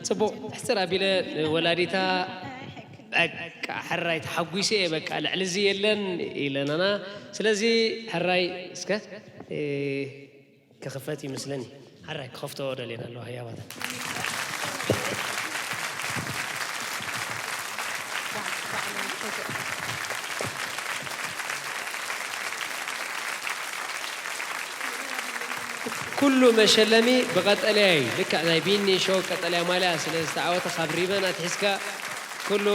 ጽቡቕ ሕጽር ኣቢለ ንወላዲታ በቃ ሕራይ ተሓጒሰ እየ በቃ ልዕሊ እዚ የለን ኢለናና። ስለዚ ሕራይ እስከ እ፣ ክኽፈት ይመስለኒ። ሕራይ ክኸፍቶ ደልየን ኣለዋ ህያባታ። ኩሉ መሸለሚ ብቐጠልያ እዩ። ልክዕ ናይ ቢኒ ሾው ቀጠልያ ማልያ ስለ ዝተዓወተ ካብ ሪበን ኣትሒዝካ ኩሉ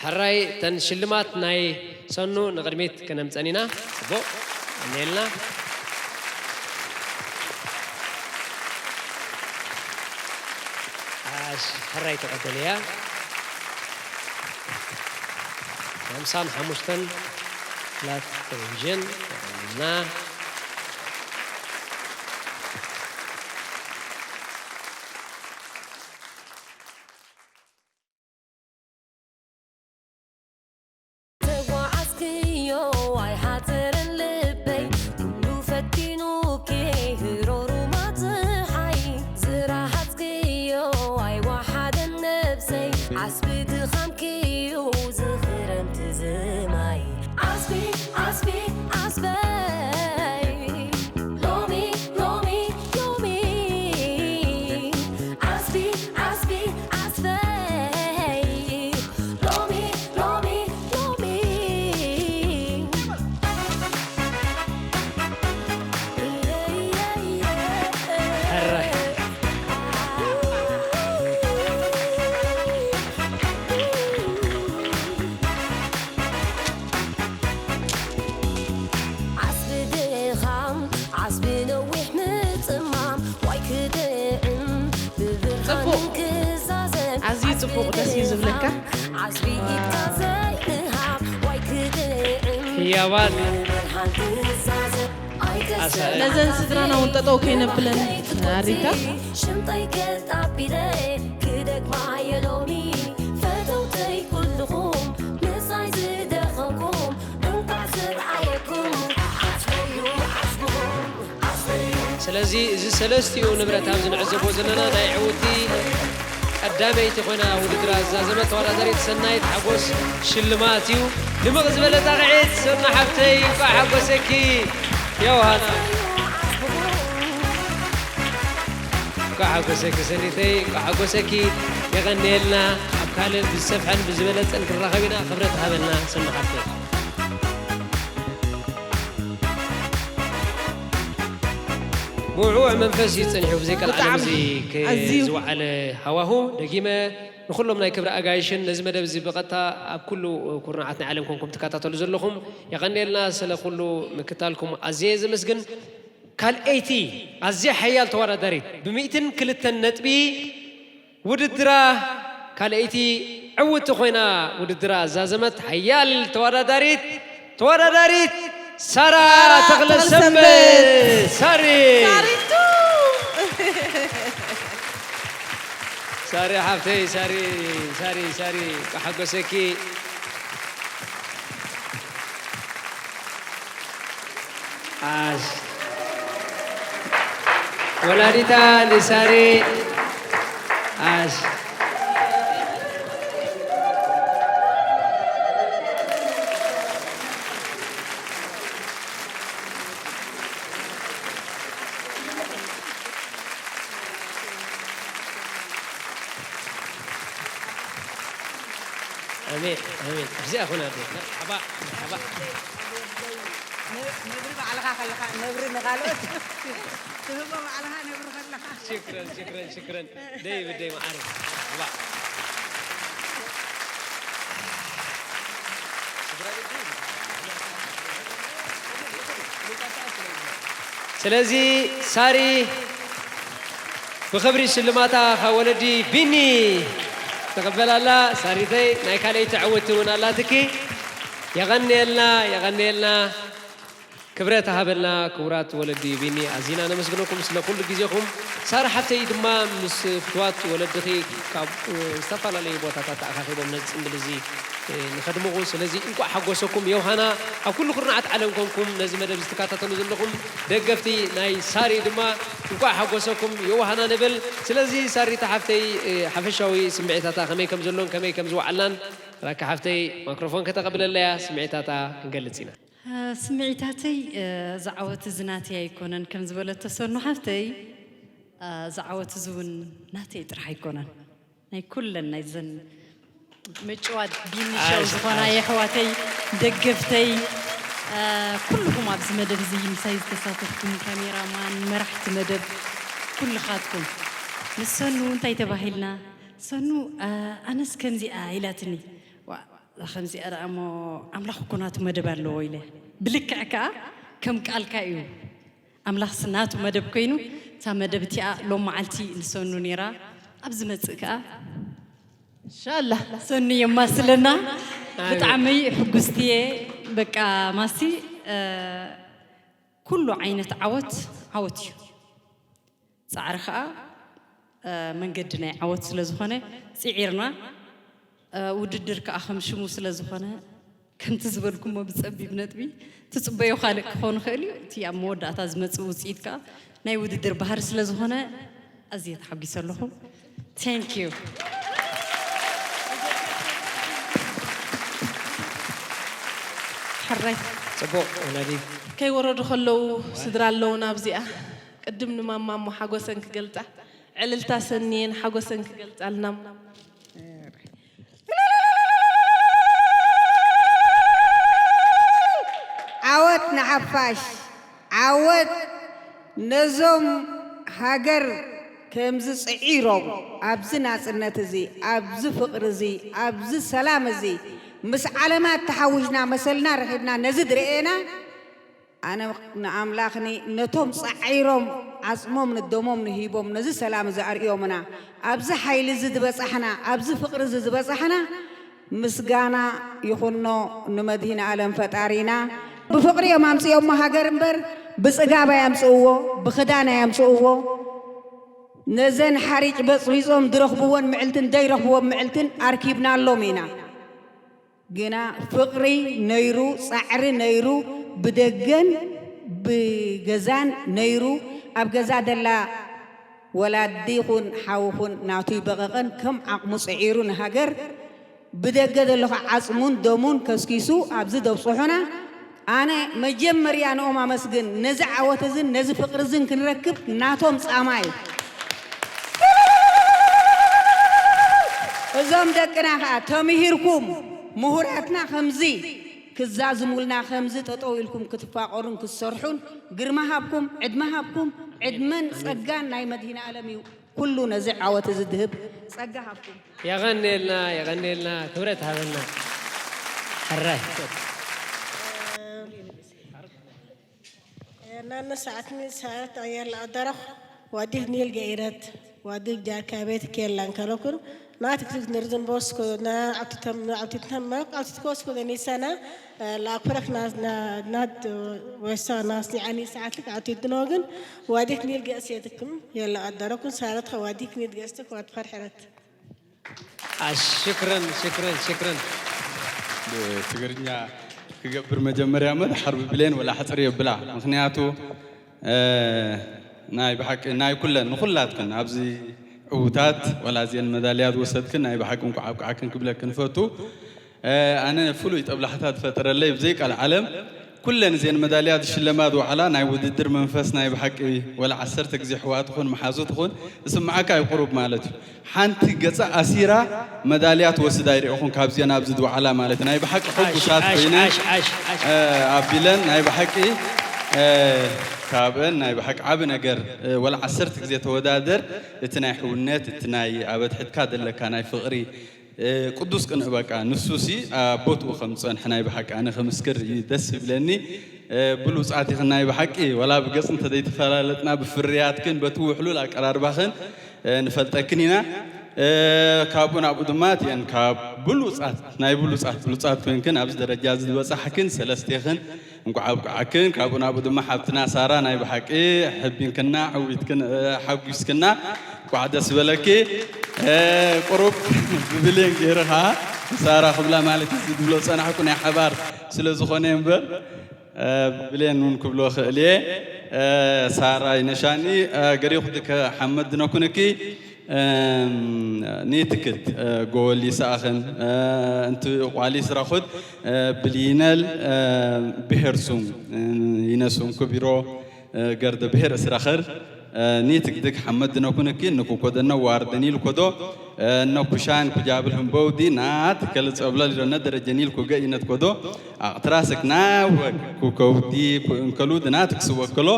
ሕራይ እተን ሽልማት ናይ ሰኑ ንቕድሚት ከነምፀን ኢና። ፅቡቕ እኔልና ኣሽ ሕራይ ተቐበልያ ሓምሳን ሓሙሽተን ፍላት ቴሌቪዥን ተቐበልና። ተጓዓዝክዮ ኣይሓጽርን ልበይ ኩሉ ፈቲኑኪ ህሮሩማ ጽሓይ ዝረሃጽክዮ ኣይወሓደን ነብሰይ ዓስቢ ድኻምኪዩ ዝኽረምቲ ዝማይ ዓስቢ ዓስቢ ዓስበይ ሎሚ ሎሚ ሎሚ ዓስቢ ዓስቢ ዓስበይ ሎሚ ሎሚ ሎሚ ሕራይ ዓስቢ ድኻም ዓስቢ ነዊሕ ምጽማም ዋይ ክጥዕም ብብርሃን ጽቡቕ። ክዛዘም ኣዝዩ ጽቡቕ፣ ደስ እዩ ዝብለካ። ዓስቢ ኢድካ ዘይምሃብ ዋይ ክጥዕም ህያባት ብብርሃን ክዛዘም ኣይተሰ ነዘን ስድራና እውን ጠጠው ከይነብለን ኣሪታ ሽምጠይ ከጣቢለ ክደግማ የሎሚ ፈተውተይ ኩልኹም ምሳይ ዝደኸምኩም እንኳዕ ዝረኣየኩም ዓስበዩ ዓስብኹም ዓስበዩ ስለዚ እዚ ሰለስቲኡ ንብረት ኣብዚ ንዕዘቦ ዘለና ናይ ዕውቲ ቀዳመይቲ ኮይና ውድድራ ዝዛዘመት ተወዳዳሪት ሰናይት ሓጎስ ሽልማት እዩ። ድምቕ ዝበለ ጣቕዒት ሰና ሓብተይ እንኳዕ ሓጎሰኪ። ዮሃና እንኳዕ ሓጎሰኪ ሰኒተይ እንኳዕ ሓጎሰኪ። የቐንየልና። ኣብ ካልእ ብዝሰፍሐን ብዝበለጸን ክንራኸብ ኢና። ክብረት ሃበልና ሰና ሓብተይ። ብውዕዉዕ መንፈስ እዩ ጸኒሑ ብዘይ ቀልዓለም እዚ ኣዝዩ። ዝወዓለ ሃዋሁ። ደጊመ ንኹሎም ናይ ክብሪ ኣጋይሽን ነዚ መደብ እዚ ብቐጥታ ኣብ ኩሉ ኩርናዓት ናይ ዓለም ኮንኩም ትከታተሉ ዘለኹም የቐንየልና ስለ ኩሉ ምክታልኩም ኣዝየ ዘመስግን። ካልኣይቲ ኣዝያ ሓያል ተወዳዳሪት ብሚእትን ክልተን ነጥቢ ውድድራ ካልኣይቲ ዕውቲ ኮይና ውድድራ ዛዘመት ሓያል ተወዳዳሪት ተወዳዳሪት ሳራ ሳራ ተኽለ ተኽለ ሰንበት። ሰንበት። ሳሪ። ሳሪቱ። ሳሪ ሓፍተይ፣ ሳሪ፣ ሳሪ፣ ሳሪ፣ ብሓጎሰኪ። ዓሽ። ወላዲታ ንሳሪ። ዓሽ። ኣሜን፣ ኣሜን። ኣብዚኣ ኹን ኣደ። መርሓባ፣ መርሓባ። ነብሪ ባዕልኻ ከለኻ፣ ነብሪ ንኻልኦት ትህቦ፣ ባዕልኻ ነብሪ ከለኻ። ሽክረን፣ ሽክረን፣ ሽክረን። ደይ ብደይ መዓረይ። መርሓባ። ስለዚ ሳሪ ብኽብሪ ሽልማታ ካብ ወለዲ ቢኒ ትቕበል ኣላ። ሳሪተይ ናይ ካልኣይቲ ዕውቲ እውን ኣላትኪ። የቐንየልና፣ የቐንየልና። ክብረት ሃበልና ክቡራት ወለዲ ቢኒ፣ ኣዚና ነመስግነኩም ስለ ኩሉ ግዜኹም። ሳራ ሓፍተይ ድማ ምስ ፍትዋት ወለድኺ ካብ እ፣ ዝተፈላለዩ ቦታታት ተኣኻኺቦም ነዚ ጽምብል እዚ እ፣ ንኸድምቑ። ስለዚ እንቋዕ ሓጎሰኩም ዮሃና፣ ኣብ ኩሉ ኩርናዓት ዓለም ኮንኩም ነዚ መደብ እዚ ትከታተሉ ዘለኹም ደገፍቲ ናይ ሳሪ ድማ እንቋዕ ሓጎሰኩም ዮሃና ንብል። ስለዚ ሳሪታ ሓፍተይ እ፣ ሓፈሻዊ ስምዒታታ ከመይ ከም ዘሎን ከመይ ከም ዝወዓላን ራኪ ሓፍተይ ማይክሮፎን ከተቐብለለያ ስምዒታታ ክንገልጽ ኢና። እ፣ ስምዒታተይ እ፣ እዚ ዓወት እዚ ናተይ ኣይኮነን ከም ዝበለቶ ሰኑ ሓፍተይ እ፣ እዚ ዓወት እዚ እውን ናተይ ጥራሕ ኣይኮነን። ናይ ኩለን ናይዘን ምጭዋት ቢኒ ሾው ኣሽ፣ ዝኾና ኣሽ። የሕዋተይ ደገፍተይ እ፣ ኩልኹም ኣብዚ መደብ እዚ ምሳይ ዝተሳተፍኩም ካሜራማን መራሕቲ መደብ ኩልኻትኩም ንሰኑ እንታይ ተባሂልና ሰኑ እ፣ ኣነስ ከምዚኣ ኢላትኒ ዋ እዛ ከምዚኣ ደኣ እሞ ኣምላኽ እኮ ናቱ መደብ ኣለዎ ኢለ ብልክዕ ከኣ ከም ቃልካ እዩ ኣምላኽስ ናቱ መደብ ኮይኑ እታ መደብ እቲኣ ሎም መዓልቲ ንሰኑ ነይራ ኣብ ዝመጽእ ከኣ እንሻላ ሰኑ የማስለና ኣሜን። ብጣዕሚ ሕጉስቲ እየ በቃ ማሲ እ፣ ኩሉ ዓይነት ዓወት ዓወት እዩ ጻዕሪ ከኣ እ፣ መንገዲ ናይ ዓወት ስለ ዝኾነ ጽዒርና እ፣ ውድድር ከኣ ከም ሽሙ ስለ ዝኾነ ከምቲ ዝበልኩሞ ብጸቢብ ነጥቢ ትጽበዮ ካልእ ክኾን ይኽእል እዩ እቲ ኣብ መወዳእታ ዝመጽእ ውጽኢት ከኣ ናይ ውድድር ባህሪ ስለ ዝኾነ ኣዝየ ተሓጒሰ ኣለኹ thank you ሕራይ ጽቡቕ ወላዲት ከይወረዱ ከለዉ ስድራ ኣለዉና ኣብዚኣ ቅድም ንማማ እሞ ሓጎሰን ክገልጻ ዕልልታ ሰንየን ሓጎሰን ክገልጻልና ዓወት ንሓፋሽ ዓወት ነዞም ሃገር ከምዚ ጽዒሮም ኣብዚ ናጽነት እዚ ኣብዚ ፍቕሪ እዚ ኣብዚ ሰላም እዚ ምስ ዓለማት ተሓዊስና መሰልና ረኺብና ነዚ ድርኤና ኣነ ንኣምላኽኒ ነቶም ጻዒሮም ዓጽሞም ንደሞም ንሂቦም ነዚ ሰላም እዚ ኣርእዮምና ኣብዚ ሓይሊ እዚ ዝበጻሕና ኣብዚ ፍቕሪ እዚ ዝበጻሕና ምስጋና ይኹኖ ንመድሂነ ኣለም ፈጣሪና ብፍቕሪ እዮም ኣምጽኦሞ ሃገር እምበር ብጽጋብ ኣያምጽእዎ ብኽዳን ኣያምጽእዎ ነዘን ሓሪጭ በጽቢጾም ዝረኽብወን ምዕልትን ዘይረኽብዎም ምዕልትን ኣርኪብናሎም ኢና ግና ፍቕሪ ነይሩ ጻዕሪ ነይሩ ብደገን ብገዛን ነይሩ ኣብ ገዛ ደላ ወላዲ ይኹን ሓው ይኹን ናቱ ይበቐቐን ከም ዓቕሙ ጽዒሩ ንሃገር ብደገ ዘሎ ከዓ ዓጽሙን ደሙን ከስኪሱ ኣብዚ ደብጽሑና ኣነ መጀመርያ ንኦም ኣመስግን ነዚ ዓወት እዝን ነዚ ፍቕሪ እዝን ክንረክብ ናቶም ጻማ እዩ እዞም ደቅና ከዓ ተምሂርኩም ምሁራትና ከምዚ ክዛዝሙልና ከምዚ ጠጠው ኢልኩም ክትፋቀሩን ክትሰርሑን ግርማ ሃብኩም ዕድመ ሃብኩም ዕድመን ጸጋን ናይ መድህን ኣለም እዩ ኩሉ ነዚ ዓወት እዚ ድህብ ጸጋ ሃብኩም። የቐንየልና፣ የቐንየልና፣ ክብረት ሃበና። ሕራይ። ናነ ሰዓትኒ ሰዓት ኣየር ለኣደረኽ ዋዲህ ኒል ገይረት ዋዲህ ጃካ ቤት ኬላን ከለኩን ናትክትክ ንርዝን ቦስኮ ናዓብትተም ናዓብትተም ማቅ ኣብትትኮስኮ ደኒሰና ለኣኩረክ ናድ ወሳ ናስኒ ኣኒ ሰዓትክ ኣብትድኖ ግን ዋዲህ ኒል ገእስየትክም የለ ኣደረኩን ሳረትኸ ዋዲህ ኒል ገእስትክ ዋትፈርሕረት ሽክረን ሽክረን ሽክረን ትግርኛ ክገብር መጀመርያ መ ሓርቢ ብሌን ወላ ሕፅር የብላ ምክንያቱ ናይ ብሓቂ ናይ ኩለን ንኩላትክን ኣብዚ ዕዉታት ወላ እዚአን መዳልያ ዝወሰድክን ናይ ብሓቂ እንኳዕ ኣብቅዓክን ክብለክን ፈቱ ኣነ ፍሉይ ጠብላሕታ ዝፈጠረለይ ብዘይ ቃል ዓለም ኩለን እዚአን መዳልያ ዝሽለማ ዝወዓላ ናይ ውድድር መንፈስ ናይ ብሓቂ ወላ ዓሰርተ ግዜ ሕዋ ትኹን መሓዙ ትኹን ዝስምዓካ እዩ ቁሩብ ማለት እዩ ሓንቲ ገጻ ኣሲራ መዳልያ ትወስድ ኣይሪእኹን ካብዚአን ኣብዚ ዝወዓላ ማለት ናይ ብሓቂ ሕጉሳት ኮይነ ኣቢለን ናይ ብሓቂ ካብአን ናይ ብሓቂ ዓቢ ነገር ወላ ዓሰርተ ግዜ ተወዳደር እቲ ናይ ሕውነት እቲ ናይ ኣበትሕትካ ዘለካ ናይ ፍቕሪ ቅዱስ ቅንእ በቃ ንሱሲ ኣብ ቦትኡ ከም ዝጸንሐ ናይ ብሓቂ ኣነ ክምስክር እዩ ደስ ይብለኒ ብሉጻት ኢኽን ናይ ብሓቂ ወላ ብገጽ እንተ ዘይተፈላለጥና ብፍርያትክን በቲ ውሕሉል ኣቀራርባኽን ንፈልጠክን ኢና ካብኡ ናብኡ ድማ እቲአን ካብ ብሉጻት ናይ ብሉጻት ብሉጻት ኮይንክን ኣብዚ ደረጃ እዚ ዝበጻሕክን ሰለስቴኽን እንኳዕ ኣብቅዓክን ካብኡ ናብኡ ድማ ሓብትና ሳራ ናይ ብሓቂ ሕቢንክና ዕዊትክን ሓጒስክና እንኳዕ ደስ በለኪ ቁሩብ ብብሌን ገይረ ከዓ ሳራ ክብላ ማለት እዚ ዝብሎ ፀናሕኩ ናይ ሓባር ስለ ዝኾነ እምበር ብሌን እውን ክብሎ ክእል እየ ሳራ ይነሻኒ ገሪኹ ድከ ሓመድ ድነኩንኪ ኔትክት ጎወል ይስኣኽን እንቲ ቋሊስ ራኹት ብሊነል ብሄር ሱም ይነሱም ክቢሮ ገርደ ብሄር እስራኸር ኒትግድግ ሓመድ ነኩንኪ ንኩኮደ ነዋር ደኒል ኮዶ ነኩሻን ኩጃብል ህንበውዲ ናት ከልጸብለል ነደረጀ ኒል ኩገ ይነት ኮዶ ኣቕትራስክ ናወክ ኩከውዲ እንከሉ ድናትክ ስወክሎ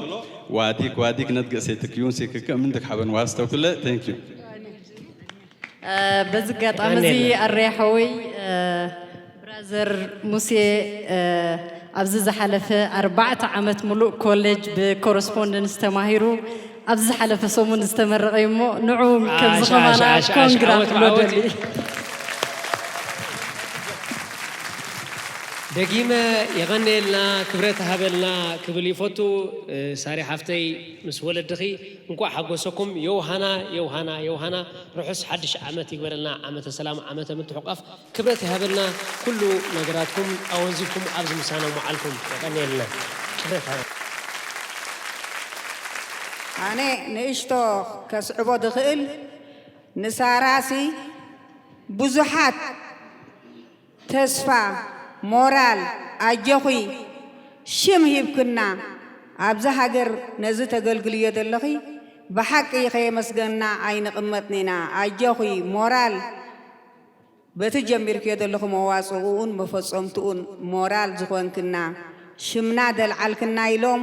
ዋዲክ ዋዲክ ነትገሴትክ ዩን ሲክክ ምንድክ ሓበን ዋስተኩለ thank you በዚ ኣጋጣሚ እዚ ኣረይ ሓወይ ብራዘር ሙሴ ኣብዚ ዝሓለፈ ኣርባዕተ ዓመት ሙሉእ ኮሌጅ ብኮረስፖንደንስ ተማሂሩ ኣብዚ ዝሓለፈ ሰሙን ዝተመረቐ እዩ እሞ ንዑ ከምዚ ከማና ኮንግራ ክብሎ ደሊ ደጊመ የቐንየልና ክብረት ሃበልና ክብል ይፈቱ ሳሪ ሓፍተይ ምስ ወለድኺ እንኳዕ ሓጎሰኩም ዮውሃና ዮውሃና ዮውሃና ርሑስ ሓድሽ ዓመት ይግበረልና ዓመተ ሰላም ዓመተ ምትሕቋፍ ክብረት ይሃበልና ኩሉ ነገራትኩም ኣወንዚፍኩም ኣብዚ ምሳና መዓልኩም የቐንየልና ክብረት ሃበ ኣነ ንእሽቶ ከስዕቦ ዝኽእል ንሳራሲ ብዙሓት ተስፋ፣ ሞራል፣ ኣጆኺ ሽም ሂብክና ኣብዛ ሃገር ነዚ ተገልግልዮ ዘለኺ ብሓቂ ከየመስገንና ኣይንቕመጥን ኢና። ኣጆኺ ሞራል በቲ ጀሚርክዮ ዘለኺ መዋፅኡኡን መፈፀምትኡን ሞራል ዝኾንክና ሽምና ደልዓልክና ኢሎም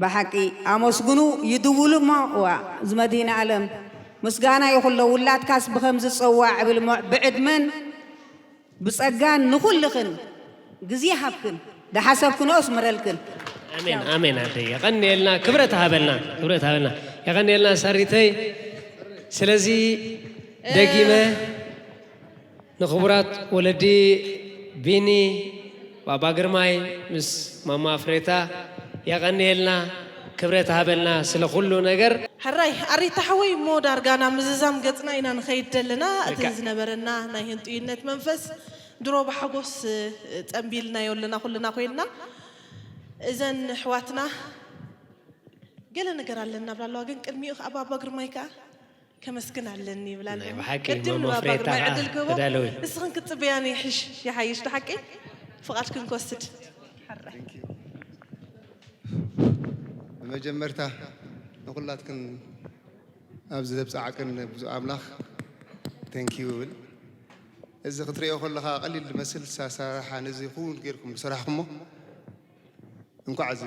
ብሓቂ ኣመስግኑ ይድውሉ እሞ እዋ ዝመድህነ ኣለም ምስጋና ይኹሎ ውላድካስ ብኸምዚ ፀዋዕ እብል እሞ ብዕድመን ብጸጋን ንኹልኽን ግዜ ሃብክን፣ ዝሓሰብክንኦ ኣስምረልክን። ኣሜን ኣሜን ኣደይ የቐንየልና ክብረት ሃበልና ክብረት ሃበልና የቐንየልና ሳሪተይ። ስለዚ ደጊመ ንኽቡራት ወለዲ ቢኒ፣ ባባ ግርማይ ምስ ማማ ፍሬታ የቐንየልና ክብረት ሃበልና ስለ ኩሉ ነገር። ሕራይ ኣሪታ ሓወይ እሞ ዳርጋ ናብ ምዝዛም ገጽና ኢና ንኸይድ ዘለና እቲ ዝነበረና ናይ ህንጡይነት መንፈስ ድሮ ብሓጎስ ጸንቢልናዮ ኣለና ኩልና ኮይንና እዘን ኣሕዋትና ገለ ነገር ኣለና ብላ ኣለዋ ግን ቅድሚኡ ከኣ ባባ ግርማይ ከኣ ከመስግን ኣለኒ ይብላ ኣለኒ ቅድም ንባባ ግርማይ ዕድል ክህቦ ንስኽን ክትጽበያኒ ይሕሽ ይሓይሽ ድሓቂ ፍቓድክን ክወስድ ሓራይ ብመጀመርታ ንኹላትክን ኣብዚ ዘብፅዓክን ብፁዕ ኣምላኽ thank you እብል። እዚ ክትሪኦ ከለኻ ቀሊል ዝመስል ኣሰራርሓ ነዚ ክውን ጌርኩም ዝሰራሕኩሞ እንኳዕ እዚ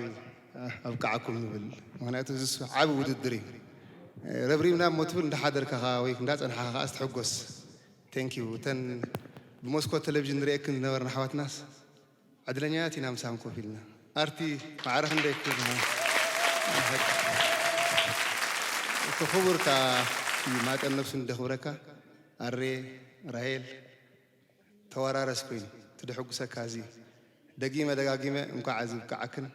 ኣብቃዓኩም ንብል። ምክንያቱ እዚ ዓብ ውድድር እዩ። ረብሪብና እሞ ትብል እንዳሓደርካ ወይ እንዳጸንሓካ ከኣ ትሕጎስ። Thank you። እተን ብመስኮት ቴሌቪዥን ንርእየክን ዝነበርና ኣሕዋትናስ ዕድለኛታት ኢና ምሳም ኮፍ ኢልና። ኣርቲ ማዕረ ክንደይ ክብር። እቲ ክቡር ከኣ ማጠን ነብሱ እንደኽብረካ ኣሬ ራሄል ተወራረስ ኮይኑ ትድሕጉሰካ እዚ ደጊመ ደጋጊመ እንኳዕ እዚ ብቃዓክን።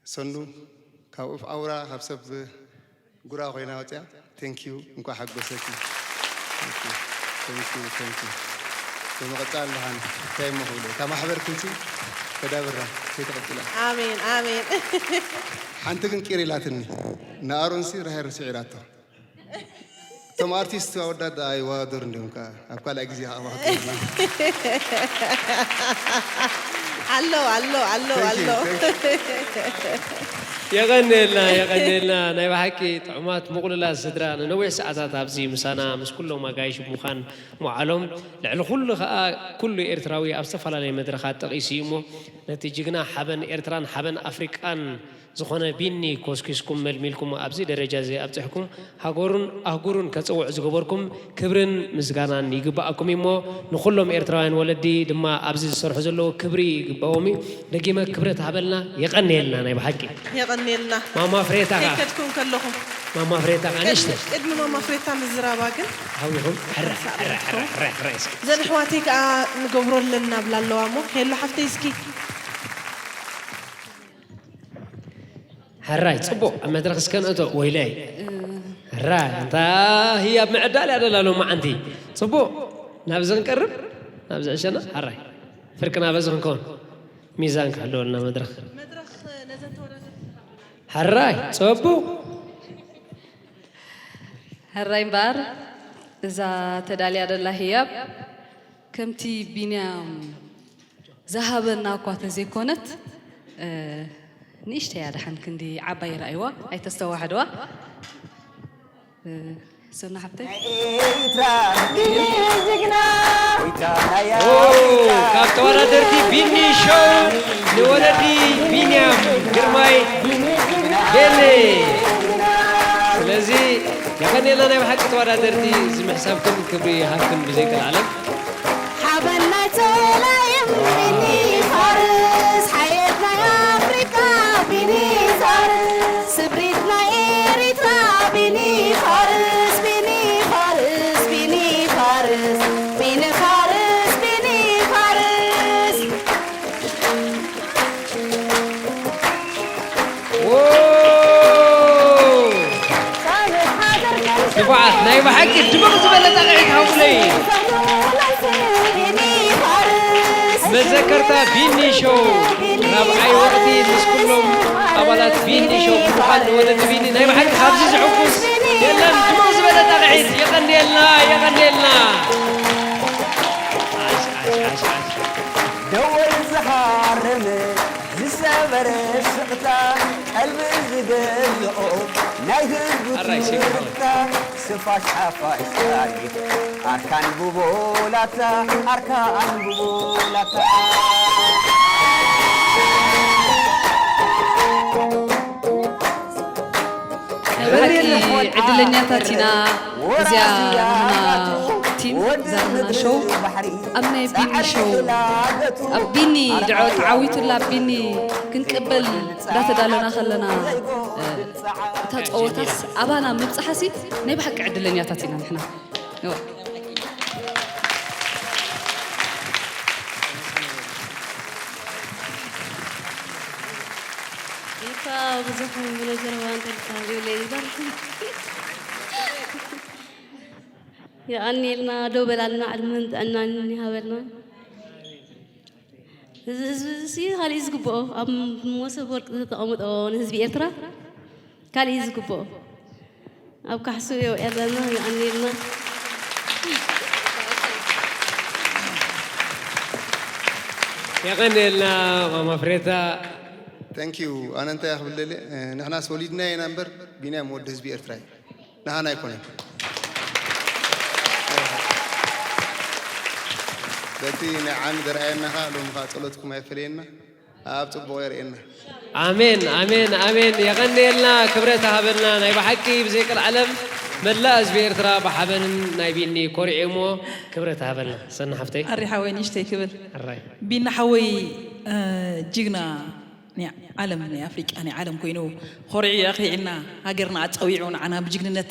ሰኑ ካብ ኡፍ ኣውራ ካብ ሰብ ጉራ ኮይና ወፅያ። Thank you። እንኳዕ ሓጎሰኪ። Thank you። Thank you። Thank you። ብምቕፃል ደሓን እንታይ እሞ ክብሎ እታ ማሕበር ክንሲ ተዳብራ ከይተቐፅላ። ኣሜን ኣሜን። ሓንቲ ግን ቂር ኢላትኒ። ንኣሮንሲ ራሄር ስዒራቶ። እቶም ኣርቲስት ኣወዳት ኣይዋደር እንዲሁም ከ ኣብ ካልኣይ ግዜ ከኣ ኣሎ ኣሎ ኣሎ ኣሎ። የቐንየልና የቐንየልና። ናይ ብሓቂ ጥዑማት ምቑልላት ስድራ፣ ንነዊሕ ሰዓታት ኣብዚ ምሳና ምስ ኩሎም ኣጋይሽ ብምዃን ምውዓሎም፣ ልዕሊ ኩሉ ከኣ ኩሉ ኤርትራዊ ኣብ ዝተፈላለየ መድረኻት ጠቒሱ እዩ እሞ፣ ነቲ ጅግና ሓበን ኤርትራን ሓበን ኣፍሪቃን ዝኾነ ቢኒ ኮስኪስኩም መልሚልኩም ኣብዚ ደረጃ እዚ ኣብጺሕኩም፣ ሃገሩን ኣህጉሩን ከጽውዕ ዝገበርኩም ክብርን ምስጋናን ይግብኣኩም እዩ እሞ፣ ንኹሎም ኤርትራውያን ወለዲ ድማ ኣብዚ ዝሰርሑ ዘለዉ ክብሪ ይግብኦም እዩ። ደጊመ ክብረት ሃበልና። የቐንየልና ናይ ብሓቂ። የቐንየልና። ማማ ፍሬታ ከኣ ከይከድኩም ከለኹም ማማ ፍሬታ ከኣ ንእሽተይ ቅድሚ ማማ ፍሬታ ምዝራባ ግን ሃዊኹም ሕረ ሕረ ሕረ ሕረ ሕረ እስኪ ዘን ኣሕዋተይ ከኣ ንገብሮ ኣለና ብላ ኣለዋ እሞ ሄሎ ሓፍተይ እስኪ ሕራይ ጽቡቕ ኣብ መድረኽ እስከ ንእቶ ወይለይ ሕራይ እንታ ህያብ ምዕዳል እያ ደላ ሎማዓንቲ ጽቡቕ ናብዚ ክንቀርብ ናብዚ ዕሸና ሕራይ ፍርቅና በዚ ክንከውን ሚዛን ክሕልወልና መድረኽ ሕራይ ጽቡቕ ሕራይ እምበኣር እዛ ተዳልያ ደላ ህያብ ከምቲ ቢንያም ዝሃበና እኳ ተዘይኮነት ንእሽተያ ደሓን ክንዲ ዓባይ ረኣይዋ ኣይተስተዋሕድዋ ሰና ሓብተይ ኤሪትራ ጅግና ካብ ተወዳደርቲ ቢኒ ሾው ንወለዲ ቢንያም ግርማይ ቤሌ ስለዚ የቐንየልና ናይ ብሓቂ ተወዳደርቲ እዚ ምሕሳብክን ክብሪ ይሃብክን ብዘይቀልዓለም ሓበን ናይ ጸላይም ቢኒ ፋርስ ሓየት ናይ ኣፍሪቃ ቢኒ ፋርስ ስብሪት ናይ ኤሪትራ ቢኒ ፋርስ ቢኒ ፋርስ ቢኒ ፋርስ ቢኒ ፋርስ ቢኒ ፋርስ ንፉዓት ናይ ብሓቂ ድምቕ ዝበለ ጣቕዒት ሃቡለይ መዘከርታ ቢኒ ሾው ራብዓይ ወቕቲ ምስ ኩሎም ኣባላት ቢኒ ሾው ብምዃን ንወለዲ ቢኒ ናይ ብሓቂ ካብዚ ዝሕጉስ የለን ድምቕ ዝበለ ጣቕዒት የቐንየልና የቐንየልና ደወል ዝሃርም ዝሰበረ ስቕታ ቀልቢ ዝገዝኦ ናይ ህዝቡ ትምርታ ስፋሽ ሓፋሽ ታሪኽ ኣርካን ብቦላታ ኣርካን ብቦላታ ብሓቂ ዕድለኛታት ኢና እዚኣ ናህና ቲም እዛ ናህና ሾው ኣብ ናይ ቢኒ ሾው ኣብ ቢኒ ድዖ ተዓዊቱላ ቢኒ ክንቅበል እንዳተዳለና ከለና እታ ፀወታስ ኣባና ምብፅሓሲ ናይ ብሓቂ ዕድለኛታት ኢና ንሕና ኢልካ ብዙሕ ብሎ ዘረባ እንተልካ ዘይብለይ እምበር የቐንየልና ደው በላልና ዕድመን ጥዕናን ይሃበልና። እዚ ህዝቢ እዚ ካልእ እዩ ዝግብኦ ኣብ መሶብ ወርቂ ዝተቐምጦ ንህዝቢ ኤርትራ ካልእ እዩ ዝግብኦ። ኣብ ካሕሱ የውዕለና የቐንየልና። የቐንየልና ማማ ፍሬታ Thank you ኣነ እንታይ ክብል ደልየ ንሕናስ ወሊድናዮ ኢና እምበር ቢንያም ወዲ ህዝቢ ኤርትራ እዩ ንሃና ኣይኮነን በቲ ናይ ዓሚ ዘርኣየና ከዓ ሎሚ ከዓ ፀሎትኩም ኣይፈለየና ኣብ ፅቡቕ የርእየና ኣሜን፣ ኣሜን፣ ኣሜን። የቐንየልና፣ ክብረት ሃበልና። ናይ ብሓቂ ብዘይ ቀልዓለም መላእ ህዝቢ ኤርትራ ብሓበንን ናይ ቢኒ ኮሪዑ እሞ ክብረት ሃበልና። ሰና ሓፍተይ። ኣሪ ሓወይ ንእሽተይ ክብል። ኣራይ። ቢኒ ሓወይ፣ እ፣ ጅግና ናይ ዓለም፣ ናይ ኣፍሪቃ፣ ናይ ዓለም ኮይኑ ኮሪዑ ኣኽሪዕና፣ ሃገርና ኣጸዊዑ ንዓና ብጅግንነት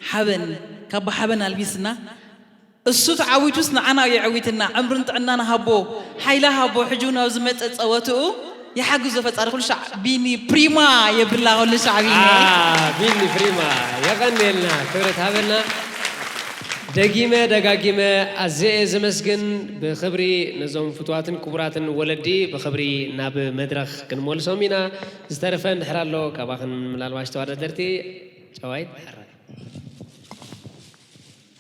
ሓበን፣ ካባ ሓበን ኣልቢስና። እሱ ተዓዊቱስ ንዓና የዕዊትና፣ ዕምርን ጥዕናን ሃቦ፣ ሓይሊ ሃቦ፣ ሕጂ እውን ኣብ ዝመጸ ጸወትኡ ይሓግዞ ፈጣሪ። ኩሉ ሻዕ ቢኒ ፕሪማ የብላ፣ ኩሉ ሻዕ ቢኒ። አ፣ ቢኒ ፕሪማ፣ የቐንየልና፣ ክብረት ሃበና። ደጊመ ደጋጊመ ኣዘየ ዘመስግን፣ ብኽብሪ ነዞም ፍቱዋትን ክቡራትን ወለዲ ብኽብሪ ናብ መድረኽ ክንመልሶም ኢና። ዝተረፈ እንድሕር ኣሎ፣ ካባኽን ምናልባሽ ተወዳደርቲ ጨዋይት ሓራይ።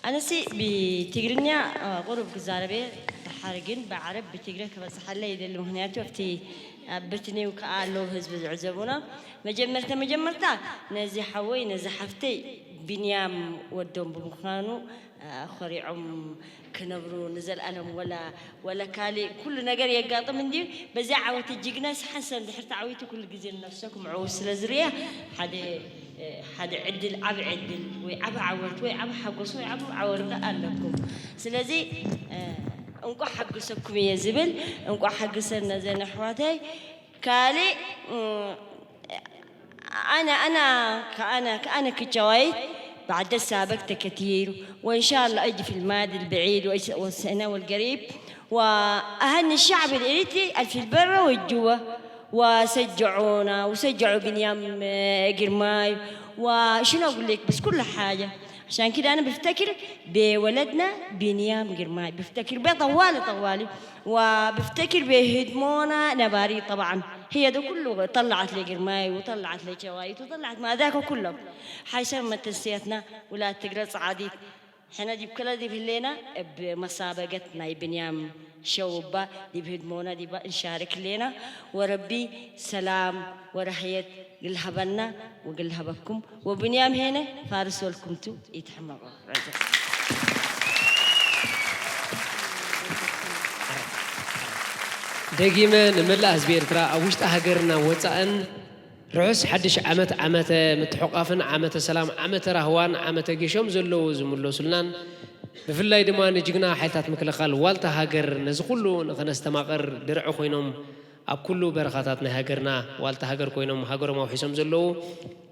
ኣነሲ ብትግርኛ፣ እ፣ ቁሩብ ክዛረብ እየ። ደሓር ግን ብዓረብ ብትግረ ክበጽሓለይ ይደሊ። ምኽንያቱ ኣብቲ ኣብ ብርትኔው ከኣ ኣለዉ ህዝቢ ዝዕዘቡና። መጀመርታ መጀመርታ ነዚ ሓወይ ነዚ ሓፍተይ ቢንያም ወዶም ብምዃኑ፣ እ፣ ኮሪዖም ክነብሩ ንዘልኣለም ወላ ወላ ካልእ ኩሉ ነገር የጋጥም እንድዩ። በዚ ዓወት ጅግናስ ሓንሳብ እንድሕር ተዓዊቱ ኩሉ ግዜ ንነፍሰኩም ዕዉት ስለ ዝርእያ፣ ሓደ፣ ሓደ ዕድል፣ ዓቢ ዕድል ወይ ዓቢ ዓወት ወይ ዓቢ ሓጎስ ወይ ዓቢ ዓወት ከኣ ኣለኩም። ስለዚ፣ እ፣ እንቋዕ ሓጎሰኩም እየ ዝብል፣ እንቋዕ ሓጎሰን ነዘን ኣሕዋተይ። ካልእ፣ እ፣ أنا أنا كأنا كأنا كجوايد بعد السابق تكتير، وإن شاء الله أجي في الماضي البعيد وأجي والسنة والقريب، وأهني الشعب الإريتري اللي في البرة والجوا، وشجعونا وشجعوا بنيام، آه، قرماي، وشنو أقول لك، بس كل حاجة. عشان كده أنا بفتكر بولدنا بنيام قرماي، بفتكر بيه طوالي طوالي، وبفتكر بهدمونا نباري طبعًا. هي ده كله طلعت لي قرماي وطلعت لي شوايت وطلعت ما ذاك كله. حيسر ما تنسيتنا ولا تقرا صعاديت. حنا دي بكلا دي في اللينا بمسابقتنا بنيام شوبا دي بهدمونا دي بقى نشارك لنا. وربي سلام ورحية قل هبنا وقل هبكم. وبنيام هنا فارس والكمتو يتحمقوا. ደጊመ ንመላእ ህዝቢ ኤርትራ ኣብ ውሽጢ ሃገርና ወጻእን ርሑስ ሓድሽ ዓመት፣ ዓመተ ምትሕቋፍን ዓመተ ሰላም፣ ዓመተ ራህዋን ዓመተ ጌሾም ዘለዉ ዝምለሱልናን ብፍላይ ድማ ንጅግና ሓይልታት ምክልኻል ዋልታ ሃገር ነዚ ኩሉ ንኸነስተማቕር ድርዒ ኮይኖም ኣብ ኩሉ በረኻታት ናይ ሃገርና ዋልታ ሃገር ኮይኖም ሃገሮም ኣውሒሶም ዘለዉ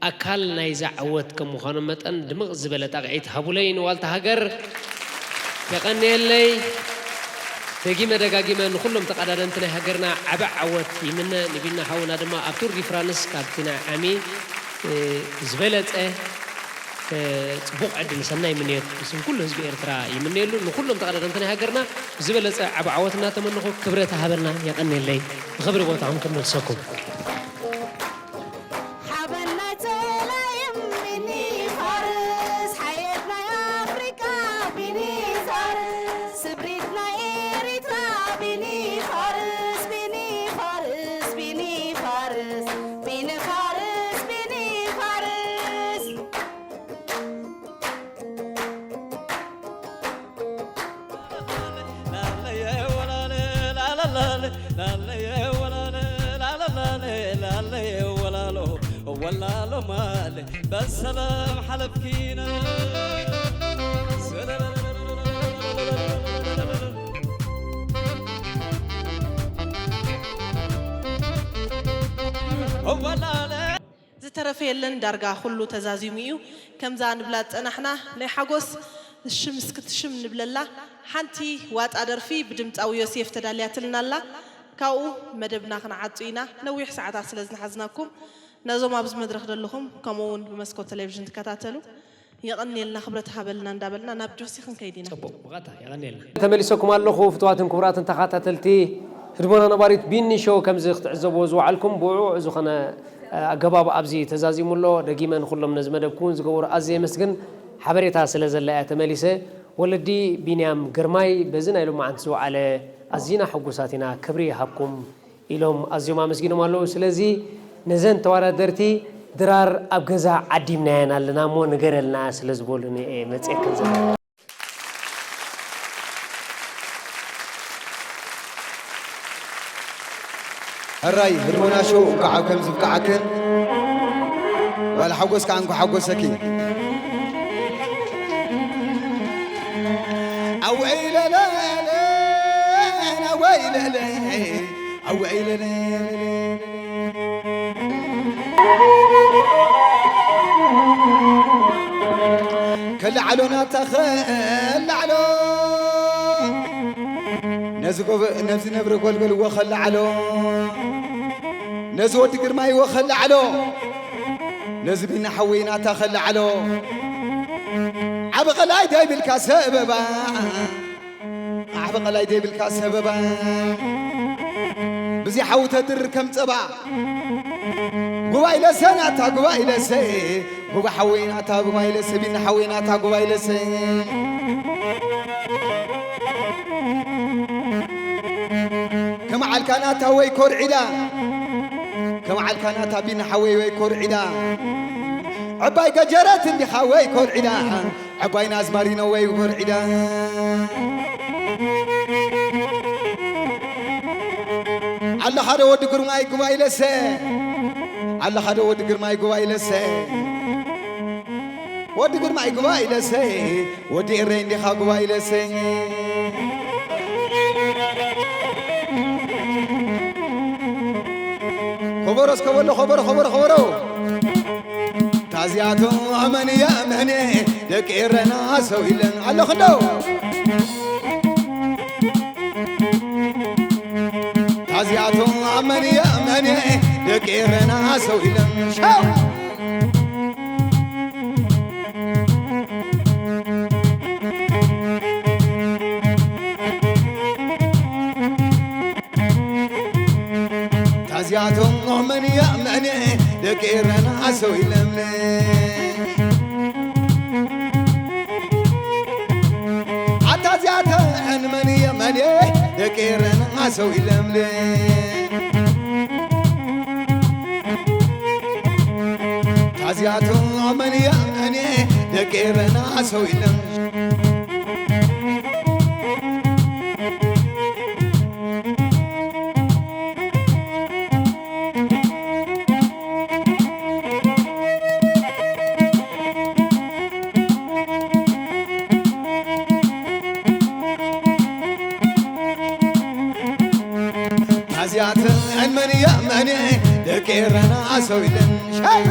ኣካል ናይዛ ዓወት ከም ምዃኖም መጠን ድምቕ ዝበለ ጣቕዒት ሃቡለይ ንዋልታ ሃገር። የቐንየለይ። ደጊመ ደጋጊመ ንኹሎም ተቐዳደምቲ ናይ ሃገርና ዓቢ ዓወት ይምነ። ንቢና ሓውና ድማ ኣብ ቱር ዲ ፍራንስ ካብቲ ናይ ዓሚ፣ እ፣ ዝበለጸ፣ እ፣ ጽቡቕ ዕድል ሰናይ ምንዮት ብስም ኩሉ ህዝቢ ኤርትራ ይምነየሉ። ንኹሎም ተቐዳደምቲ ናይ ሃገርና ብዝበለጸ ዓቢ ዓወት እናተመነኹ ክብረት ሃበልና። የቐንየለይ። ብኽብሪ ቦታኹም ክንመልሰኩም። ሓበን ናይ ጸላይም ቢኒ ፋርስ፣ ሓየት ናይ ኣፍሪቃ ቢኒ ፋርስ፣ ስብሪት ናይ ኤሪትራ ቢኒ ፋርስ፣ ቢኒ ፋርስ፣ ቢኒ ፋርስ፣ ቢኒ ፋርስ፣ ቢኒ ፋርስ። ላለ የወላለ ላለ ላለ ላለ የወላለ ላለ ላለ ላለ የወላሎ ወላሎ ማለ በሰላም ሓለፍኪነ። ወላለ ዝተረፈ የለን፣ ዳርጋ ኩሉ ተዛዚሙ እዩ። ከምዛ ንብላ ዝጸናሕና ናይ ሓጎስ ሽም እስክትሽም ንብለላ ሓንቲ ዋጣ ደርፊ ብድምጻዊ ዮሴፍ ተዳልያትልና ኣላ። ካብኡ መደብና ክንዓጹ ኢና፣ ነዊሕ ሰዓታት ስለ ዝነሓዝናኩም። ነዞም ኣብዚ መድረኽ ዘለኹም፣ ከምኡ እውን ብመስኮት ቴሌቪዥን ትከታተሉ፣ የቐንየልና፣ ክብረት ሃበልና እንዳበልና ናብ ጆሲ ክንከይድ ኢና። ጽቡቕ፣ ብቐጥታ የቐንየልና። ተመሊሰኩም ኣለኹ። ፍቱዋትን ክቡራትን ተኸታተልቲ ህድሞና ነባሪት ቢኒ ሾው፣ ከምዚ ክትዕዘብዎ ዝወዓልኩም ብውዕዉዕ ዝኾነ፣ እ፣ ኣገባብ ኣብዚ ተዛዚሙ ኣሎ። ደጊመ ንኹሎም ነዚ መደብ ክውን ዝገበሩ ኣዝየ የመስግን። ሓበሬታ ስለ ዘላ እያ ተመሊሰ። ወለዲ ቢንያም ግርማይ በዚ ናይ ሎማዓንቲ ዝወዓለ ኣዚና ሕጉሳት ኢና። ክብሪ ይሃብኩም። ኢሎም ኣዝዮም ኣመስጊኖም ኣለዉ። ስለዚ ነዘን ተወዳደርቲ ድራር ኣብ ገዛ ዓዲምናየን ኣለና እሞ ንገረልና ስለ ዝበሉኒ እየ መጺኤክን ዘለኹ። ሕራይ ህድሞና ሾው እንኳዕ ኣብ ከምዚ ብቃዓክን። ዋላ ሓጎስካ እንኳዕ ሓጎሰኪ። ኣወይ ለለ፣ ኣወይ ለለ፣ ኣወይ ለለ። ከለዓሎ ናታ ከለዓሎ፣ ነዚ ጎበ-፣ ነዚ ነብሪ ጎልጎልዎ ከለዓሎ፣ ነዚ ወዲ ግርማይዎ ከለዓሎ፣ ነዚ ቢና ሓወይ ናታ ከለዓሎ፣ ዓቢ ቐላይ ደይብልካ ሰበባ። ዓቢ ቐላይ ደይብልካ ሰበባ፣ ብዚ ሓዊ ተድር ከም ጸባ። ጉባኤ ለሰ ናታ ጉባኤ ለሰ፣ ጉባ ሓወይ ናታ ጉባኤ ለሰ፣ ቢና ሓወይ ናታ ጉባኤ ለሰ። ከመዓልካ ናታ ወይ ኮርዒዳ፣ ከመዓልካ ናታ ቢና ሓወይ ወይ ኮርዒዳ። ዕባይ ገጀረት እንዲኻ ወይ ኮርዒዳ። ዓባይና ኣዝማሪኖ ወይ ኮርዒዳ። ኣለኻ ዶ ወዲ ግርማይ ጉባኤ ለሰ? ኣለኻ ዶ ወዲ ግርማይ ጉባኤ ለሰ? ወዲ ግርማይ ጉባኤ ለሰ፣ ወዲ ኤረይ እንዲኻ ጉባኤ ለሰ። ከበሮ እስከ በሎ፣ ከበሮ፣ ከበሮ፣ ከበሮ። ታዚያቶ መን እያ መን ደቂ ኤረና ሰው ኢለን ኣለኹ እንደው። ታዚያቶ መን እያ መን ደቂ ኤረና ሰው ኢለን ሻው። ታዚያቶም መን እያ መን ደቂ ኤረና ሰው ኢለምነ። ኣታ ዚኣተን መን እየ መን ደቂ ኤረና ሰው ኢለምነ። ታዚያቶም መን እየ መን ደቂ ኤረና ሰው ኢለም። ታዚያተን መን እያ መን ደቂ ኤረና ሰው ኢለን ሻይ።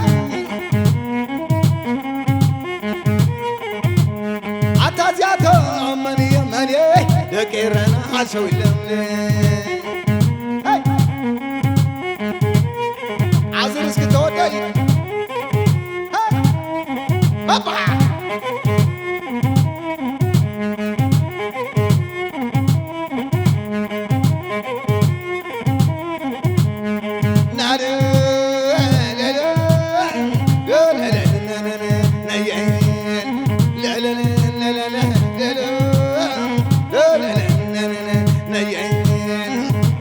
ኣታ ዚኣቶም መን እየ መን ደቂ ኤረና ሰው ኢለን። ሄይ! ዓዝር እስኪ ተወደይ። ሄይ! ባባ!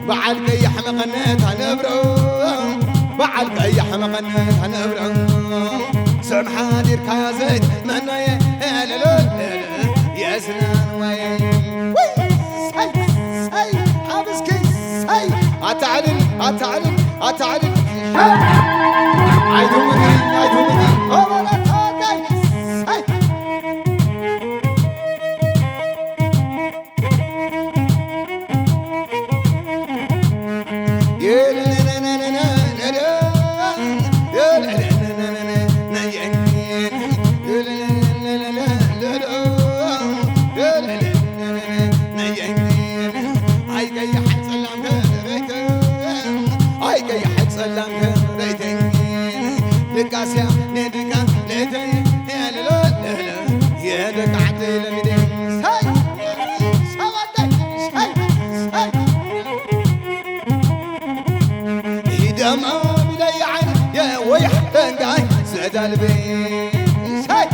በዓል ቀያሕ መቐነት ኣነብሮ፣ በዓል ቀያሕ መቐነት ኣነብሮ። ስዕም ሓዲርካያ ዘይትመናየ፣ ኤለለለ፣ የስናን ዋየ። ውይ፣ ሰይ፣ ሰይ፣ ሓብስኪ፣ ሰይ። ኣታዕልል፣ ኣታዕልል፣ ኣታዕልል። ኣይትሙቲ፣ ኣይትሙቲ። ኦበለታታይ፣ ሰይ። ኣይቀይሕ ጸላም ከረይተ፣ ኣይቀይሕ ጸላም ከረይተ፣ ድቃስያ ንድቃ ለይተ፣ የለለለለ፣ የደቃዕተ ለሚደ፣ ሳይ፣ ሰባተ፣ ሳይ፣ ሳይ። ኢደማ ብለይ ዓይን የወይሕ ተንጋይ ዘዳልቤ፣ ሳይ።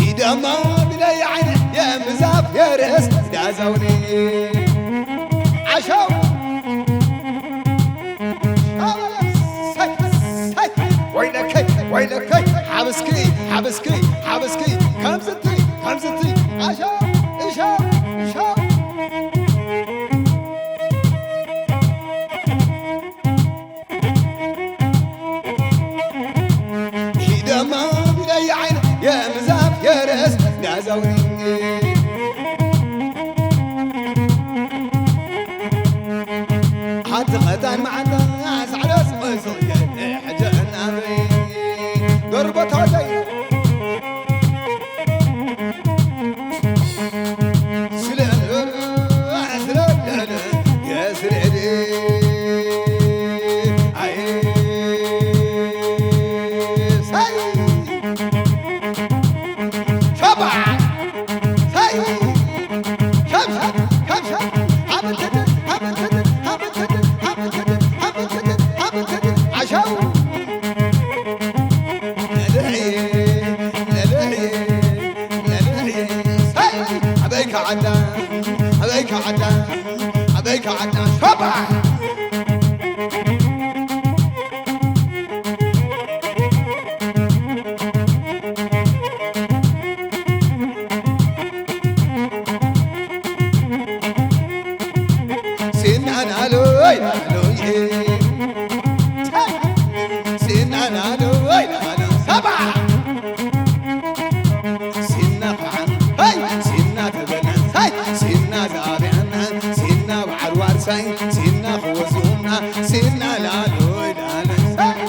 ኢደማ ብለይ ዓይን የምዛፍ የርእስ ዳዛውኒ ዓሻው። ሳይ፣ ሳይ፣ ወይለከይ፣ ወይለከይ፣ ሓብስኪ፣ ሓብስኪ፣ ሓብስኪ፣ ከምዝቲ፣ ከምዝቲ፣ ኣሻው፣ እሻው፣ እሻው። ዳዛውኒ ሓንቲ ቐጣን መዓንጣ ሳዕረ ስቐስቕ ሕጂ እናበይ ደርቦ ተወደይ ስለ ስለ የስሬድ ኣይ ሳይ ሸባ ሳይ ሸብሸብ ሸብሸብ ሃብትድር ሃብትድር ሃብትድር ሃብትድር ሃብትድር ሃብትድር ዓሻው ነልዕየ ነልዕየ ነልዕየ ሳይ ኣበይ ከዓዳ ኣበይ ከዓዳ ኣበይ ከዓዳ ሸባ ሲናን ኣሎይ ኣሎይ ሲናን ኣሎይ ኣሎይ ሰባ ሲና ኸዓን ሃይ ሲና ተበለን ሃይ ሲና ዛብያን ሲና በዓል ዋርሳይ ሲና ክወዝኡና ሲና ላሎይ ላሎይ ሃይ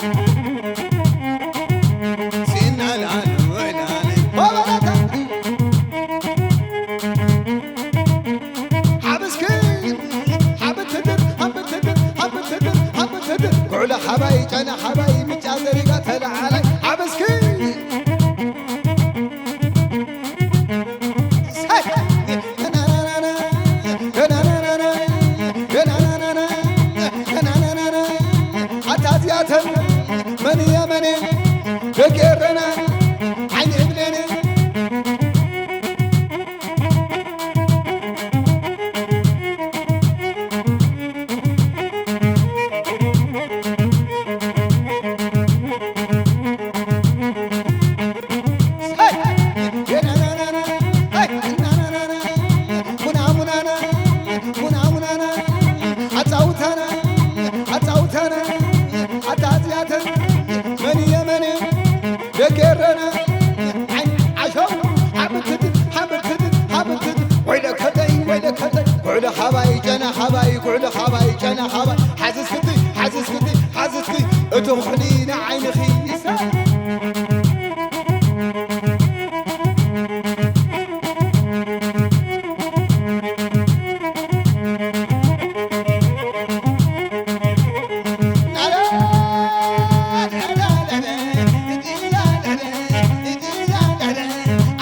ሲና ላሎይ ላሎይ ወበረታ ሓብስኪ ሓብትድር ሓብትድር ሓብትድር ሓብትድር ጉዕለ ሓባይ ጨና ሓባይ ምጫ ዘሪጋ ተለዓላይ ሓብስኪ ኣታዚኣተን መን እየ መን ደቂ ኤረና ዓይኒ እብለነ ኣጻውታና ኣጻውታና ኣታ ኣጽያተ መን የመን ደገረና ዓይ ዓሾ ሓብትት ሓብትት ሓብትት ወይለ ከጠይ ወይለ ከጠይ ጉዕለ ኻባይ ጨና ኻባይ ጉዕለ ኻባይ ጨና ኻባይ ሓዝስክቲ ሓዝስክቲ ሓዝስኪ እቲ ኩሕሊ ንዓይንኺ ይሳ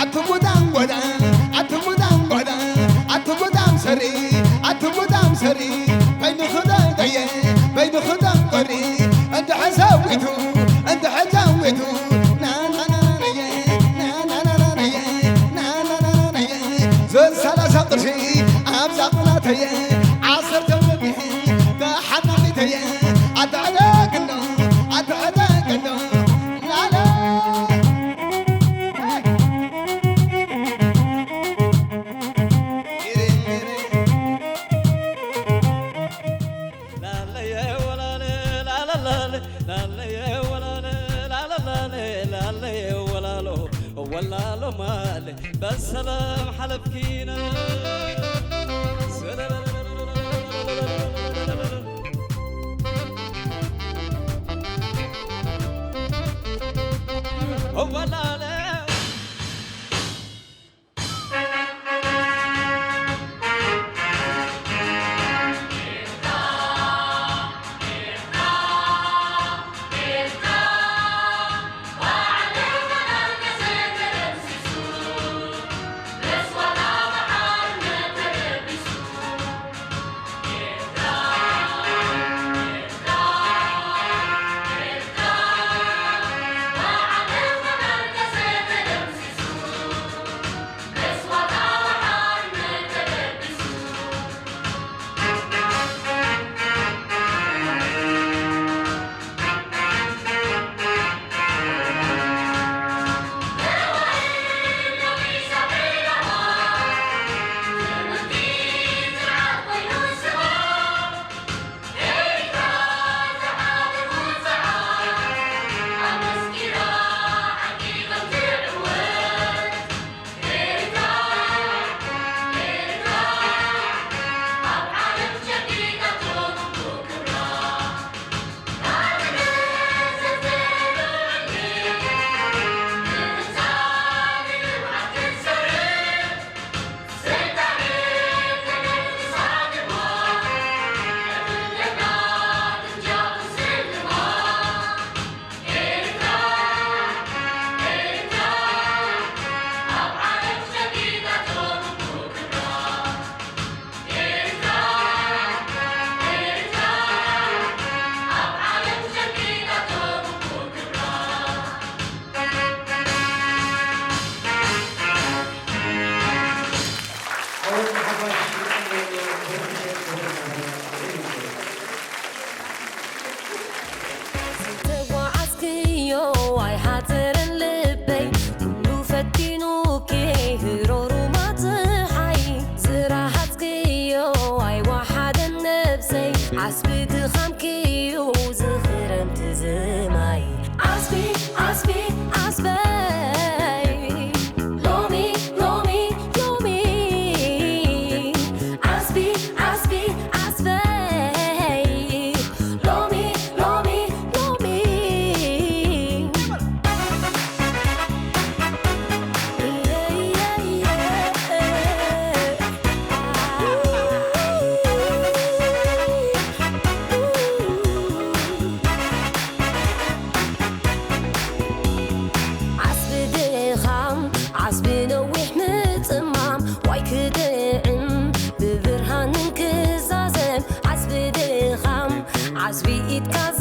ኣትሙዳም ጎዳ ኣትሙዳም ጎዳ ኣትሙዳም ሰሪ ኣትሙዳም ሰሪ በይንኽደደየ በይንኽደም ጎሪ እንድሐ ሰዊቱ እንድሐ ጃዊቱ ናናናናየ ናናናናየ ናናናናየ ዘሰላሳ ቅርሺ ኣብዛ ቅናተየ ዓሰርተ መግሒ ተሓናቂተየ ኣትዕደግኖ ኣትዕደግኖ ላለ ወላሎ ማለ በሰላም ሓለፍኪነ ወላለ Because